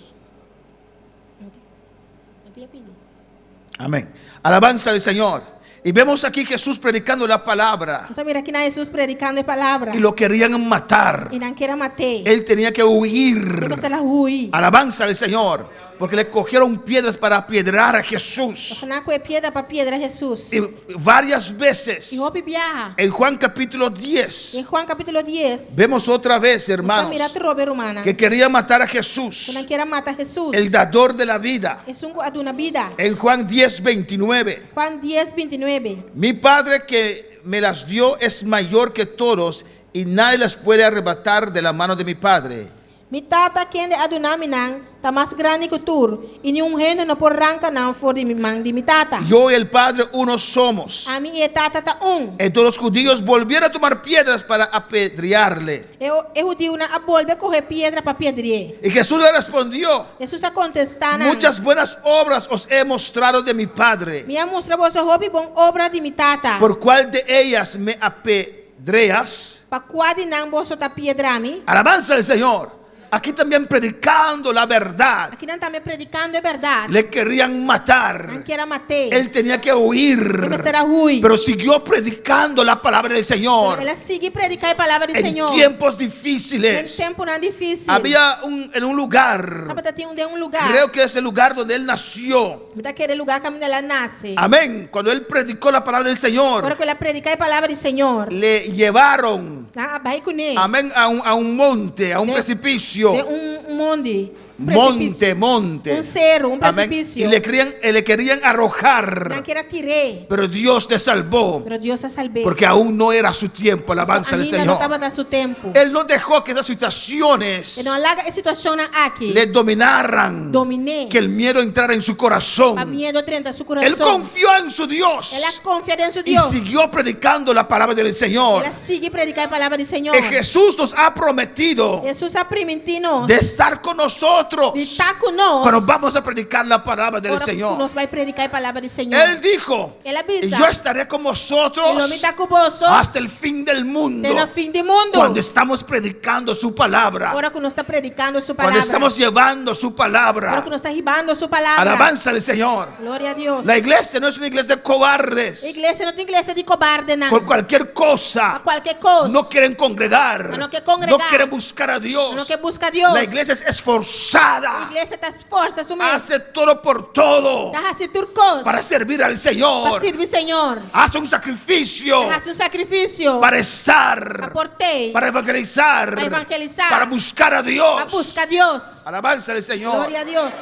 Amén. Alabanza al Señor. Y vemos aquí Jesús predicando la palabra. Nos ta mira akinan Hesus predikando e palabra. Y lo querían matar. I nan ker a mat'é. Él tenía que huir. E mester a hui. Alabanza al Señor. Porque le cogieron piedras para apedrear a Jesús. Pasobra nan a kohe piedra pa piedra Hesus. Y varias veces. I hopi biaha. En Juan capítulo 10. Den Juan kapítulo 10. Vemos otra vez, Nos ta hermanos, mira atrobe, rumannan. que quería matar a Jesús, Ku nan ker a mata Hesus. el dador de la vida. Esun ku a duna bida. En Juan 10, 29. Juan 10, 29. Mi Padre que me las dio es mayor que todos y nadie las puede arrebatar de la mano de mi Padre. Mi Tata kende a duna mi nan ta mas grandi ku tur, i niun hende no por ranka nan for di mi man di mi Tata. Yo y el Padre uno somos. Ami i e Tata ta un. Entonces los judíos volvieron a tomar piedras para apedrearle. E, e hudiunan a bolbe kohe piedra pa piedri'é. Y Jesús le respondió, Hesus a kontestá nan, muchas buenas obras os he mostrado de mi Padre. Mi a mustra boso hopi bon obra di mi Tata. ¿Por cuál de ellas me apedreas? Pa kua di nan boso ta piedra mi? Alabanza al Señor. Aquí también predicando la verdad. Akinan tambe predikando e bèrdat. Le querían matar. Nan ker a mat'é. Él tenía que huir. E mester a hui. Pero siguió predicando la palabra del Señor. El a sigui prediká e palabra di En Señor. tiempos Den difíciles. tempunan difísil. Había un, en un lugar, Tabatin un den un lugá. creo que es el lugar donde él nació. Mi ta kere e lugá kaminda el a nase. Amén. Cuando él predicó la palabra del Ora Señor, ku el a prediká e palabra di Señor. le llevaron, Nan a bai kuné. amén, a un monte, a un De precipicio. un mondi. Monte, presipísio. monte. Un seru, un Amén. presipísio. Y le querían arrojar. Nan ker a tir'é. Pero Dios te salvó. Pero Dios a salb'é. Porque aún no era su tiempo. Alabanza al Ainda no Señor. tabata su tempu. Él no dejó que esas situaciones E no a laga e situashonnan aki. le dominaran. Domin'é. Que el miedo entrara en su corazón. Pa miedu drenta su Él kurason. confió en su Dios. El a konfia den su Y Dios. siguió predicando la palabra del Señor. El a sigui prediká e palabra di Señor. Que Jesús nos ha prometido Hesus a primintí nos de estar con nosotros di ta ku nos. cuando vamos a predicar la palabra del Ora Señor. nos bai prediká e palabra di Señor. Él dijo, El a y bisa. yo estaré con vosotros I lo mi ta ku boso hasta el fin del mundo. te na fin di mundu. Cuando estamos predicando su palabra, Ora ku nos ta predikando su cuando palabra. estamos llevando su Ora palabra, ku nos ta hibando su palabra. alabanza al Señor. Gloria na Dios. La iglesia no es una iglesia de cobardes. Iglesia no ta iglesia di kobardenan. Por cualquier cosa. Pa kualke kos. No quieren congregar. No quieren congregar. No quieren buscar a Dios. No ke buska Dios. La iglesia es esforzada. Iglesia ta esforsá su mes. Hace todo por todo. Ta hasi tur kos. Para servir al Pa Señor. sirbi Señor. Hace un sacrificio. Ta hasi un sakrifisio. Para estar. Pa por t'ei. Para evangelizar. Pa evangelisá. Para buscar a Dios. Pa buska Dios. Alabanza al Señor. Gloria na Dios.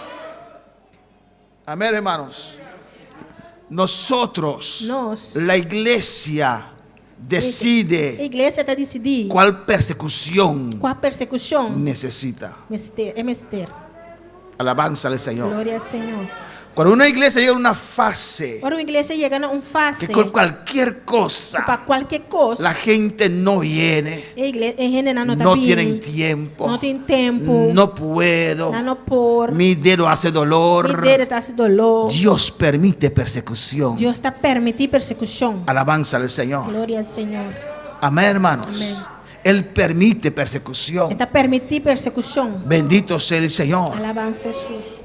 Amén, hermanos. Nosotros, Nos. la iglesia, decide Iglesia ta disidí cuál persecución kua persekushon necesita. mester, e mester. Alabanza al Señor. Gloria na Señor. Cuando una iglesia llega a una fase Ora un iglesia yega na un fase que con cualquier cosa pa kualke kos, la gente no viene, e iglesia, e hendenan no ta no bini, tienen tiempo, no tin tempu, no puedo, nan no por, mi dedo hace dolor. mi dede ta hasi doló. Dios permite persecución. Dios ta permití persekushon. Alabanza al Señor. Gloria na Señor. Amén, hermanos. Amén. Él permite persecución. E ta permití persekushon. Bendito sea el Señor. Alabansa na Hesus.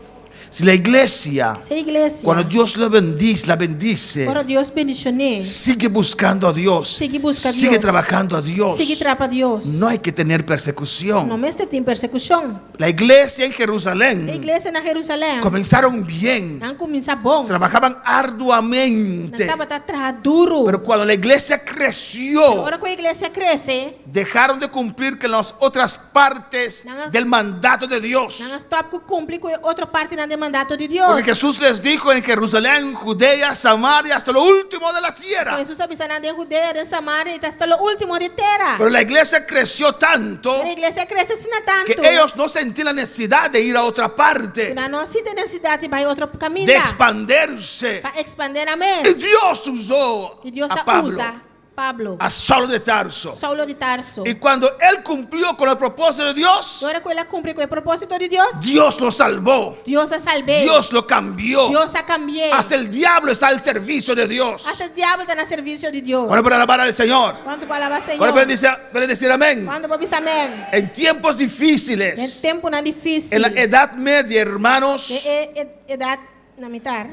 Si la iglesia, Si iglesia, cuando Dios la bendice, la bendice, ora Dios bendishon'é, sigue buscando a Dios, Sigui buska sigue Dios. trabajando a Dios. Sigui traha pa Dios. No hay que tener persecución. No mester tin persekushon. La iglesia en Jerusalén E iglesia na Jerusalèm comenzaron bien, nan a kuminsá bon. trabajaban arduamente, Nan tabata traha duru. pero cuando la iglesia creció, Ora ku e iglesia a krese, dejaron de cumplir con las otras partes del mandato de Dios. nan a stòp ku kumpli ku otro partinan di mandato di Dios. Porque Jesús les dijo en Jerusalén, Judea, Samaria, hasta lo último de la tierra. Hesus a bisa nan den Hudea, den Samaria, i te lo último di tera. Pero la iglesia creció tanto E iglesia a krese asina tantu. que ellos no sentían la necesidad de ir a otra parte, Nan no a sinti nesesidat di bai otro de kaminda. expandirse. Pa ekspandé nan mes. Y Dios usó I Dios a Pablo, usa Pablo, a Saulo de Tarso. Saulo di Tarso. Y cuando él cumplió con el propósito de Dios, Ora ku el a kumpli ku e propósito di Dios, Dios lo salvó, Dios a salb'é. Dios lo cambió. Dios a kambi'é. Hasta el diablo está al servicio de Dios. Hasta diabel ta na servisio di Dios. ¿Cuándo pueden alabar al Señor? Kuantu por alabá ¿Cuándo Señor? pueden decir, pueden decir amén? Kuantu por bisa amèn? En tiempos Den difíciles, tempunan difísil. en la Edad Media, hermanos, Den e, e, edat na mitar.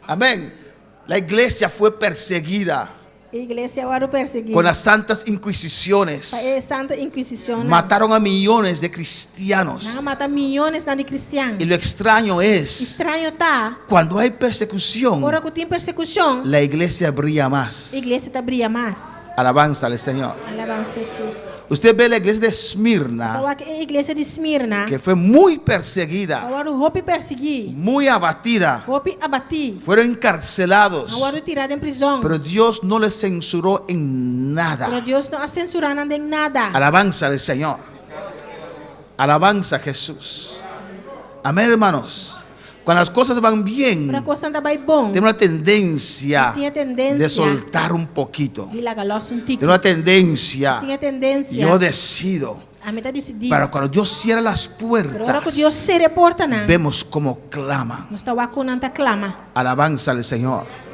amén. La iglesia fue perseguida Iglesia a wòrdu persiguí. con las santas inquisiciones. Pa e Santa Inkisishon. Mataron a millones de cristianos. Nan a mata miónes di kristian. Y lo extraño es, Straño ta. cuando hay persecución, Ora ku tin persekushon, la iglesia brilla más. iglesia ta bria mas. Alabanza al Señor. Alabansa na Hesus. Usted ve la iglesia de Esmirna, Awor e iglesia di Esmirna. que fue muy perseguida, A wòrdu hopi persiguí. muy abatida. Hopi abatí. Fueron encarcelados. A wòrdu tirá den prizòn. Pero Dios no les censuró en nada. Pero Dios no a sensurá nan den nada. Alabanza al Señor. Alabanza a Jesús. Amén, hermanos. Cuando las cosas van bien, Ora kosnan ta bai bon. tenemos una tendencia Nos tin tendensia de soltar un poquito. Di laga lòs un tiki. Tenemos una tendencia. Tin tendensia. Yo decido. Ami ta disidí. Pero cuando Dios cierra las Pero ora ku Dios puertas, sera e portanan. vemos cómo claman. Nos ta wak kon nan ta klama. Alabanza al Señor.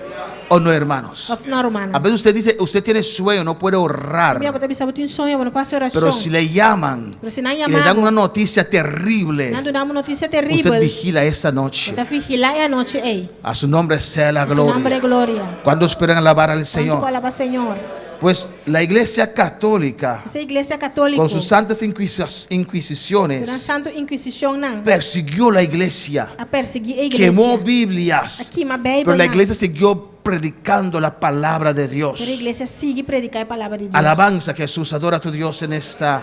¿O no, hermanos? Òf no, ruman. A veces usted dice, usted tiene sueño, no puede orar. Mira, bo ta bisa, bo tin soño, bo no por hasi orashon. Pero si le llaman Pero si nan y le dan yama, una noticia terrible, nan duna un notisia usted teribel. vigila esa noche. Bo ta vigilá e anochi ei. A su nombre sea la Su nòmber gloria. gloria. ¿Cuándo esperan alabar al Kuantu Señor? alabá Señor? Pues la iglesia católica, E iglesia katóliko. con sus santas inquisiciones, Santu Inkisishonnan. persiguió la iglesia, A persiguí e iglesia. quemó Biblias, A kima Beibel. pero la iglesia siguió predicando la palabra de Dios. Pero e iglesia a sigui prediká e palabra di Dios. Alabanza a Jesús, adora a tu Dios en esta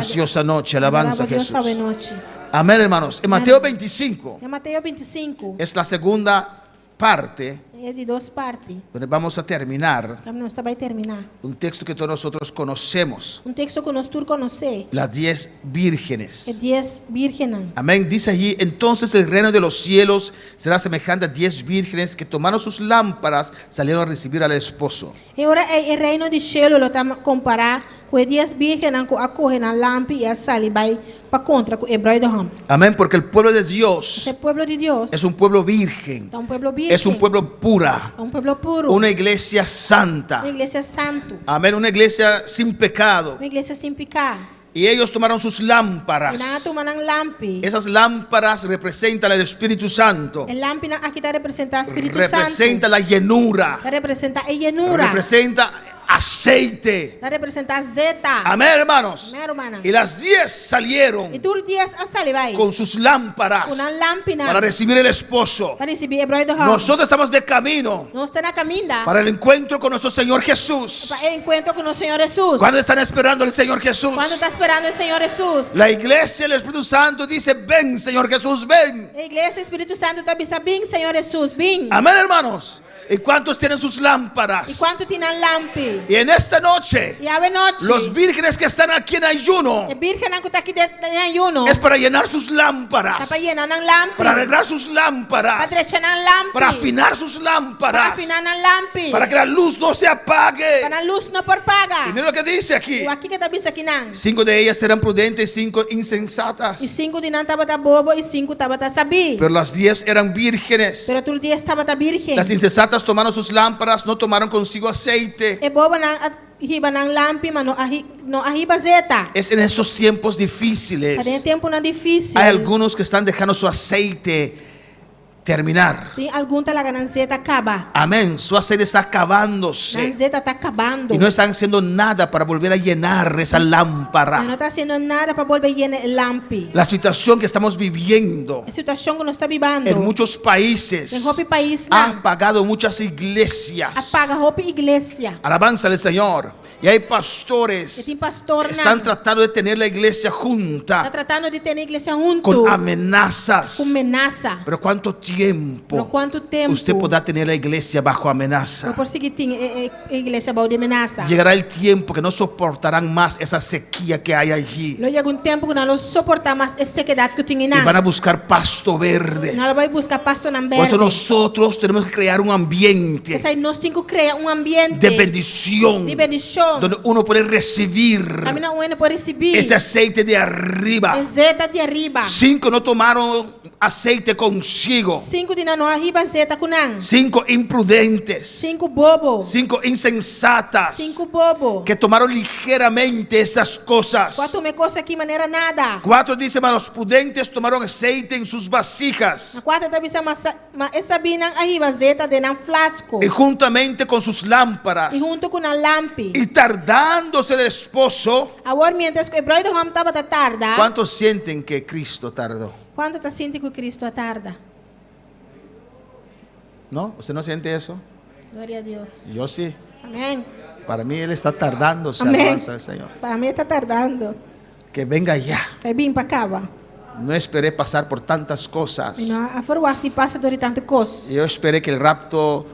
Preciosa noche, alabanza a Alaba Dios Jesús. awe nochi. Amén, hermanos. En Mateo 25 Den Mateo 25, es la segunda parte e di dos parti. donde vamos a terminar Nos ta bai terminá. un texto que todos nosotros conocemos, Un teksto ku nos tur konosé. las diez E vírgenes. dies vírgennan. Amén. Dice allí, entonces el reino de los cielos será semejante a diez vírgenes que tomaron sus lámparas, salieron a recibir al esposo. E ora ei e reino di shelu lo ta kompará ku e dies vírgennan ku a kohe nan lampi i a sali bai pa kontra ku e bruidegom. Amén, porque el pueblo de Dios E pueblo di Dios es un pueblo virgen, ta un pueblo vírgen. es un pueblo pura, Ta un pueblo puro. una iglesia santa. Un iglesia santu. Amén, una iglesia sin pecado. Un iglesia sin piká. Y ellos tomaron sus I lámparas. nan a tuma nan lampi. Esas lámparas representan al Espíritu Santo. E lampinan aki ta representá Spiritu Representa Santu. la llenura. Ta representá e yenura. Representa aceite. Ta representá zeta. Amén, hermanos. Amèn, rumannan. Y las diez salieron I tur dies a sali bai. con sus lámparas Ku nan lampinan. para recibir el esposo. Pa risibí e bruidegom. Nosotros estamos de camino Nos ta na kaminda. para el encuentro con nuestro Señor Jesús. Pa e enkuentro ku nos Señor Hesus. ¿Cuándo están esperando al Señor Jesús? Kuantu ta sperando Señor Hesus? La iglesia del Espíritu Santo dice, ven Señor Jesús, ven. E iglesia Spiritu Santu ta bisa bin Señor Hesus, bin. Amén, hermanos. ¿Y cuántos tienen sus I lámparas? kuantu tin nan lampi? Y en esta noche, I awe nochi. los vírgenes que están aquí en ayuno E vírgennan ku ta aki den ayuno. es para llenar sus lámparas, Ta pa yena nan lampi. para arreglar sus Pa lámparas, drecha nan lampi. para afinar sus Pa lámparas, afiná nan lampi. para que la luz no se apague. Pa nan lus no por paga. Y mira lo que dice aquí. I wak kiko e ta bisa akinan. Cinco de ellas eran prudentes, cinco insensatas. I sinku di nan tabata bobo i sinku tabata sabí. Pero las diez eran vírgenes. Pero tur dies tabata vírgen. Las insensatas tomaron sus lámparas, no tomaron consigo aceite. E bobonan a hiba nan lampi, ma no a hi, no a hiba zeta. Es en estos tiempos Ta den difíciles. tempunan difísil. Hay algunos que están dejando su aceite terminar. Tin algun ta laga nan zeta kaba. Amén. Su aceite está acabándose. Nan zeta ta kabando. Y no están haciendo nada para volver a llenar esa Nan lámpara. no ta hasiendo nada pa bolbe yena e lampi. La situación que estamos viviendo E situashon ku nos ta bibando. en muchos países Den hopi pais ha nan. apagado muchas iglesias. A paga hopi iglesia. Alabanza al Señor. Y hay pastores I tin pastornan. que están tratando de tener la iglesia Ta junta tratando di tene iglesia huntu. con amenazas. Ku menasa. Pero ¿cuánto tiempo Pero kuantu tempu usted podrá tener la iglesia bajo amenaza? Bo por sigui tin e, e, iglesia bou di menasa. Llegará el tiempo que no soportarán más esa sequía que hay allí. Lo yega un tempu ku nan no lo soportá mas e sekedat ku tin Y einan. van a buscar pasto verde. Nan lo bai buska pastonan Por eso bèrdè. nosotros tenemos que crear un ambiente P'esei nos tin ku krea un ambiente de bendición di bendishon. donde uno puede recibir Kaminda un hende por risibí ese aceite de arriba. e zeta di ariba. Cinco no tomaron aceite consigo. Sinku di nan no a hiba zeta ku nan. Cinco imprudentes. Sinku bobo. Cinco insensatas. Sinku bobo. Que tomaron ligeramente esas cosas. Ku a tuma e kos aki manera nada. Cuatro dice, mas los prudentes tomaron aceite en sus vasijas Na kuater ta bisa ma, ma e sabínan a hiba zeta den nan flasko. y juntamente con sus lámparas. I huntu ku nan lampi. Y tardándose el esposo, Awor mientras ku e bruidegom tabata tarda. ¿cuántos sienten que Cristo tardó? Kuantu ta sinti ku Kristu a tarda? ¿No? ¿Usted no siente eso? Gloria na Dios. Yo sí. Amèn. Para mí Él está tardándose. Amèn. Alabanza al Señor. Pa mi e ta tardando. Que venga ya. Pa e bin pa kaba. No esperé pasar por tantas cosas. Mi no a ferwagt di pasa dor di tantu kos. Yo esperé que el rapto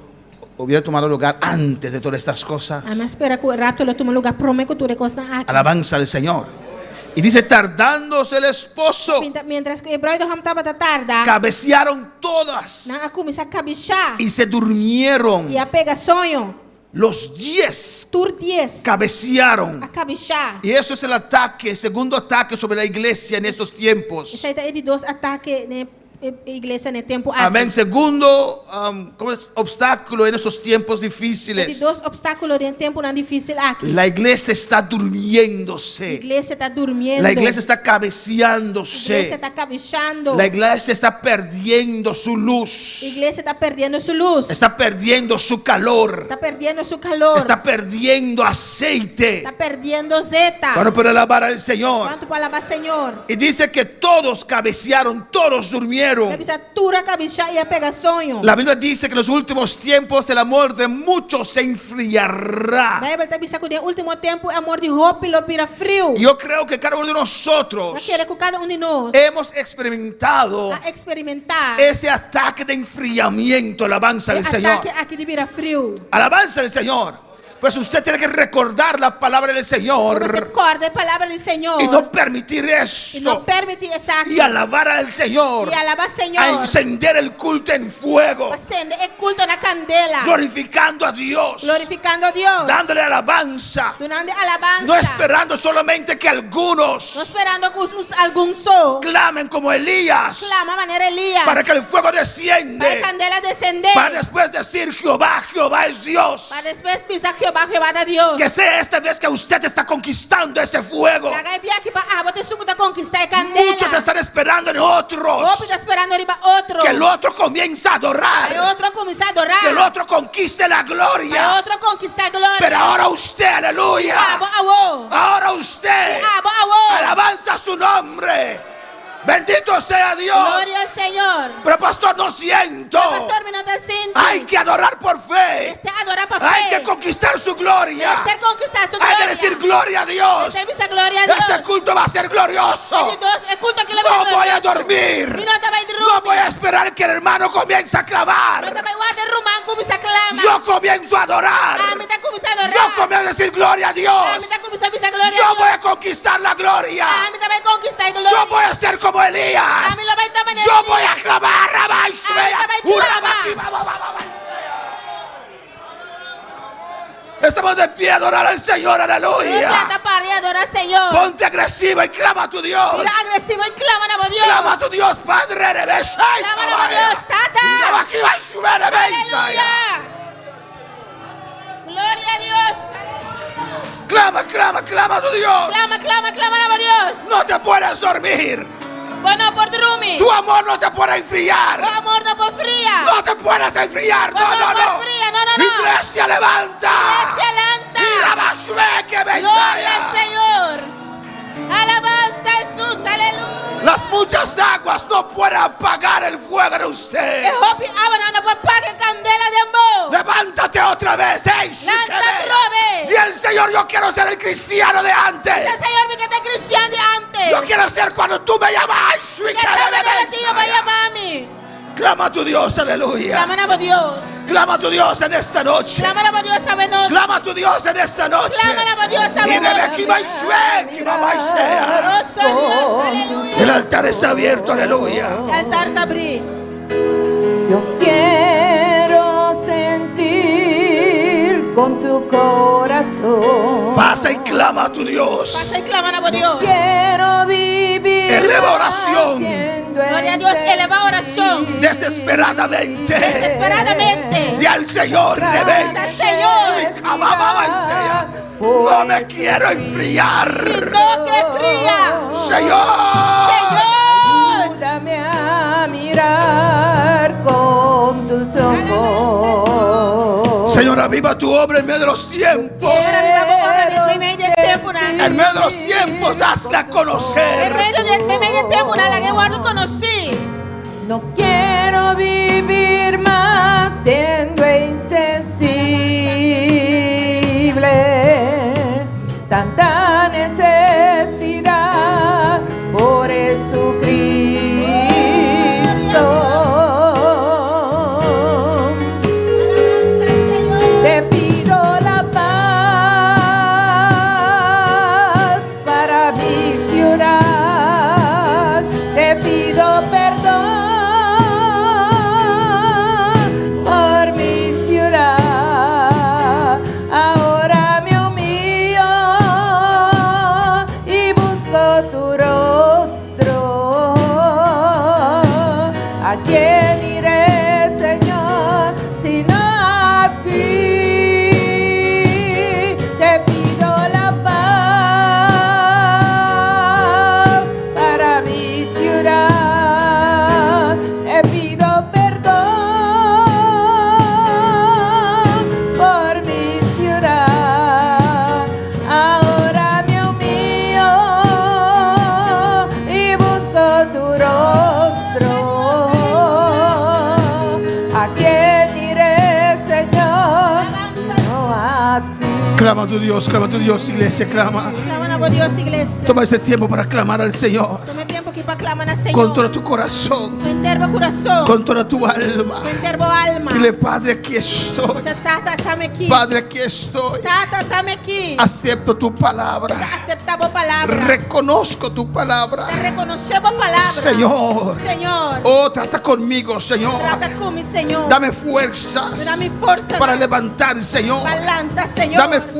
hubiera tomado lugar antes de todas estas cosas. Ami a spera ku e rapto lo tuma lugá promé ku tur e kosnan aki. Alabanza al Señor. Y dice, tardándose el esposo, Mientras ku e bruidegom tabata tarda, cabecearon todas nan a kuminsá kabishá y se durmieron. i a pega soño. Los diez Tur dies cabecearon. a kabishá. Y eso es el ataque, el segundo ataque sobre la iglesia en estos tiempos. Esei ta e di dos atake na iglesia den e tempu aki. Amén. Segundo ¿cómo es? Obstáculo en esos tiempos E di difíciles. dos opstákulo den e tempunan difísil aki. La iglesia está durmiéndose. Iglesia ta durmiendo. La iglesia está Iglesia cabeceándose. ta kabishando. La iglesia está perdiendo su luz. Iglesia ta perdiendo su lus. Está perdiendo su calor. Ta perdiendo su kalor. Está perdiendo aceite. Ta perdiendo zeta. Bueno, pero alabar al Señor. Kuantu por alabá Señor? Y dice que todos cabecearon, todos durmieron. durmieron. Ta bisa tur a kabishá i a pega soño. La Biblia dice que en los últimos tiempos el amor de muchos se enfriará. Beibel ta bisa ku den último tempu e amor di hopi lo bira friu. Yo creo que cada uno de nosotros Mi ta kere ku kada un di nos hemos experimentado a eksperimentá ese ataque de enfriamiento. Alabanza e al Señor. atake aki di bira friu. Alabanza al Señor. Pues usted tiene que recordar la palabra del Señor Mester kòrda e palabra di Señor y no permitir i no esto permití esaki. y alabar al Señor, I alabá Señor. a encender el culto en fuego, Pa sende e kulto na kandela. glorificando a Dios, Glorifikando Dios. dándole alabanza, Dunando alabansa. no esperando solamente que No algunos sperando ku algun so. clamen como Elías Klama manera Elías. para que el fuego Pa e desciende, kandela desendé. para después decir Jehová, Jehová es Dios. Pa despues bisa Jehová, Jehová ta Dios. Que sea esta vez que usted está conquistando ese fuego. Laga e biaha aki pa abo ta esun ku ta konkistá e kandela. Muchos están esperando en otros. Hopi ta sperando riba otro. Que el otro comienza a adorar. E otro kuminsá adorá. Que el otro conquiste la E gloria. otro konkistá gloria. Pero ahora usted, aleluya. Abo awor. Ahora usted. Abo awor. Alabanza su nombre. Bendito sea Dios. Gloria al Señor. Pero pastor, no siento. Pastor, mi no ta sinti. Hay que adorar por fe. Mester adorá pa fe. Hay que conquistar su gloria. Mester konkistá su Hay que gloria. decir gloria a Dios. Mester bisa gloria a Dios. Este culto va a ser glorioso. Dios, e kulto aki lo No voy a dormir. Mi no ta bai drumi. No voy a esperar que el hermano comience a No clamar. ta bai warda ruman kuminsá klama. Yo comienzo a adorar. Ami ta kuminsá adorá. Yo comienzo a decir gloria a Dios. Ami ta kuminsá bisa gloria a Yo Dios. voy a conquistar la gloria. Ami ta bai konkistá e gloria. Yo voy a ser como Elías. Ami lo bai ta manera Yo voy a Elías. clamar. Ami ta bai klama. Estamos de pie a adorar al Señor. Aleluya. Nos ta pará i adorá Señor. Ponte agresivo y clama a tu Dios. Bira agresivo i klama na Dios. Clama a tu Dios, Padre. Klama na Dios, Tata. Aleluya. Gloria a Dios. Clama, clama, clama a tu Dios. Klama, klama, klama na Dios. No te puedes dormir. Bo no por drumi. Tu amor no se puede enfriar. Bo amor no por fria. No te puedes enfriar. No, Bo no, no no. por fria. No, no, no. Iglesia, levanta. Iglesia, lanta. Y la basue que me Gloria al Señor. Alabanza a Jesús. Aleluya. Las muchas aguas no pueden apagar el fuego de usted. E hopi awa no por paga e kandela den bo. Levántate otra vez. ¡Ey, Lanta shikebe! atrobe. Di al Señor, yo quiero ser el cristiano de antes. Señor, mi ke ta e kristian di antes. Yo quiero ser cuando tú me llamas. ¡Ay, Ke ta manera ku bo yama mi. Clama a tu Dios, aleluya. Klama na Dios. Clama a tu Dios en esta noche. Klama na Dios awe nochi. Clama a tu Dios en esta noche. Klama na Dios Y awe nochi. Rebeca y Shue, que mamá y sea. Poderoso Dios, aleluya. El altar está abierto, aleluya. E altar ta habrí. Yo quiero sentir con tu corazón. Pasa y clama a tu Dios. Pasa i klama na Dios. Quiero vivir. Eleva oración. siendo Gloria a Dios, eleva oración. Desesperadamente. Desesperadamente. Di al Señor, Rebeca. Al Señor. No me quiero enfriar. No ke fria. Señor. Señor. Ayúdame a mirar con tus ojos. Señor, aviva tu obra en medio de los tiempos. Señor, aviva bo obra den medio di tempunan. En medio de los tiempos, hazla En conocer. medio di medio di tempunan, lag'é wòrdu konosí. No quiero vivir más siendo insensible. Tanta necesidad por Jesucristo. Te pido la paz para mi ciudad. Te pido perdón por mi ciudad. Ahora me humillo Clama a tu Dios, clama a tu Dios, iglesia, clama. Clama na bo Dios, iglesia. Toma ese tiempo para clamar al Señor. Tuma e tempu aki pa clama na Señor. Con todo tu corazón, Ku henter bo kurason. con toda tu alma. Ku henter bo alma. Dile, Padre, aquí estoy. Bisa, Tata, at'ami aki. Padre, aquí estoy. Tata, at'ami aki. Acepto tu palabra. Aseptá bo palabra. Reconozco tu palabra. Ta rekonosé bo palabra. Señor. Señor. Oh, trata conmigo, Señor. Trata ku mi, Señor. Dame fuerzas Duna mi forsa. para levantar, Señor. Pa lanta, Señor. Dame fuerzas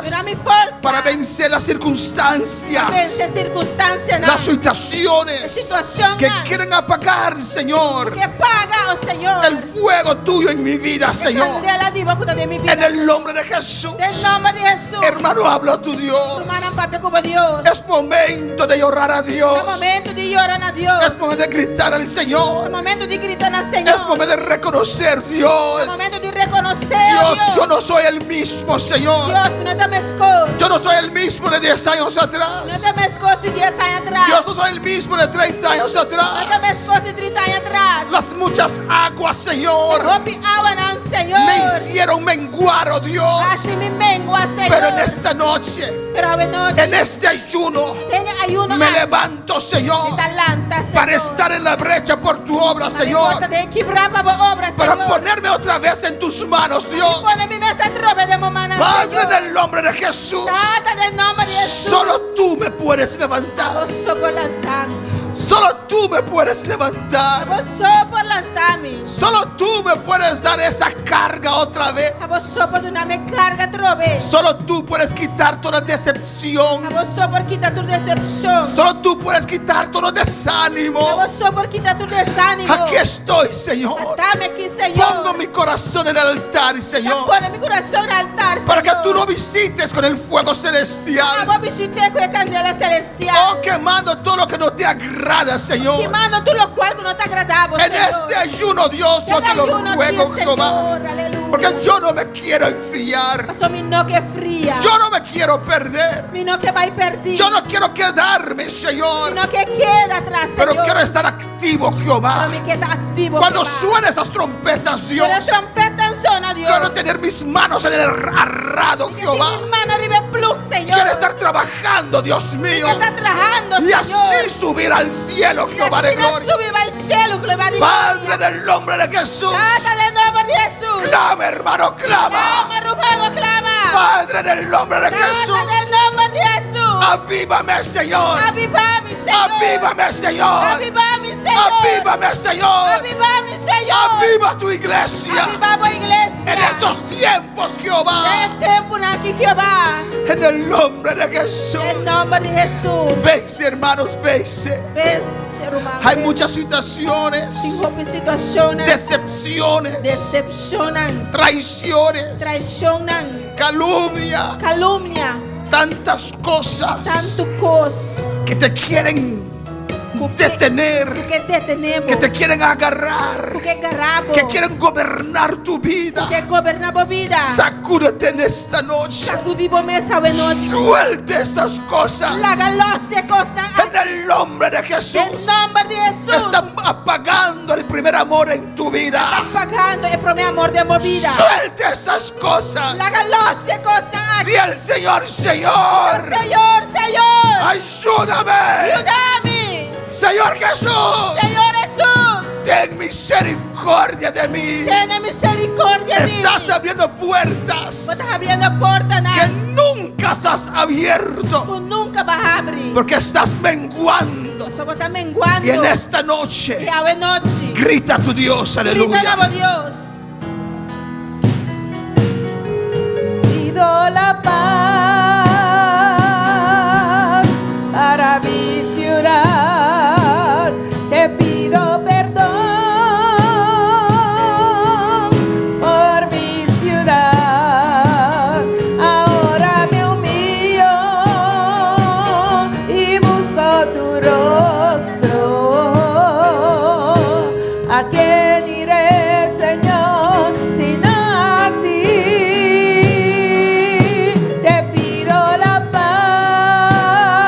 Duna mi forsa. para vencer las circunstancias, Vense sirkunstansianan. las situaciones Situashon que quieren apagar, Señor, Ke paga, oh Señor. el fuego tuyo en mi vida, Señor. Kandela di bo ku ta den mi bida. En el nombre de Jesús. Den nòmber di Hesus. Hermano, habla a tu Dios. Rumannan, papia ku bo Dios. Es momento de llorar a Dios. Ta momento di yora na Dios. Es momento de gritar al Señor. Ta momento di grita na Señor. Es momento de reconocer, Dios. Ta momento di rekonosé, oh Dios, Dios. yo no soy el mismo, Señor. Dios, mi no ta meskos. Yo no soy el mismo de 10 años No atrás. ta meskos di 10 aña atras. Dios, no soy el mismo de 30 años No ta atrás. meskos di 30 aña atras. Las muchas aguas, Señor, Hopi awanan, Señor. me hicieron menguar, oh Dios. Hasi mi mengua, Señor. Pero en esta noche, Pero awe nochi. en este ayuno, Den e ayuno me aki. levanto, Señor, Mi ta lanta, Señor. para estar en la brecha por tu obra, Señor. Pa mi por ta den kibrá pa bo obra, Para Señor. ponerme otra vez en tus manos, Dios. Pone mi mes atrobe den bo mannan, Padre, Señor. en el nombre de Jesús. Tata, den nòmber di Hesus. Solo tú me puedes levantar. Abo so por lanta mi. Solo tú me puedes levantar. Abo so por lanta mi. Solo tú me puedes dar esa carga otra vez. Abo so por duna mi e karga atrobe. Solo tú puedes quitar toda decepción. Abo so por kita tur desepshon. Solo tú puedes quitar todo desánimo. Abo so por kita tur desánimo. Aquí estoy, Señor. At'ami aki, Señor. Pongo mi corazón en el altar, Señor. Pone mi kurason na altar, Para que Señor. tú lo visites con el fuego celestial. Abo bishit'é ku e kandela selestial. Oh, quemando todo lo que no te agrada, Señor. Kimando tur lokual ku no ta agradá bo, En Señor. este ayuno, Dios, yo te lo ayuno, ruego, Dios, Jehová. Señor, aleluya. Porque yo no me quiero enfriar. Paso mi no ke fria. Yo no me quiero perder. Mi no ke bai pèrdí. Yo no quiero quedarme, Señor. Mi no ke keda atras, Pero Señor. quiero estar activo, Jehová. Pero mi ke ta aktivo, Cuando Jehová. suenen esas trompetas, Dios. Ora tròmpètnan zona, Dios. Quiero tener mis manos en el arrado, Jehová. Mi man riba e plug, Señor. Quiero estar trabajando, Dios mío. Ke ta trahando, Y Señor. así subir al cielo, Jehová de Asina gloria. subi bai shelu, Jehová di Padre, en el nombre de Jesús. Tata, den nòmber di Hesus. Clama, hermano, clama. Clama, ruman, clama. Padre, en el nombre de Tata, Jesús. den nòmber di Hesus. Avívame, Señor. Avivá mi, Señor. Avívame, Señor. Avivá mi, Señor. Avívame, Señor. Avivá mi, Señor. Aviva tu iglesia. Avivá bo iglesia. En estos tiempos, Jehová. Den e tempunan aki, Jehová. En el nombre de Jesús. Den nòmber di Hesus. Vence, hermanos, vence. Vense, ruman. Hay muchas situaciones, Tin hopi situashon. decepciones, Desepshonnan. traiciones, Traishonnan. calumnias, Kalumnia. tantas cosas Tantu kos. que te quieren detener, Ku ke detené bo. que te quieren agarrar, Ku ke gara bo. que quieren gobernar tu vida. Ku ke goberná bo bida. Sacúdete en esta noche. Sakudí bo mes awe nochi. Suelte esas cosas. Laga los di e kosnan. En el nombre de Jesús. Den nòmber di Hesus. Están apagando el primer amor en tu vida. Pagando e promé amor den bo bida. Suelte esas cosas. Laga los di e kosnan aki. Di al Señor, Señor, Señor, Señor. ayúdame. Yuda mi. Señor Jesús, Señor Hesus. ten misericordia de mí. Tene miserikòrdia di mi. Estás abriendo puertas Bo ta habriendo portanan. que nunca has abierto Ku nunka b'a habri. porque estás menguando. Paso bo ta menguando. Y en esta noche, I awe nochi. grita a tu Dios, Grita aleluya. na bo Dios. Pido la paz para mi ciudad. Te pido perdón por mi ciudad. Ahora me humillo y busco tu rostro. ¿A quién iré, Señor, sino a ti? Te pido la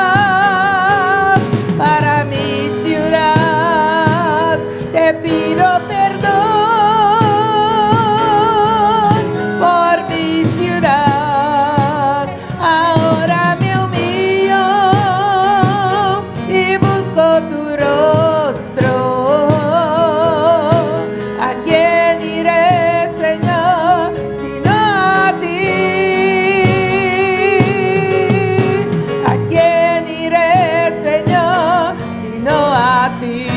paz para mi ciudad. Te pido perdón por mi ciudad. y busco tu rostro. ¿A quién iré, Señor, sino a ti? ¿A quién iré, Señor, sino a ti?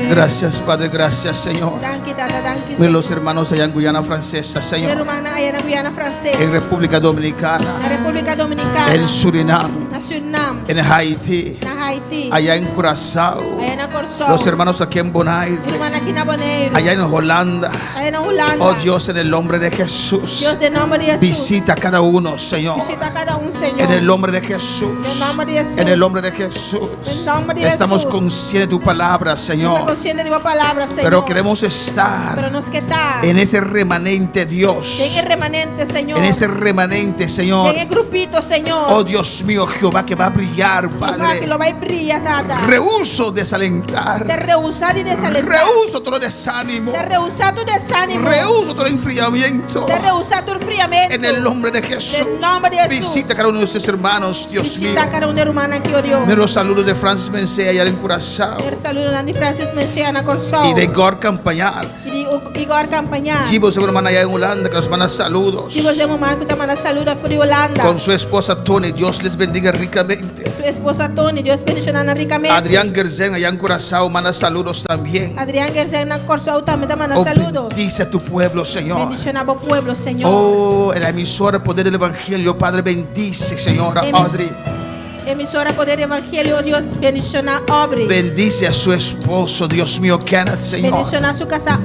Gracias, Padre, gracias, Señor. Danki, Tata, danki, Mira los hermanos allá en Guyana Francesa, Mi Señor. rumannan aya na Guyana Franses. En República Dominicana, Na Repúblika Dominikano. en Surinam, Na Surinam. en Haití, Na Haiti. allá en Curazao, Aya na Kòrsou. los hermanos aquí en Bonaire, Rumannan aki na Boneiru. allá en Holanda. Aya na Hulanda. Oh Dios, en el nombre de Jesús, Dios, den nòmber di Hesus. visita a cada uno, Señor. Bishitá kada un, Señor. En el nombre de Jesús. En el nombre de Jesús. En el nombre de Jesús. En el nombre de Estamos Jesús. conscientes de tu palabra, Nos ta Señor. konsiente di bo palabra, Señor. Pero queremos Pero estar nos ke ta. en ese remanente, Dios. Den e remanente, Señor. En ese remanente, Señor. Den e grupito, Señor. Oh Dios mío, Jehová, que va a brillar, Jehová, ku Padre. lo bai briya, Tata. Rehuso desalentar. Ta rehusá di desalentá. Rehuso todo desánimo. Ta rehusá tur desánimo. Rehuso todo enfriamiento. Ta rehusá tur enfriamentu. En el nombre de Jesús. En el nombre de Jesús. Visita a cada uno de nuestros hermanos, Dios mío. Bishitá kada un di rumannan aki, oh Dios. Mira los saludos de Francis Mencea allá en Curazao. Mira saludo di Francis Mencea na Kòrsou. Y de Igor Campañar. I di Igor Campañar. Chivo, su hermana allá en Holanda, que nos manda saludos. Chivo ruman ku ta manda saludo for di Hulanda. Con su esposa Tony, Dios les bendiga ricamente. Su esposa Tony, Dios bendishoná nan rikamente. Adrián Gerzen allá en Curazao manda saludos también. Adrián Gersen na Kòrsou tambe ta manda Oh, saludo. bendice a tu pueblo, Señor. Bendishoná bo pueblo, Señor. Oh, en la emisora Poder del Evangelio, Padre, bendice, Señora Audrey. Emisora Poder Evangelio, Dios bendishoná Aubrey. Bendice a su esposo, Dios mío, Kenneth, Señor. Bendishoná su kasá,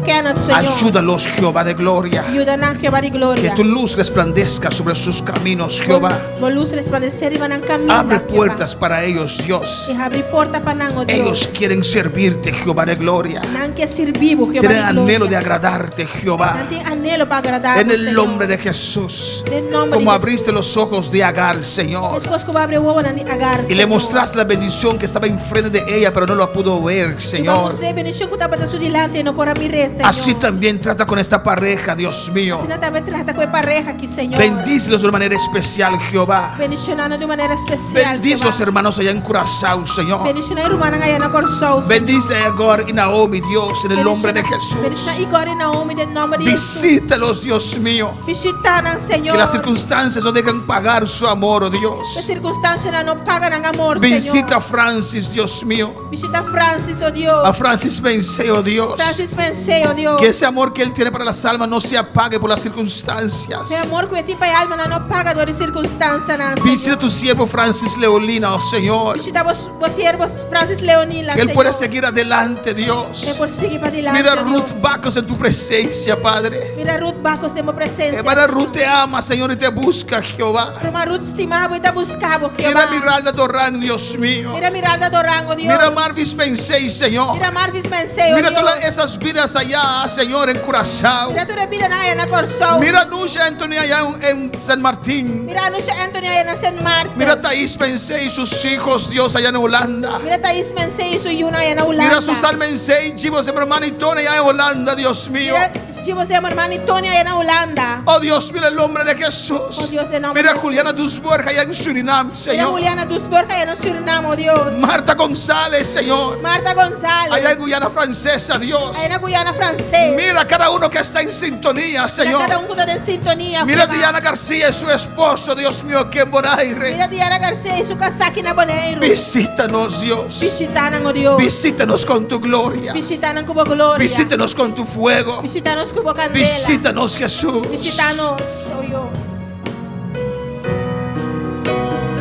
Kenneth, Señor. Ayúdalos, Jehová de gloria. Yuda nan, Jehová di gloria. Que tu luz resplandezca sobre sus caminos, Jehová. Bo lus resplandesé riba nan kaminda. Abre puertas para ellos, Dios. I habri porta pa nan, oh Dios. Ellos quieren servirte, Jehová de gloria. Nan ke sirbi bo, Jehová Tienen di gloria. anhelo de agradarte, Jehová. Nan tin anhelo pa agradá, En el Señor. nombre de Jesús. Den nòmber di Como Hesus. abriste los ojos de Agar, Señor. Meskos ku bo a habri wowo di Agar, Y le mostraste la bendición que estaba enfrente de ella, pero no lo pudo ver, Señor. Mustr'é bendishon ku tabata su dilanti, e no por a mir'é, Señor. Así también trata con esta pareja, Dios mío. Asina tambe trata ku e pareha aki, Señor. Bendícelos de una manera especial, Jehová. Bendishoná nan di un manera espesial. Bendice los Jehová. hermanos allá en Curazao, Señor. Bendishoná e rumannan aya na Kòrsou. Señor. Bendice a Igor y Naomi, Dios, en el nombre de Jesús. Bendishoná Igor i Naomi den nòmber di Hesus. Visítalos, Dios mío. Bishitá nan, Señor. Que las circunstancias no dejan pagar su amor, oh E Dios. sirkunstansianan no paga nan amor, Visita Señor. a Francis, Dios mío. Bishitá Francis, oh Dios. A Francis Vence, oh Dios. Francis Vence, oh Dios. Que ese amor que él tiene para las almas no se apague por las circunstancias. E amor ku e tin pa almanan no paga dor di sirkunstansianan. Visita a tu siervo Francis Leolina, oh Señor. Bishitá bo siervo Francis Leonila, Que él Señor. pueda seguir adelante, Dios. E por sigui pa dilanti, Mira a oh Ruth Dios. Bacos en tu presencia, Padre. Mira Ruth Bacos den bo presensia. Hermana Ruth te ama, Señor, y te busca, Jehová. Ruman Ruth stima bo i ta buska bo, Jehová. Mira a Miralda Dorán, Dios mío. Mira Miralda Dorango, Dios. Mira a Marvis Pensei, Señor. Mira Marvis Pensei, oh Mira Dios. todas esas vidas allá, Señor, en Curazao. Mira tur e bidanan aya na Kòrsou. Mira a Nusha Anthony allá en San Martín. Mira Anusha Anthony aya na San Martin. Mira a Thais Pensei y sus hijos, Dios, allá en Holanda. Mira Thais Pensei i su yunan aya na Hulanda. Mira a Susan Pensei, Chivo, hermana y Tony allá en Holanda, Dios mío. Mira Chivo ruman i Tony aya na Hulanda. Oh Dios, mira el nombre de Jesús. Oh Dios, den nòmber Mira a di Juliana Duisburg allá en Surinam, Mira Señor. Juliana Duisburg aya na Surinam, oh Dios. Marta González, Señor. Marta González. Allá en Guyana Francesa, Dios. Aya na Guyana Franses. Mira a cada uno que está en sintonía, Mira Señor. kada un ku ta den sintonia. Mira a Jehová. Diana García y su esposo, Dios mío, aquí en Bonaire. Mira Diana Garcia i su kasá aki na Boneiru. Visítanos, Dios. Bishitá nan, oh Dios. Visítanos con tu gloria. Bishitá nan ku bo gloria. Visítanos con tu fuego. Bishitá nos ku bo kandela. Visítanos, Jesús. Bishitá nos, oh Dios.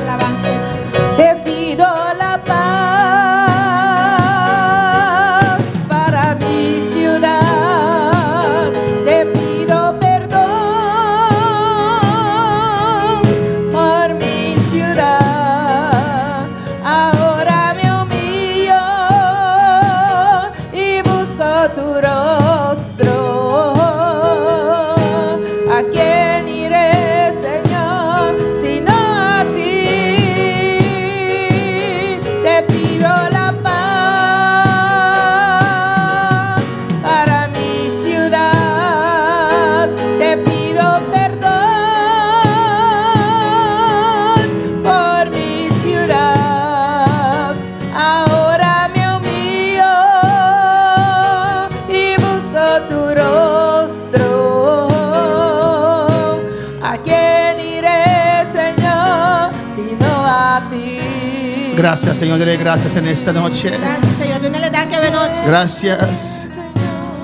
Alabanza Jesús. Te pido la paz para mi ciudad. Te pido perdón por mi ciudad. Ahora me humillo y busco tu rostro. ¿A quién iré, ti. Gracias, Señor. Dele gracias en esta noche. Danki, Señor. Dunele danki awe nochi. Gracias.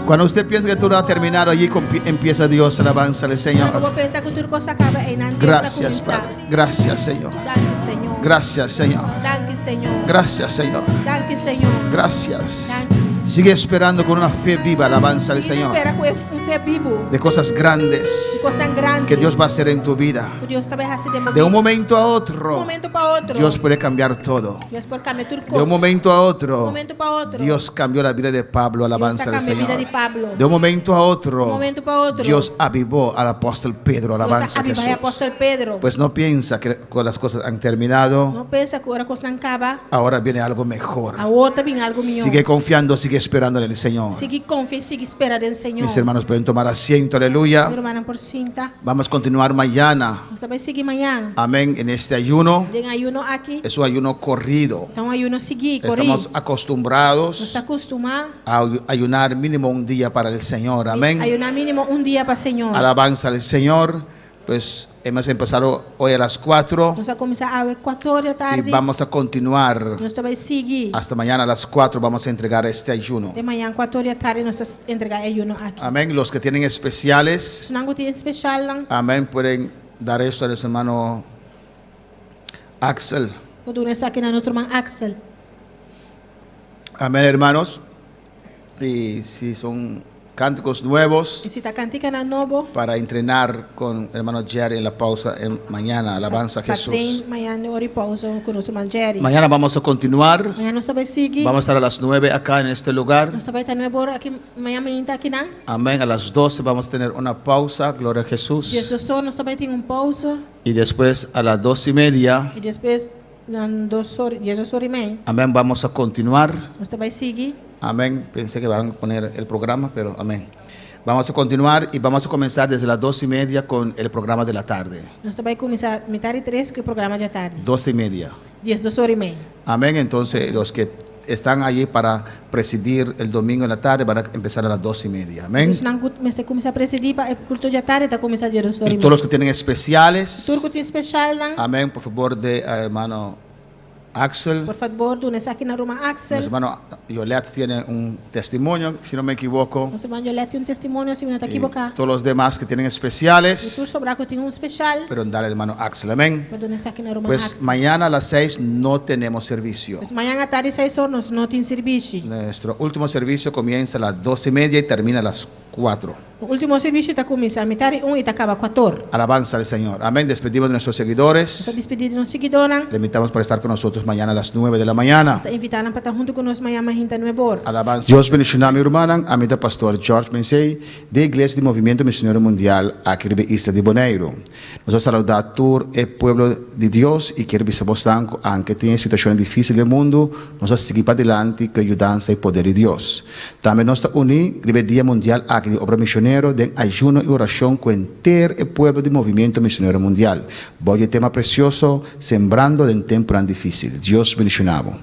Cuando usted piensa que todo ha terminado, allí empieza Dios. Alabanza al Cuando Señor. bo pensa ku tur kos a kaba, einan Dios ta Gracias, kuminsá. Padre. Gracias, Señor. Danki, Señor. Gracias, Señor. Danki, Señor. Gracias, Señor. Danki, Señor. Gracias. Danki. Sigue esperando con una fe viva, alabanza al Sigui Señor. spera ku un fe bibu. De cosas grandes Kosnan grandi. que Dios va a hacer en tu vida. Ku Dios ta bai hasi den bo De un bida. momento a Un otro, momento pa otro. Dios puede cambiar todo. Dios por kambia tur De un momento a Un otro, momento pa otro. Dios cambió la vida de Pablo, alabanza al Dios a kambia bida Señor. di Pablo. De un momento a otro, Un momento pa otro. Dios avivó al apóstol Pedro, Dios alabanza a a avivá Jesús. apòstel Pedro. Pues no piensa que las cosas han terminado, No pensa ku ora kosnan kaba. ahora viene algo mejor. Awor ta bin algu mihó. Sigue confiando, sigue esperando en el Señor. Sigui konfia, sigui spera den Señor. Mis hermanos pueden tomar asiento, aleluya. Mi rumannan por sinta. Vamos a continuar mañana, Nos ta bai sigui mañan. amén, en este ayuno. Den ayuno aki. Es un ayuno corrido. Ta un ayuno siguí, korí. Estamos Nos acostumbrados ta kustumá a ayunar mínimo un día para el Señor, amén. Ayuná mínimo un dia pa Señor. Alabanza al Señor. Pues hemos empezado hoy a las 4 Nos a kuminsá awe 4 or di y atardi. vamos a continuar Nos ta bai sigui. hasta mañana a las 4. Vamos a entregar este ayuno. Te mañan 4 or di atardi nos ta entregá e ayuno aki. Amén. Los que tienen especiales, Esnan ku tin espesial, amén, pueden dar esto a nuestro hermano Axel. por duna esaki na nos ruman Axel. Amén, hermanos. Y si son cánticos nuevos I si ta kantikanan nobo, para entrenar con hermano Jerry en la pausa en mañana. Alabanza a pa Jesús. train mañan ora di pousa ku nos ruman Jerry. Mañana vamos a continuar. Mañan nos ta bai sigui. Vamos a estar a las 9 acá en este lugar. Nos ta bai ta 9 or aki mañan mainta akinan. Amén. A las 12 vamos a tener una pausa. Gloria a Jesús. 12 or nos ta bai tin un pousa. Y después a las 2:30. I despues na 2 or, 12 or i mei. Amén. Vamos a continuar. Nos ta bai sigui. Amén. Pensé que van a poner el programa, pero amén. Vamos a continuar y vamos a comenzar desde las 2:30 con el programa de la tarde. Nos ta bai kuminsá mitar di 3 ku e programa di atardi. 2:30. 12 or i mei. Amén. Entonces, los que están allí para presidir el domingo en la tarde van a empezar a las 2:30. Amén. Esnan ku mester kuminsá presidí pa e kulto di atardi ta kuminsá 12 or Y i todos mei. los que tienen especiales. Tur ku tin espesialnan. Amén. Por favor, de hermano Axel. Por fabor, duna esaki na ruman Nuestro Axel. hermano Yolet tiene un testimonio, si no me equivoco. Nos ruman Yolet tin un testimonio, si mi no ta Y ekivoká. todos los demás que tienen I tur especiales, sobrá ku tin un espesial. pero dar al hermano Axel. Amén. Por duna esaki na ruman Pues Axel. mañana a las 6 no tenemos servicio. Pues mañan atardi 6 or nos no tin servisio. Nuestro último servicio comienza a las 2:30 y termina a las 4. Último servisio ta kuminsá mitar di 1 i ta kaba 4 or. Alabanza al Señor. Amén. Despedimos de nuestros seguidores. Nos ta despedí di nos siguidónan. Le invitamos para estar con nosotros mañana a las 9 de la mañana. Nos ta invitá nan pa ta huntu ku nos mañan mainta 9 or. Alabanza. Dios bendishoná mi rumannan. Ami ta Pastor George Mensey di Iglesia di Movimiento Misionero Mundial aki riba isla di Boneiru. Nos ta saludá tur e pueblo di Dios i kier bisa bosnan ku anke tin e situashonnan difísil den mundu, nos ta sigui padilanti ku e yudansa i poder di Dios. Tambe nos ta uní riba e Dia Mundial aki di Obra Misionero den ayuno i orashon ku henter e pueblo di Movimiento Misionero Mundial. Bou di e tema presioso, Sembrando den Tempunan Difísil. Dios bendishoná bo.